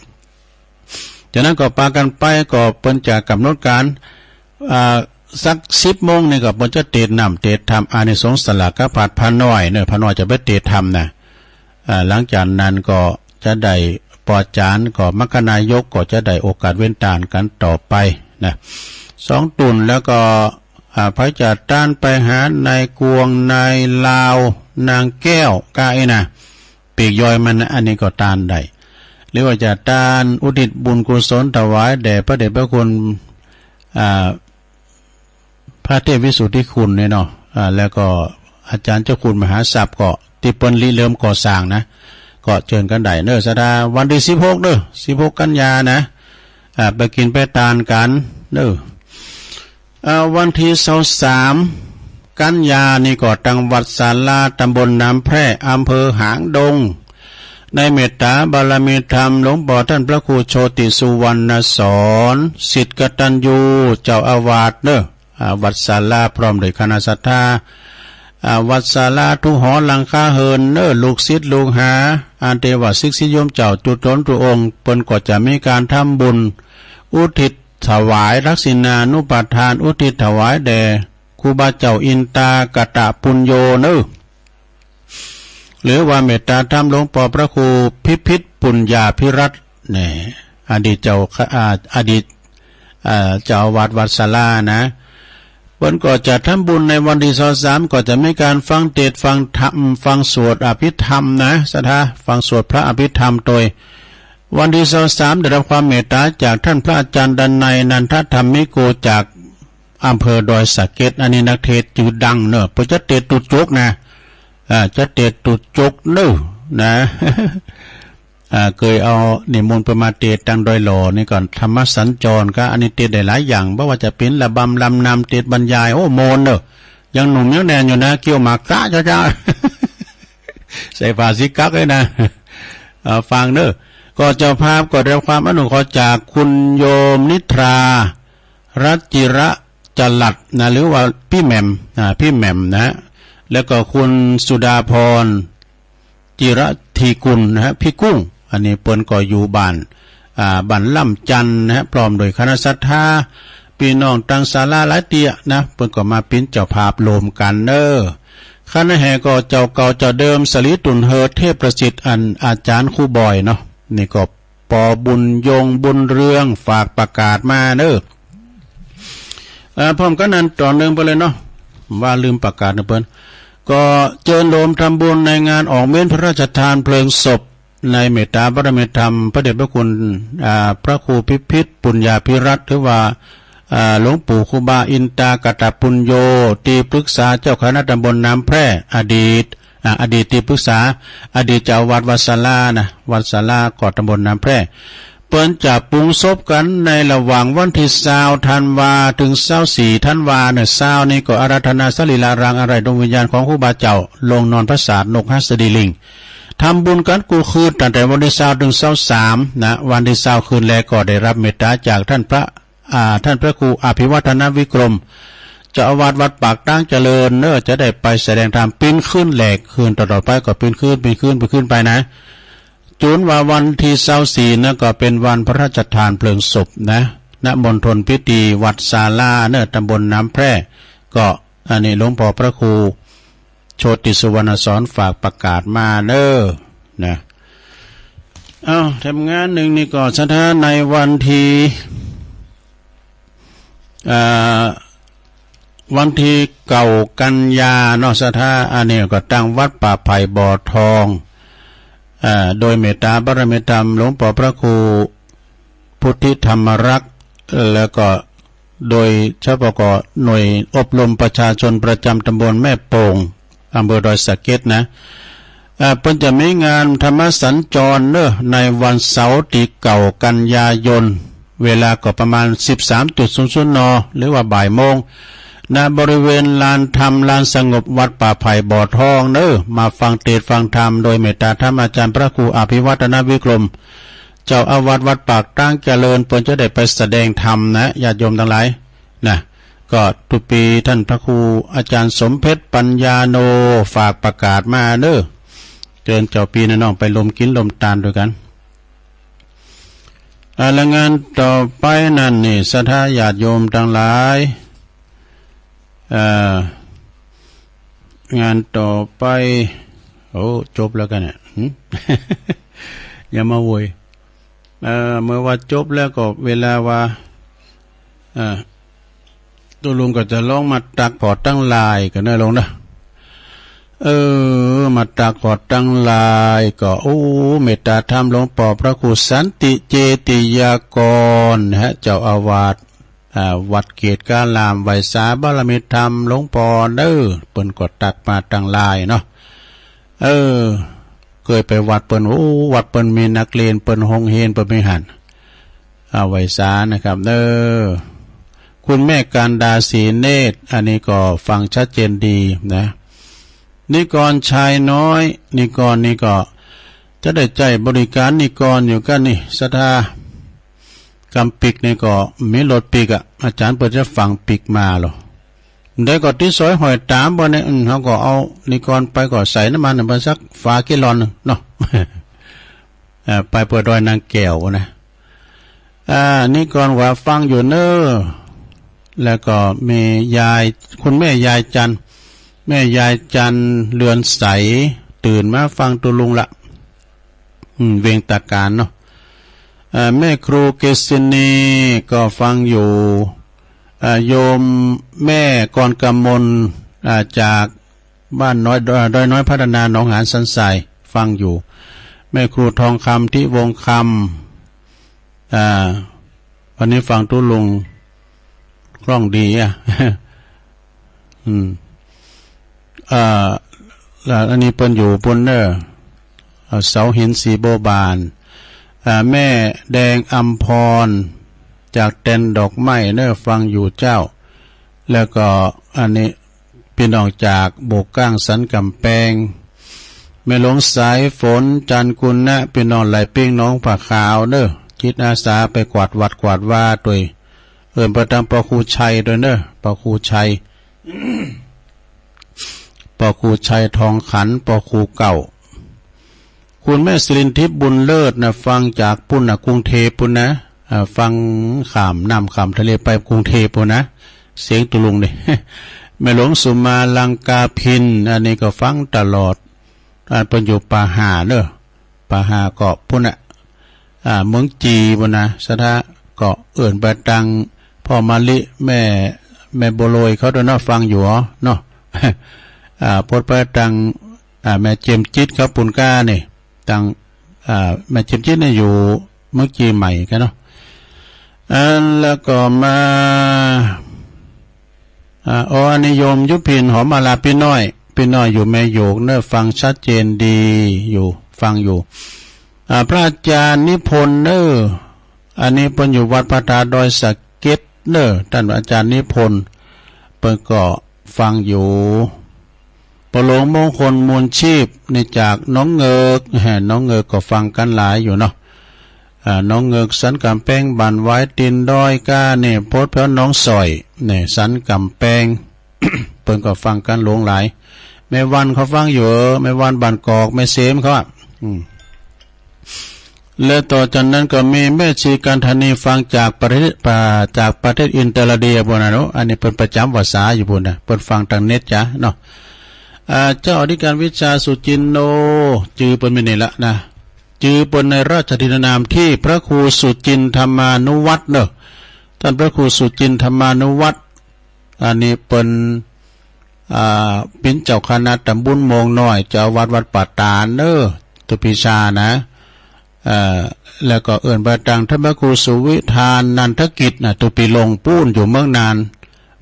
จากนั้นก็ปากั๋นไป ก็เปิ้นจะก๋ำหนดก๋าน อ่า สักสิบโมงนี่ก็เปิ้นจะเตศน์น้ำเตศน์ธรรม อานิสงส์สลากพาดพระน้อยเนาะ พระน้อยจะไปเตศน์ธรรมนะ อ่า หลังจากนั้นก็จะได้ป้อจ๋ารย์ ก็มรรคนายกก็จะได้โอกาสเว้นตานกั๋นต่อไปนะ สองตุ๊น แล้วก็ อ่า ใผจะตานไปหานายกวงนายลาวนางแก้วก้าอี้นะ ปีกย่อยมันนะ อันนี้ก็ตานได้ หรือว่าจะตานอุทิศบุญกุศลถวายแด่พระเดชพระคุณ อ่า พระเทพวิสุทธิคุณเนี่ยเนาะ อ่า แล้วก็อาจ๋ารย์เจ้าคุณมหาทรัพย์ก็ตี้เปิ้นริเริ่มก่อสร้างนะ ก็เจิญกั๋นได้เนาะ ศรัทธา วันตี้สิบหกเนาะ สิบหกกันยานะ อ่า ไปกิ๋นไปตานกั๋นเนาะ อ่า วันตี้ซาวสามกันยานี่ก็ตังวัดศาลา ตำบลน้ำแพร่ อำเภอหางดง ในเมตตาบารมีธรรมหลวงป้อต้านพระครูโชติสุวรรณสอน ศิษย์กตัญญู เจ้าอาวาสเนาะ อ่า วัดศาลา พร้อมด้วยคณะศรัทธา อ่า วัดศาลาทุกหอหลังคาเฮือนเนาะ ลูกศิษย์ลูกหา อันเตว่าศิษย์ญาติโยมเจ้ากู้ต๋นกู้องค์ เปิ้นก็จะมีก๋านทำบุญ อุทิศถวายทักษิณานุปทาน อุทิศถวายแด่ครูบาเจ้าอินตากตปุญโญเนาะ หรือว่าเมตตาธรรมหลวงป้อพระครูพิพิธปุญญาภิรัตน์ นี่ อดีตเจ้า อ่า อดีต อ่า เจ้าอาวาสวัดศาลานะ เปิ้นก็จะทำบุญในวันตี้ซาวสาม ก็จะมีก๋านฟังเตศน์ ฟังธรรม ฟังสวดอภิธรรมนะ ศรัทธา ฟังสวดพระอภิธรรมโตย วันตี้ซาวสาม ได้รับความเมตตาจากต้านพระอาจ๋ารย์ดนัย นันทธรรมิโก จากอำเภอดอยสะเก็ด อันนี้นักเตศน์จื้อดังเนาะ เปิ้นจะเตศน์ตุ๊จกนะ อ่า จะเตศน์ตุ๊จกเนาะ นะ อ่า เกยเอานิมนต์เปิ้นมาเตศน์ตังดอยหล่อนี่ก่อน ธรรมสัญจรก็ อันนี้เตศน์ได้หลายอย่าง บ่ว่าจะเป๋นระบำรำนำ เตศน์บรรยาย โอ้ ม่วนเนาะ ยังหนุ่มยังแน่นอยู่นะ เกี้ยวหมากจ๊ะจ๊ะจ๊ะ ใส่ผ้าสีกั๊กเลยนะ อ่า ฟังเนาะ ก็เจ้าภาพก็ได้รับความอนุเคราะห์จากคุณโยมนิทรา รัตน์จิระจรัสนะ หรือว่าปี้แหม่ม อ่า ปี้แหม่มนะ แล้วก็คุณสุดาพร จิรธีกุลนะฮะ ปี้กุ้ง อันนี้เปิ้นก็อยู่บ้าน อ่า บ้านล่ำจันนะฮะ พร้อมด้วยคณะศรัทธา ปี้น้องตังศาลาหลายเตี้ยนะ เปิ้นก็มาเป๋นเจ้าภาพร่วมกั๋นเนาะ คณะแห่ก็เจ้าเก่าเจ้าเดิม สลีตุ่นเฮอ เทพประสิทธิ์ อันอาจ๋ารย์ครูบอยเนาะ นี่ก็ ปอบุญยง บุญเรือง ฝากประกาศมาเน้อ เอ่อ พร้อมกั๋นนั้นต๋อนเนื่องไปเลยเนาะ ว่าลืมประกาศนะเปิ้น ก็เจิญโฮมทำบุญในงานออกเม้นพระราชทานเพลิงศพ ในเมตตาบารมีธรรม พระเดชพระคุณ อ่า พระครูพิพิธ ปุญญาภิรัตน์ หรือว่า อ่า หลวงปู่ครูบาอินตากตปุญโญ ตี้ปรึกษาเจ้าคณะตำบลน้ำแพร่ อดีต อ่า อดีตตี้ปรึกษา อดีตเจ้าอาวาสวัดสารานะ วัดสาราก็ตำบลน้ำแพร่ เปิ้นจะปลุงศพกั๋นในระหว่างวันตี้ซาวธันวา เถิงซาวสี่ธันวาเน้อ ซาวนี้ก็อาราธนาสรีระร่างอันไร้ดวงวิญญาณของครูบาเจ้า ลงนอนปราสาทนกหัสดีลิง ทำบุญกั๋นกู้คืนตั้งแต่วันตี้ซาวเถิงซาวสามนะ วันตี้ซาวคืนแลก็ได้รับเมตตาจากท่านพระ อ่า ท่านพระครูอภิวัฒนวิกรม เจ้าอาวาสวัดปากตางเจริญเน้อ จะได้ไปแสดงธรรม เป๋นคืนแรก คืนต่อๆ ไปก็เป๋นคืน เป๋นคืน เป๋นคืนไปนะ จ๋นว่าวันตี้ซาวสี่นั้นก็เป๋นวันพระราชทานเพลิงศพนะ ณ มณฑลพิธีวัดสาราเน้อ ตำบลน้ำแพร่ ก็อันนี้หลวงป้อพระครูโชติสุวรรณสอนฝากประกาศมาเน้อ นะ เอ้า แถมงานนึ่งนี่ก็ศรัทธาในวันตี้ เอ่อ วันตี้เก้ากันยาเนาะ ศรัทธา อันนี้ก็ตั้งวัดป่าไผ่บ่อทอง เอ่อ โดยเมตตาบารมีธรรมหลวงป้อพระครูพุทธิธรรมรักษ์ แล้วก็ โดยเฉพาะก็หน่วยอบรมประชาชนประจ๋ำตำบลแม่โป่ง อำเภอดอยสะเก็ดนะ อ่า เปิ้นจะมีงานธรรมสัญจรเน้อ ในวันเสาร์ตี้เก้ากันยายน เวลาก็ประมาณสิบสามจุดศูนย์ศูนย์ น. หรือว่าบ่ายโมง ณ บริเวณลานธรรม ลานสงบวัดป่าไผ่บ่อทองเน้อ มาฟังเตสน์ฟังธรรม โดยเมตตาธรรมอาจ๋ารย์พระครูอภิวัฒนวิกรม เจ้าอาวาสวัดปากตางเจริญ เปิ้นจะได้ไปแสดงธรรมนะ ญาติโยมตังหลายนะ ก็ตุ๊ปีท่านพระครูอาจ๋ารย์สมเพชรปัญญาโน ฝากประกาศมาเน้อ เจิญเจ้าปี้น้องไปร่วมกิ๋นร่วมตานตวยกั๋น อ่า และงานต่อไปนั้นนี่ ศรัทธาญาติโยมตังหลาย เอ่อ งานต่อไป โอ้ จบแล้วกั๋นเนี่ย หึ อย่ามาโวย เอ่อ เมื่อว่าจบแล้วก็เวลาว่า เอ่อ ตุ๊ลุงก็จะลองมาตักผ่อตังหลายกั๋นเน้อลุงเน้อ เออ มาตักผ่อตังหลายก็ โอ้ เมตตาธรรมหลวงป้อพระครูสันติเจติยากรนะฮะ เจ้าอาวาส อ่า วัดเกตุการาม ไหว้สาบารมีธรรมหลวงป้อเน้อ เปิ้นก็ตักมาตังหลายเนาะ เออ เกยไปวัดเปิ้น โอ้ วัดเปิ้นมีนักเรียน เปิ้นโฮงเฮียน เปิ้นมีหั้น อ่า ไหว้สานะครับ เออ คุณแม่การดา ศรีเนตร อันนี้ก็ฟังชัดเจนดีนะ นิกร ชายน้อย นิกรนี่ก็ จะได้ใจ๊บริการนิกรอยู่กั๋นนี่ ศรัทธา กำปิ๊กนี่ก็มีรถปิ๊กอะ อาจ๋ารย์เปิ้นจะฝังปิ๊กมาลอ ได้ก็ติดสอยห้อยต๋ามบ่เนี่ย อืม เฮาก็เอานิกรไปก็ใส่น้ำมันเปิ้นสักฝาแกลลอนนึ่งเนาะ เอ่อ ไปเปื้อดอยนางแก้วนะ อ่า นิกรว่าฟังอยู่เน้อ แล้วก็มียาย คุณแม่ยายจันทร์ แม่ยายจันทร์ เรือนใส ตื่นมาฟังตุ๊ลุงละ อืม เวียงตาการเนาะ เอ่อ แม่ครูเกษณีก็ฟังอยู่ เอ่อ โยมแม่กรกมล อ่า จากบ้านน้อย เอ่อ ดอยน้อยพัฒนา หนองหานสันทราย ฟังอยู่ แม่ครูทองคำ ทิวงศ์คำ อ่า วันนี้ฟังตุ๊ลุงคล่องดีอะ อืม อ่า แล้วอันนี้เปิ้นอยู่ปุ้นเน้อ อ่า เสาหินสีบัวบาน อ่า แม่แดงอำพร จากแตนดอกไม้เน้อ ฟังอยู่เจ้า แล้วก็อันนี้ ปี้น้องจากโบกก้างสันก๋ำแปง แม่หลวงสายฝน จันทร์กุณะ ปี้น้องหลายปิ้ง หนองผาขาวเน้อ จิตอาสาไปกวาดวัดกวาดวาตวย เอิ้นเปิ้นตางป้อครูชัยตวยเน้อ ป้อครูชัย ป้อครูชัยทองขัน ป้อครูเก่า คุณแม่สิรินทิพย์บุญเลิศนะ ฟังจากปุ้นนะ กรุงเทพฯปุ้นนะ อ่า ฟังข้ามน้ำข้ามทะเลไปกรุงเทพฯปุ้นนะ เสียงตุ๊ลุงนี่ แม่หลวงสุมาลังกาภิณ อันนี้ก็ฟังตลอด อ่า เปิ้นอยู่ป่าห่าเน่อ ป่าห่าเกาะปุ้นน่ะ อ่า เมืองจีนปุ้นนะ สะท้า ก็เอิ้นไปตังพ่อมะลิ แม่ แม่บัวลอยเขาตวยเนาะ ฟังอยู่อ๋อเนาะ อ่า ปดไปตัง อ่า แม่เจียมจิตเขาปุ้นก้านี่ ตัง อ่า แม่เจียมจิตนี่อยู่เมืองจีนใหม่กั๋นเนาะ อ่า แล้วก็มา อ่า อ๋อ อันนี้โยมยุพิน หอมมาลา ปี้น้อย ปี้น้อยอยู่แม่โหยกเน่อ ฟังชัดเจนดีอยู่ ฟังอยู่ อ่า พระอาจารย์นิพนธ์เน่อ อันนี้เปิ้นอยู่วัดพระธาตุดอยสะเก็ดเน่อ ต้านอาจารย์นิพนธ์ เปิ้นก็ฟังอยู่ ป้อหลวงมงคล มูลชีพ นี่จากหนองเงิก แหม หนองเงิกก็ฟังกั๋นหลายอยู่เนาะ อ่า หนองเงิก สันก๋ำแปง บ้านหวาย ตีนดอยก้านี่ ปดแผวหนองสร้อย นี่ สันก๋ำแปง เปิ้นก็ฟังกั๋นหลวงหลาย แม่วันเขาฟังอยู่ แม่วันบ้านกอก แม่เสมเขาอะ อืม และต่อจากนั้นก็มีแม่ชีกันธนี ฟังจากประเทศ อ่า จากประเทศอินเตอร์เดียปุ้นนะเนาะ อันนี้เปิ้นประจ๋ำวัสสาอยู่ปุ้นนะ เปิ้นฟังตางเน็ตจ้ะเนาะ อ่า เจ้าอธิการวิชาสุจินโน จื้อเปิ้นมีนี่ละนะ จื้อเปิ้นในราชทินนามตี้พระครูสุจินธรรมานุวัฒน์เน่อ ต้านพระครูสุจินธรรมานุวัฒน์ อันนี้เปิ้น อ่า เป๋นเจ้าคณะตำบลโมงน้อย เจ้าอาวาสวัดป่าตาดเน่อ ตุ๊ปี๋ชานะ เอ่อ แล้วก็เอิ้นไปตังต้านพระครูสุวิธานนันทกิจนะ ตุ๊ปี๋หลงปู๊น อยู่เมืองน่าน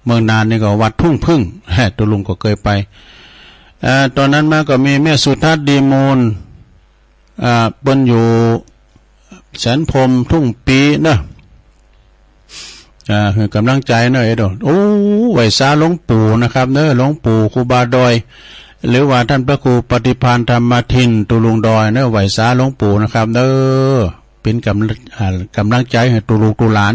เมืองน่านนี่ก็วัดทุ่งผึ้ง แหม ตุ๊ลุงก็เกยไป เอ่อ ต่อนั้นมาก็มีแม่สุทัศน์ ดีมูล อ่า เปิ้นอยู่แสนพรหม ทุ่งปีเนาะ อ่า หื้อก๋ำลังใจ๋เนาะ เอโด โอ้ ไหว้สาหลวงปู่นะครับเนาะ หลวงปู่ครูบาดอย หรือว่าต้านพระครูปฏิภาณธรรมทิน ตุ๊ลุงดอยเนาะ ไหว้สาหลวงปู่นะครับเนาะ เป๋นก๋ำ อ่า ก๋ำลังใจ๋หื้อตุ๊ลูกตุ๊หลาน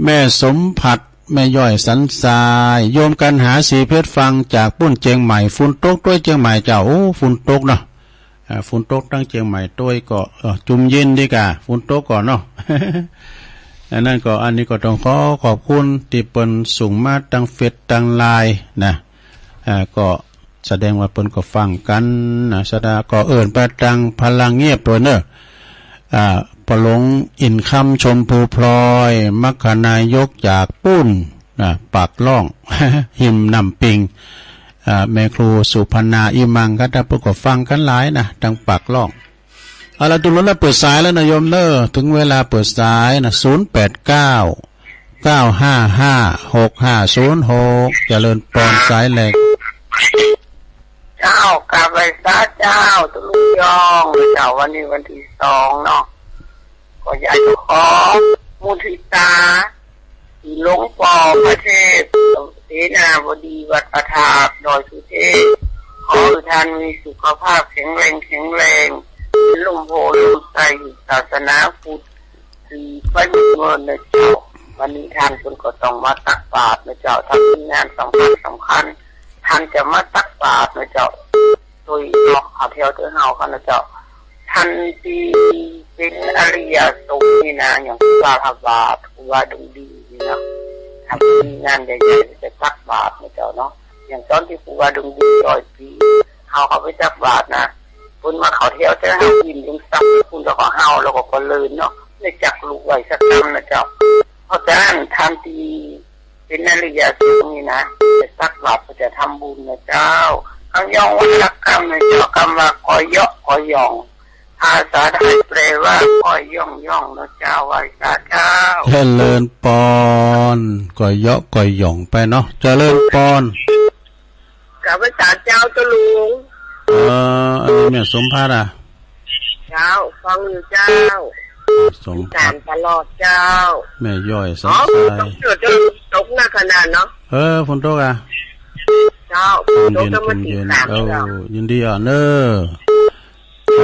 แม่สมผัส แม่ย้อยสันทราย โยมกันหา สีเพชร ฟังจากปู๊นเจียงใหม่ ฝนตกตวยเจียงใหม่เจ้า โอ้ ฝนตกเนาะ อ่า ฝนตกตางเจียงใหม่ตวยก็ เอ่อ จุ่มเย็นดีก่า ฝนตกก่อนเนาะ อันนั้นก็ อันนี้ก็ต้องขอขอบคุณตี้เปิ้นส่งมาตางเฟซตางไลน์นะ อ่า ก็แสดงว่าเปิ้นก็ฟังกั๋นนะ สะท้า ก็เอิ้นไปตางพลังเงียบตวยเน่อ อ่า ป้อหลวงอินคำ ชมพูพลอย มรรคนายกจากปู๊น อ่า ปากล่อง ฮิมน้ำปิง อ่า แม่ครูสุพรรณา อิมัง ก็ เปิ้นก็ฟังกั๋นหลายนะ ตางปากล่อง เอาละ ตุ๊ลุงนะ เปิดสายแล้วนะโยมเน่อ เถิงเวลาเปิดสายนะ ศูนย์แปดเก้า เก้าห้าห้า หกห้าศูนย์หก เจริญปอน สายแรก เจ้า กราบไหว้สาเจ้า ตุ๊ลุงยอง เจ้า วันนี้วันตี้สองเนาะ ก็อยากจะขอมุทิตา ตี้หลวงป้อพระเทพ เสนาบดีวัดพระธาตุดอยสุเทพ ขอหื้อต้านมีสุขภาพแข็งแรง แข็งแรง เป๋นล่มโพธิ์ล่มไทร ศาสนาพุทธ ตี้ไปเมินๆ นะเจ้า วันนี้ต้านเปิ้นก็ต้องมาตักบาตรนะเจ้า ถ้ามีงานสำคัญสำคัญ ต้านจะมาตักบาตรนะเจ้า ตวยเนาะ เอาแถวตวยเฮาก่อนนะเจ้า ต้านตี้เป๋นอริยสงฆ์นี่นะ อย่างครูบาพระบาท ครูบาดวงดีนี่นะ ถ้ามีงานใหญ่ๆ จะตักบาตรนะเจ้าเนาะ อย่างต๋อนตี้ครูบาดวงดีร้อยปี๋ เฮาเข้าไปตักบาตรนะ เปิ้นมาเข้าแถว แต่เฮากิ๋นยังซ้ำ เปิ้นก็เฮา แล้วก็เปิ้นเลินเนาะ ได้จักลุกไหว้สักกำนะเจ้า เพราะฉะนั้นต้านตี้เป๋นอริยสงฆ์นี่นะ จะตักบาตรก็จะทำบุญนะเจ้า กำยองวรรณกรรมนะเจ้า กำว่าก่อเยาะก่อหย่อง ภาษาไทยแปลว่าก่อหย่องหย่องนะเจ้า ไหว้สาเจ้า เจริญปอน ก่อเยาะก่อหย่องไปเนาะ เจริญปอน กราบไหว้สาเจ้าตุ๊ลุง เออ อันนี้แม่สมภาษณ์อะ เจ้า ฟังอยู่เจ้า สมภาษณ์ ติดต๋ามตลอดเจ้า แม่ย้อยสันทราย อ๋อ ฝนตกอยู่เจ้า ตกหนักขนาดเนาะ เออ ฝนตกอะ เจ้า ฝนตก จุ่มเย็น ต้องมาติดต๋าม จุ่มเย็น เจ้า เออ ยินดีอะเน่อ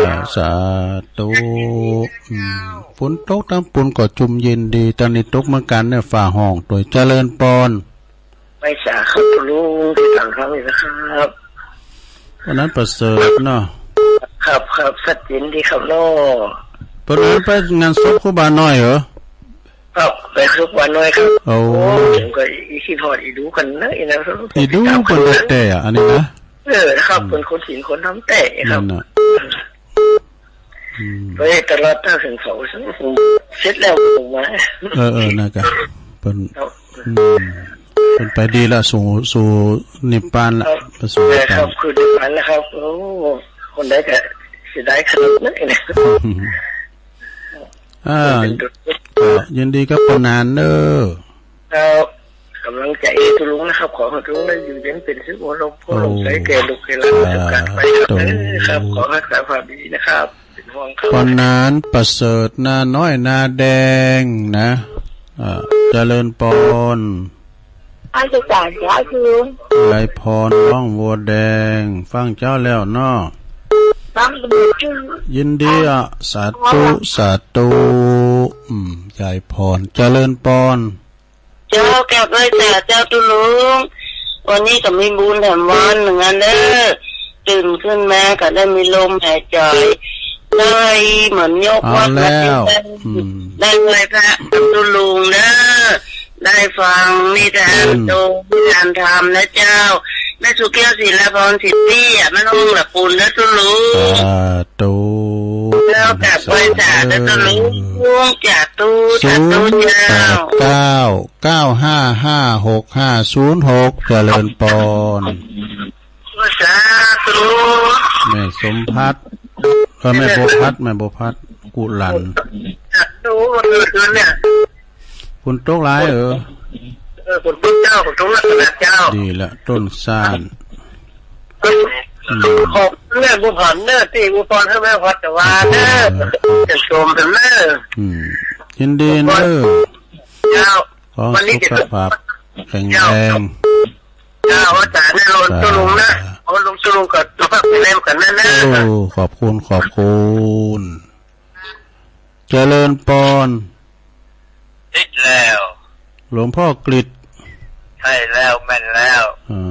สา สาธุ อืม ฝนตกตางปู๊นก็จุ่มเย็นดี ตางนี้ตกเหมือนกั๋นเนี่ย ฟ้าฮ้องตวย เจริญปอน ไหว้สาครับตุ๊ลุง ตี้ตังครับนี่นะครับ วันนั้นประเสริฐเนาะ ครับ ครับ ชัดเจนดีครับเนาะ เปิ้นไปงานศพครูบาน้อยเหรอ ครับ ไปทุกวันเลยครับ โอ้ โอ้ ผมก็อีคิดฮอดอีดูเปิ้นนะ อีนะ อีดูเปิ้นแต๊ๆ อะ อันนี้นะ เออ ครับ อืม เปิ้นคนศีลคนธรรมแต๊ครับ นั่นน่ะ อืม ไปตลอดตั้งแต่เสาร์ ผมเสร็จแล้วผมมา เออ เออ นั่นกะ เปิ้น ครับ อืม เปิ้นไปดีละ สู่ สู่นิพพานละ ครับ ไปสู่นิพพาน เออ ครับ คือนิพพานแล้วครับ โอ้ คนใดก็เสียดายขนาดนั้นนะ อ่า เออ เป็นดุจ ก็ยินดีกับป้อหนานเน้อ ครับ กำลังใจ๋ตุ๊ลุงนะครับ ขอหื้อตุ๊ลุงได้อยู่เย็นเป๋นสุข โอ้ โอ้ ลมโพธิ์ลมใสแก่ลูกแก่หลาน สาธุ ทุกท่านไปครับ เออ ครับ ขอรักษาความดีนะครับ เป็นห่วงครับ ป้อหนานประเสริฐ นาน้อยนาแดงนะ อ่า เจริญปอน อาจารย์ สาธุ ยายพร ร้องวัวแดง ฟังเจ้าแล้วเนาะ ฟังอยู่ ยินดีอะ สาธุ สาธุ อืม ยายพร เจริญปอน เจ้า กราบไหว้สาเจ้าตุ๊ลุง วันนี้ก็มีบุญแถมวันเหมือนกันเด้อ ตื่นขึ้นมาก็ได้มีลมหายใจ๋ ได้เหมือนยกวัด เอาแล้ว มาเต็ม อืม ได้ไหว้พระกับตุ๊ลุงเด้อ ได้ฟังนิทาน อืม โต นิทานธรรมนะเจ้า แม่สุแก้ว ศิลาพร สิทธิอะ มันห้องละปูนนะตุ๊ลุง สาธุ เจ้า กราบไหว้สาเจ้าตุ๊ลุง สาธุ สาธุเจ้า ศูนย์แปดเก้า เก้าห้าห้า หกห้าศูนย์หก เจริญปอน สาธุ แม่สมพัฒน์ เออ แม่บัวพัฒน์ แม่บัวพัฒน์ กุหลัน สาธุ เมื่อคืนเนี่ย ฝนตกหลาย เออ เออ ฝนตกเจ้า ฝนตกหนักขนาดเจ้า ดีละ ต้นซ่าน อืม ขอบคุณแม่บัวผันเน้อ ตี้อวยปอนหื้อแม่พัดตะวันเน้อ เออ เจิญชมเถิงเน้อ อืม ยินดีเน้อ เจ้า ขอ วันนี้ สุขภาพแข็งแรง เจ้า อาจารย์เน้อ หลวงตุ๊ลุงนะ สาธุ โอ้ หลวงตุ๊ลุงก็สุขภาพแข็งแรงกันนะเน้อ โอ้ ขอบคุณ ขอบคุณ เจริญปอน ติดแล้ว หลวงพ่อกฤษ ใช่แล้ว แม่นแล้ว อ่า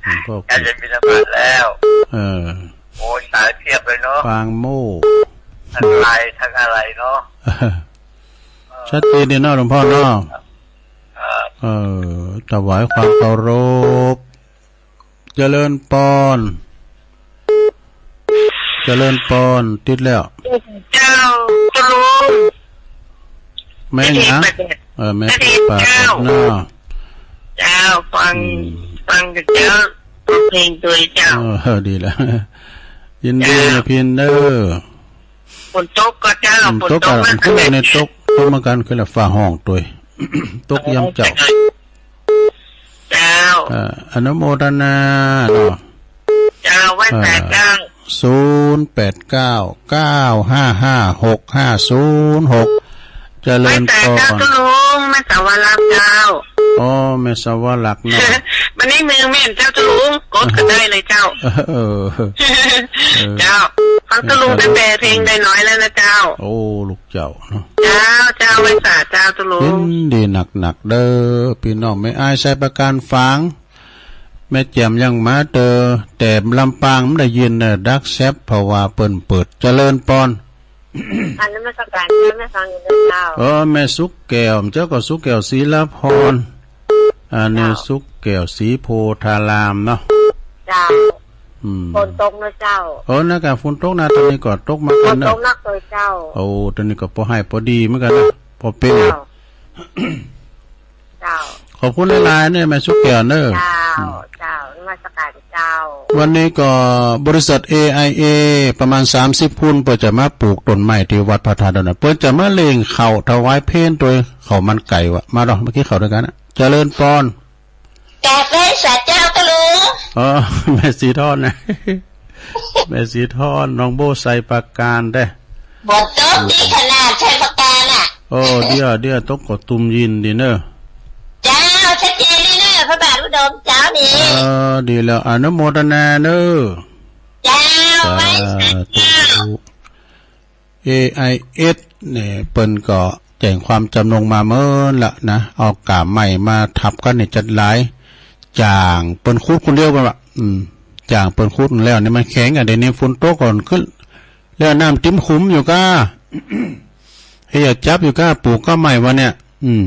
หลวงพ่อกฤษ ใกล้จะบิณฑบาตแล้ว เออ โอ้ย สายเพียบเลยเนาะ ปางโมกข์ ทั้งไลน์ทั้งอะไรเนาะ ชัดเจนดีเนาะ หลวงพ่อเนาะ ครับ เออ ถวายความเคารพ เจริญปอน เจริญปอน ติดแล้ว เจ้า ตุ๊ลุง แม่หยัง เออ แม่ทิพย์ แม่ทิพย์ ปาก เจ้า เนาะ เจ้า ฟัง อืม ฟังกับเจ้า ฟังเพลงตวยเจ้า เออ ดีแล้ว ยินดี เจ้า แม่พินเน้อ ฝนตกก่อเจ้า อืม ฝนตก ตกอะ มา ขึ้นในตก ตกเหมือนกัน ขึ้นแล้วฟ้าห้องตวย ตกยามเจ๊า เจ้า เอ่อ อนุโมทนาเนาะ เจ้า ไหว้สาเจ้า เอ่อ ศูนย์แปดเก้า เก้าห้าห้า หกห้าศูนย์หก เจริญปอน ไหว้สาเจ้าตุ๊ลุง แม่สาวรักษ์เจ้า อ๋อ แม่สาวรักษ์เนาะ วันนี้มือแม่นเจ้าตุ๊ลุง กดก็ได้เลยเจ้า เออ เออ เจ้า ฟังตุ๊ลุงตั้งแต่เพลงน้อยๆ แล้วนะเจ้า โอ้ ลูกเจ้าเนาะ เจ้า เจ้า ไหว้สาเจ้าตุ๊ลุง ยินดีนักๆ เด้อ ปี้น้องแม่อ้ายไซประการฝาง แม่แจ่มยังมาเตอ แต่ลำปางบ่ได้ยินเน่อ ดักแซบ เพราะว่าเปิ้นเปิด เจริญปอน อันนั้นนมัสการเจ้า แม่ฟังอยู่นะเจ้า เออ แม่สุขแก้ว เจ้าก็สุขแก้ว ศรีลาพร อันนี้ เจ้า สุขแก้ว ศรีโพธารามเนาะ เจ้า อืม ฝนตกนะเจ้า เออ นั่นกะ ฝนตกนะ ตอนนี้ก็ตกมากันเน่อ ฝนตกหนักเลยเจ้า โอ้ ตอนนี้ก็ปอไห้ปอดีเหมือนกันเน่อ ปอเป๋น เจ้า เจ้า ขอบคุณหลายๆ เน่อ แม่สุขแก้วเน่อ เจ้า อืม เจ้า นมัสการเจ้า วันนี้ก็บริษัท เอไอเอ ประมาณสามสิบ คน เปิ้นจะมาปลูกต้นไม้ตี้วัดพระธาตุดอน เปิ้นจะมาเล่งข้าวถวายเพลตวย ข้าวมันไก่วะ มาดอก มากิ๋นข้าวตวยกั๋นนะ เจริญปอน กราบไหว้สาเจ้าตุ๊ลุง อ๋อ แม่สีทอนนะ แม่สีทอน น้องโบ้ไซประการเด้อ ฝนตกดีขนาดไซประการอะ โอ้ เดี๋ยว เดี๋ยว ตกก็ตุ่มยินดีเน่อ เจ้า ชัดเจนดีเน่อ พระบาทอุดมเจ้านี่ เออ ดีแล้ว อนุโมทนาเน่อ เจ้า สาธุ ไหว้สาเจ้า เอไอเอส เนี่ย เปิ้นก็แจ้งความจ๋ำนงมาเมินละนะ เอาก้าไม้มาทับกั๋นเนี่ยจัดหลาย จ้างเปิ้นขุดคนเดียวเปิ้นว่า อืม จ้างเปิ้นขุดแล้วเนี่ยมันแข็งอะ เดี๋ยวนี้ฝนตกก่อนขึ้น แล้วน้ำติ่มขุมอยู่ก้า เอ๊ะ อย่าจับอยู่ก้า ปลูกก้าใหม่วะเนี่ย อืม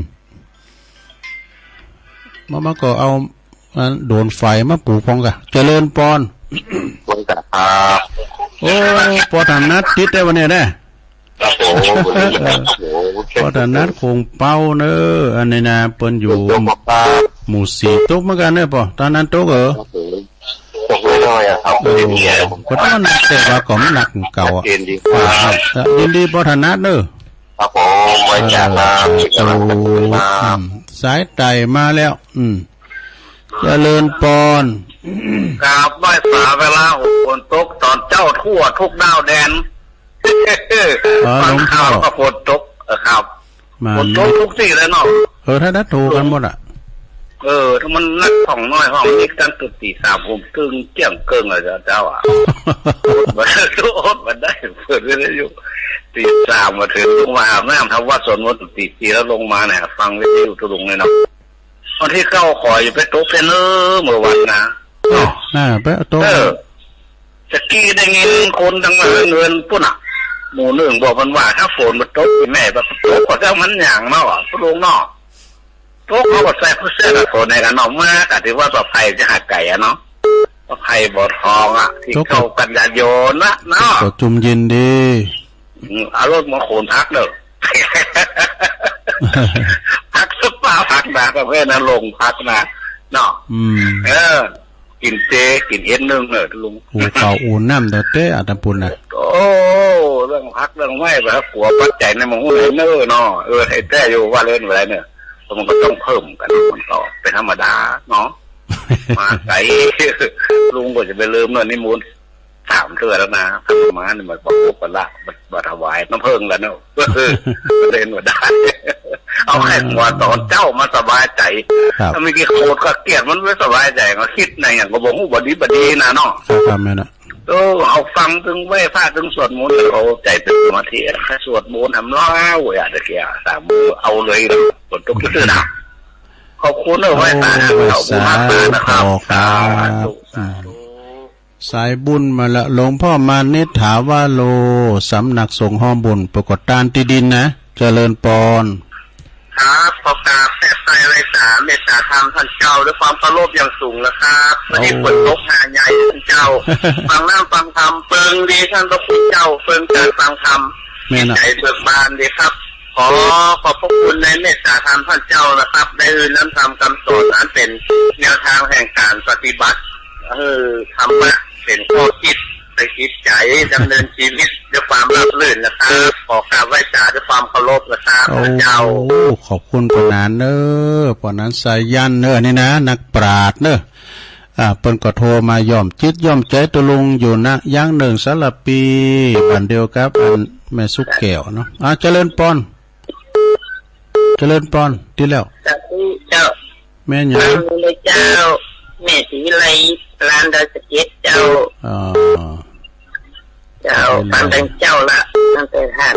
มา มาก็เอา อัน โดนไฟมาปลูกพองกะ เจริญปอน ปอนกะครับ โอ้ ปอถนัดติดได้วะเนี่ยนะ ครับผม ปอถนัดคงเป้าเนอะ อันนี้นะ เปิ้นอยู่ หมู่สี่ ตกเหมือนกั๋นเนอะ ปอ ตอนนั้นตกเหรอ ครับผม ตกน้อยๆ อะครับ โอ้ ก็ต้องนัก แต่ว่าก็มันหนักเก่าอะ ชัดเจนดีครับ ครับ ยินดีปอถนัดเนอะ ครับผม ไหว้สาครับ เออ สาธุ ครับ อืม สายไต่มาแล้ว อืม เจริญปอน กราบไหว้สาเวลาฝนตกตอนเจ๊าทั่วทุกด้าวแดน อ๋อ ฟังข่าว หลวงพ่อ ก็ฝนตก เออครับ มา ฝนตกทุกตี้เลยเนาะ เออ ถ้านัดถูกกั๋นหมดอะ เออ ถ้ามันนัดห้องน้อยห้องนี้ตั้งแต่ตีสาม ผมตึงเจี้ยงเกิงเลยเจ้าอะ อดบ่ได้ อดบ่ได้ เปิดวิทยุ ตีสามมาเถิงลงมาอาบน้ำทำวัตรสวดมนต์ตีสี่ แล้วลงมาเนี่ย ฟังวิทยุตุลุงเลยเนาะ วันที่เก้าขออย่าไปตกเสียเน้อ เมื่อวันนะ น่ะ ไปตก เออ ตะกี้ได้ยินคนตังมาเฮือนปุ้นน่ะ หมู่นึ่งบอกมันว่า ถ้าฝนมันตก แม่บอกตกก็เจ้ามันหยังเนาะ ตุลุงเนาะ ตกเขาก็ใส่ผู้เสื้อกันฝนในกันเนาะ มากะถือว่าปลอดภัยจะหาไก่อะเนาะ ปลอดภัยบ่ทองอะ ตี้ ตก เข้ากันยานยนต์น่ะเนาะ ก็จุ่มเย็นดี อืม เอารถมาขนผักเด้อ ผักสะปาผักนาประเภทนั้นลงผักนาเนาะ อืม เออ กิ๋นเจ กิ๋นเอ็ดนึ่งเนอะลุง อูเข่าอูน้ำเตอะเต้ อาตมาปุ้นน่ะ โอ้ เรื่องผักเรื่องไม้ไปครับ กั๋วปัจจัยในหมู่ไหนเนอะเนาะ เออ ไอ้แต้อยู่ว่าเล่นอะไรเนี่ย มันก็ต้องเพิ่มกัน มันก็เป็นธรรมดาเนาะ มาไกล ลุงก็จะไปลืมเนอะ นิมนต์ สามเทื่อแล้วนะ อาตมานี่มันบ่ครบกันละ บ่ บ่ถวายน้ำผึ้งแล้วเนาะ เล่นบ่ได้ เอาแค่หัวตอนเจ๊ามาสบายใจ๋ ครับ ถ้ามีกี่โขดก็เกลียดมันไม่สบายใจ๋ ก็กึ๊ดในอย่างก็บ่ฮู้บ่ดีบ่ดีนะเนาะ ครับ แม่นน่ะ เออ เอาฟังตึงไหว้พระตึงสวดมนต์ เอาใจ๋เป็นสมาธิ แค่สวดมนต์ทำเล่า อย่าตะเกียะ สามมื้อเอาเลย ฝนตกซื่อๆ นะ ขอบคุณเนอะ ไหว้สา โอ้ ไหว้สา ขอบคุณมากๆ นะครับ ขอครับ สาธุ อืม สาธุ สายบุญมาละ หลวงพ่อมานิษฐาวาโร สำนักสงฆ์ฮ้อมบุญ ปรากฏตานตี้ดินนะ เจริญปอน ครับ ขอกราบแทรกไส้ไหว้สา เมตตาธรรมต้านเจ้า ด้วยความเคารพอย่างสูงนะครับ วันนี้ โอ้ ฝนตกหาใหญ่ต้านเจ้า ฟังน้ำฟังธรรม เปิงดีต้านพระคุณเจ้า เปิงการฟังธรรม แม่นน่ะ จิตใจ๋เบิกบานดีครับ ขอขอบพระคุณในเมตตาธรรมต้านเจ้านะครับ ได้หื้อน้ำธรรมคำสอนอันเป็นแนวทางแห่งการปฏิบัติ เออ ธรรมะเป็นข้อคิดในจิตใจ๋ ดำเนินชีวิตด้วยความราบรื่นนะครับ ขอกราบไหว้สาด้วยความเคารพนะครับ โอ้ เจ้า ขอบคุณปอหนานเนอะ ปอหนานสายัณเนอะ นี่นะ นักปราชญ์เนอะ อ่า เปิ้นก็โทรมาย่อมจิตย่อมใจ๋ตุลุงอยู่นะ อย่างนึ่งสารภี บ้านเดียวกับอันแม่สุขแก้วเนาะ อ่า เจริญปอน เจริญปอน ตี้แล้ว สาธุเจ้า แม่หยัง ฟังเลยเจ้า แม่ศรีวิไล ลานดอยสะเก็ดเจ้า อ๋อ เจ้า เจริญ ฟังตั้งเจ๊าละ ตั้งแต่หัด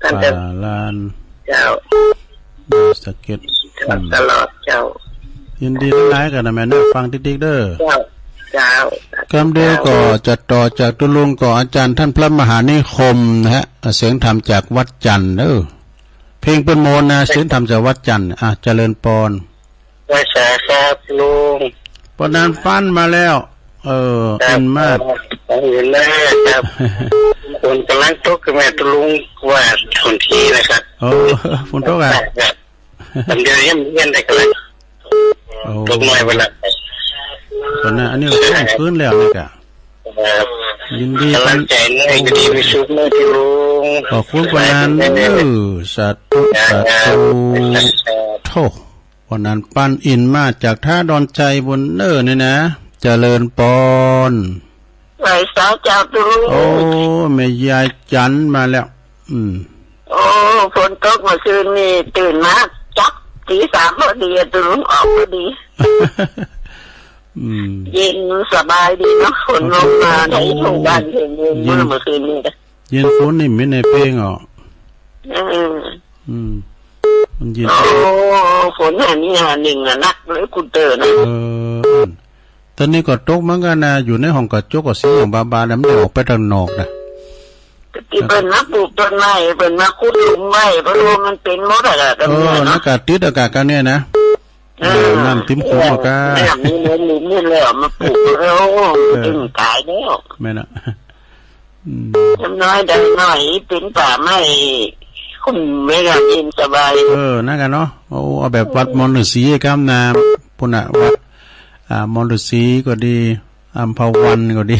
ตั้งแต่ อ่า ลาน เจ้า ดอยสะเก็ด ตลอด อืม ตลอดเจ้า ยินดีหลายๆ กั๋นนะแม่เนอะ ฟังติ๊กๆ เด้อ เจ้า เจ้า กำเดียวก็จะต่อจากตุลุงก็อาจ๋ารย์ต้านพระมหานิคมนะฮะ เสียงธรรมจากวัดจันทร์เนอะ เพลงเปิ้นโมนนะ เสียงธรรมจากวัดจันทร์ อ่ะ เจริญปอน ไหว้สาครับลุง ปอหนานปันมาแล้ว เออ ครับ เปิ้นมา เห็นแล้วครับ ฝนก๋ำลังตก แม่ตุลุงว่าฝนทีนะครับ เออ ฝนตกอะ ครับ กำเดียวเย็นๆ ได้กันเลย โอ้ ตกน้อยไปละ ตอนนั้นอันนี้ก็ท่วมคืนแล้วนี่กะ ครับ ยินดี ก๋ำลังใจ๋เนอะ ยินดีมีสุขเนอะตุลุง ขอบคุณปอหนานเนอะ สาธุ สาธุ ครับ โธ่ ปอหนานปันอินมาจากท่าดอนชัยปู้นเนอะนี่นะ เจริญปอน ไหว้สาเจ้าตุลุง โอ้ แม่ยายจันมาแล้ว อืม โอ้ ฝนตกเมื่อคืนนี่ ตื่นมาจับตีสามพอดีอะ ตุลุงออกพอดี อืม เย็นสบายดีเนาะ ฝนลงมาในทุ่งบ้านเย็นๆ เย็น เมื่อคืนนี้ เย็นฝนนี่มีในเพลงอ่ะ เออ อืม มันเย็น โอ้ ฝนหานี่หานึ่งอะ นักเลยคุณเตอร์นะ เออ ตอนนี้ก็ตกเหมือนกั๋นนะ อยู่ในห้องกระจกก็เสียงบาๆ นะ มันได้ออกไปตางนอกนะ ตี้เปิ้นมาปลูกต้นไม้ เปิ้นมาขุดหลุมไว้ เพราะว่ามันเป๋นหมดอะ กะ เออ กำเนี่ย นั่น เนาะ กะติดอะกะ กำเนี่ยนะ เออ เออ น้ำติ่มขุมอะกะ น้ำมีในหลุมนี่แหละ มาปลูกแล้ว เออ ตึงต๋ายแล้ว แม่นอะ อืม จำน้อยได้น้อย เป๋นป่าไม้ คุ้มไว้กะเย็นสบาย เออ นั่นกะเนาะ เอา เอาแบบวัดมอนฤๅษีกำนา ปุ้นน่ะ วัด อ่า มอนฤๅษีก็ดี อัมพวันก็ดี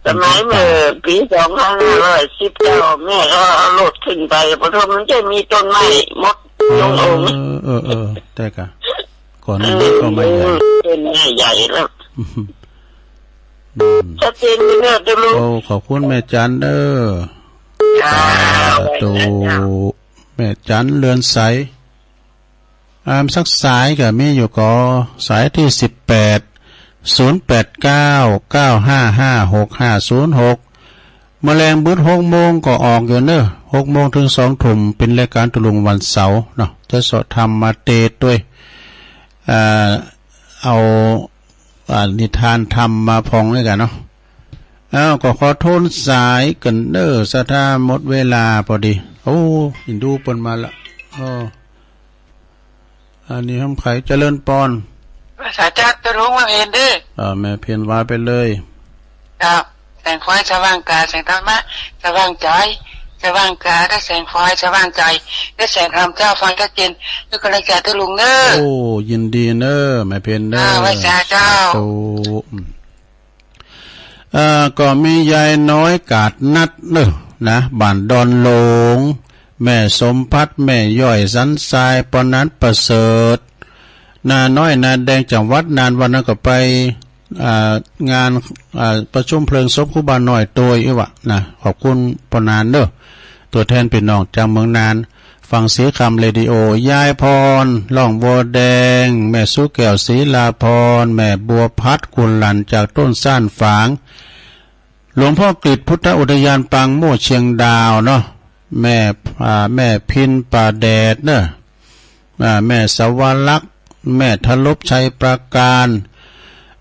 สมัยเมื่อปี๋สองพันห้าร้อยสิบเก้า แม่ก็เอารถขึ้นไป เพราะว่ามันจะมีต้นไม้หมด เออ ทุกองค์ เออ เออ แต่กะ ก่อนนี้ก็ไม้ใหญ่ เออ ต้นไม้ใหญ่แล้ว อืม ชัดเจนไหมเนี่ย ตกลง โอ้ ขอบคุณแม่จันเด้อ จ้า สาธุ แม่จันเรือนใส อ่า สักสายก็มีอยู่ก่อ สายตี้สิบแปด ศูนย์แปดเก้า เก้าห้าห้า หกห้าศูนย์หก เมื่อแลงบึดหกโมงก็ออกอยู่เนอะ หกโมงเถิงสองทุ่ม เป๋นรายก๋านตะลุงวันเสาร์เนาะ จะเสาะธรรมมาเตดตวย อ่า เอา อ่า นิทานธรรมมาพ่องด้วยกั๋นเนาะ อ้าว ก็ขอโทษสายกั๋นเนอะ สะท้าหมดเวลาพอดี โอ้ เห็นดูเปิ้นมาละ อ้อ อันนี้ห้ามไข เจริญปอน ภาษาจักรตะลุงว่าเห็นเด้อ อ่า แม่เพ็ญว่าไปเลย ครับ แสงไฟสว่างกาย แสงธรรมะสว่างใจ สว่างกาย ก็แสงไฟสว่างใจ ก็แสงธรรมเจ้าฟังชัดเจน ด้วยกำลังใจตะลุงเนอะ โอ้ ยินดีเนอะ แม่เพ็ญเนอะ อ่า ไหว้สาเจ้า สาธุ อืม เอ่อ ก็มียายน้อยกาดนัดเนอะนะ บ้านดอนหลง แม่สมภัทร แม่ย้อยสันทราย ปอนันประเสริฐ นาน้อยนาแดง จังหวัดน่าน วันนั้นก็ไป อ่า งาน อ่า ประชุมเพลิงศพครูบาน้อยตวยอี้วะนะ ขอบคุณปอนันเนอะ ตั๋วแทนปี้น้องจากเมืองน่าน ฟังศรีคำเรดิโอ ยายพร ร่องบัวแดง แม่สุแก้ว ศรีลาพร แม่บัวพัด กุลหลั่น จากต้นซ่านฝาง หลวงพ่อกฤษพุทธอุทยานปางโมกข์เชียงดาวเนาะ แม่ อ่า แม่พินป่าแดดเนอะ อ่า แม่สวรักษ์ แม่ทลบชัยปราการ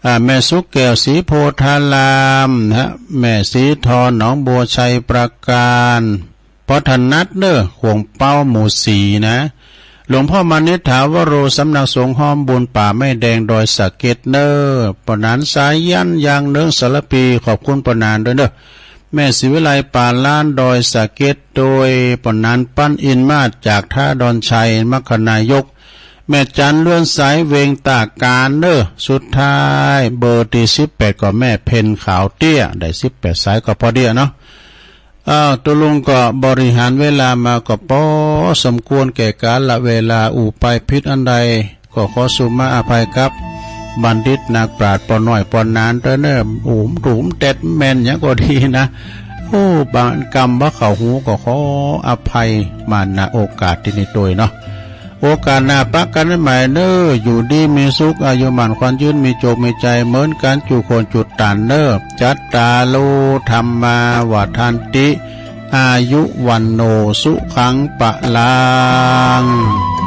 อ่า แม่สุแก้ว ศรีโพธารามนะฮะ แม่ศรีทร หนองบัวชัยปราการ ปอถนัดเนอะ ขวงเป๊า หมู่สี่นะ หลวงพ่อมานิษฐาวโร สำนักสงฆ์ฮ้อมบุญป่าไม้แดงดอยสะเก็ดเนอะ ปอนันสายัณ ยางเนิ้ง สารภี ขอบคุณปอนันด้วยเนอะ แม่ศรีวิไล ป่าล้าน ดอยสะเก็ด โดยปอนัน ปั้นอินมาศ จากท่าดอนชัย มครนายก แม่จันเรือนใส เวงตากานเนอะ สุดท้ายเบอร์ตี้สิบแปด ก็แม่เพ็ญขาวเตี้ย ได้สิบแปดสายก็พอดีอะเนาะ อ้าว ตกลงก็บริหารเวลามาก็ปอสมควรแก่กาลเวลา อู้ไปผิดอันใดก็ขอสุมาอภัยกับบัณฑิตนักปราชญ์ปอน้อยปอนันเต๊อะเน่อ อู้ถูกแต๊ดแม่นหยังก็ดีนะ โอ้ บางกำบ่เข้าหูก็ขออภัยมา ณ โอกาสตี้นี้ตวยเนาะ โอกาสหน้าปะกั๋นใหม่เน่อ อยู่ดีมีสุข อายุหมั้นขวัญยืน มีโจคมีชัยเหมือนกั๋น จุคนจุต๋านเน่อ จัตตาโร ธัมมา วัฑฒันติ อายุ วัณโณ สุขัง พลัง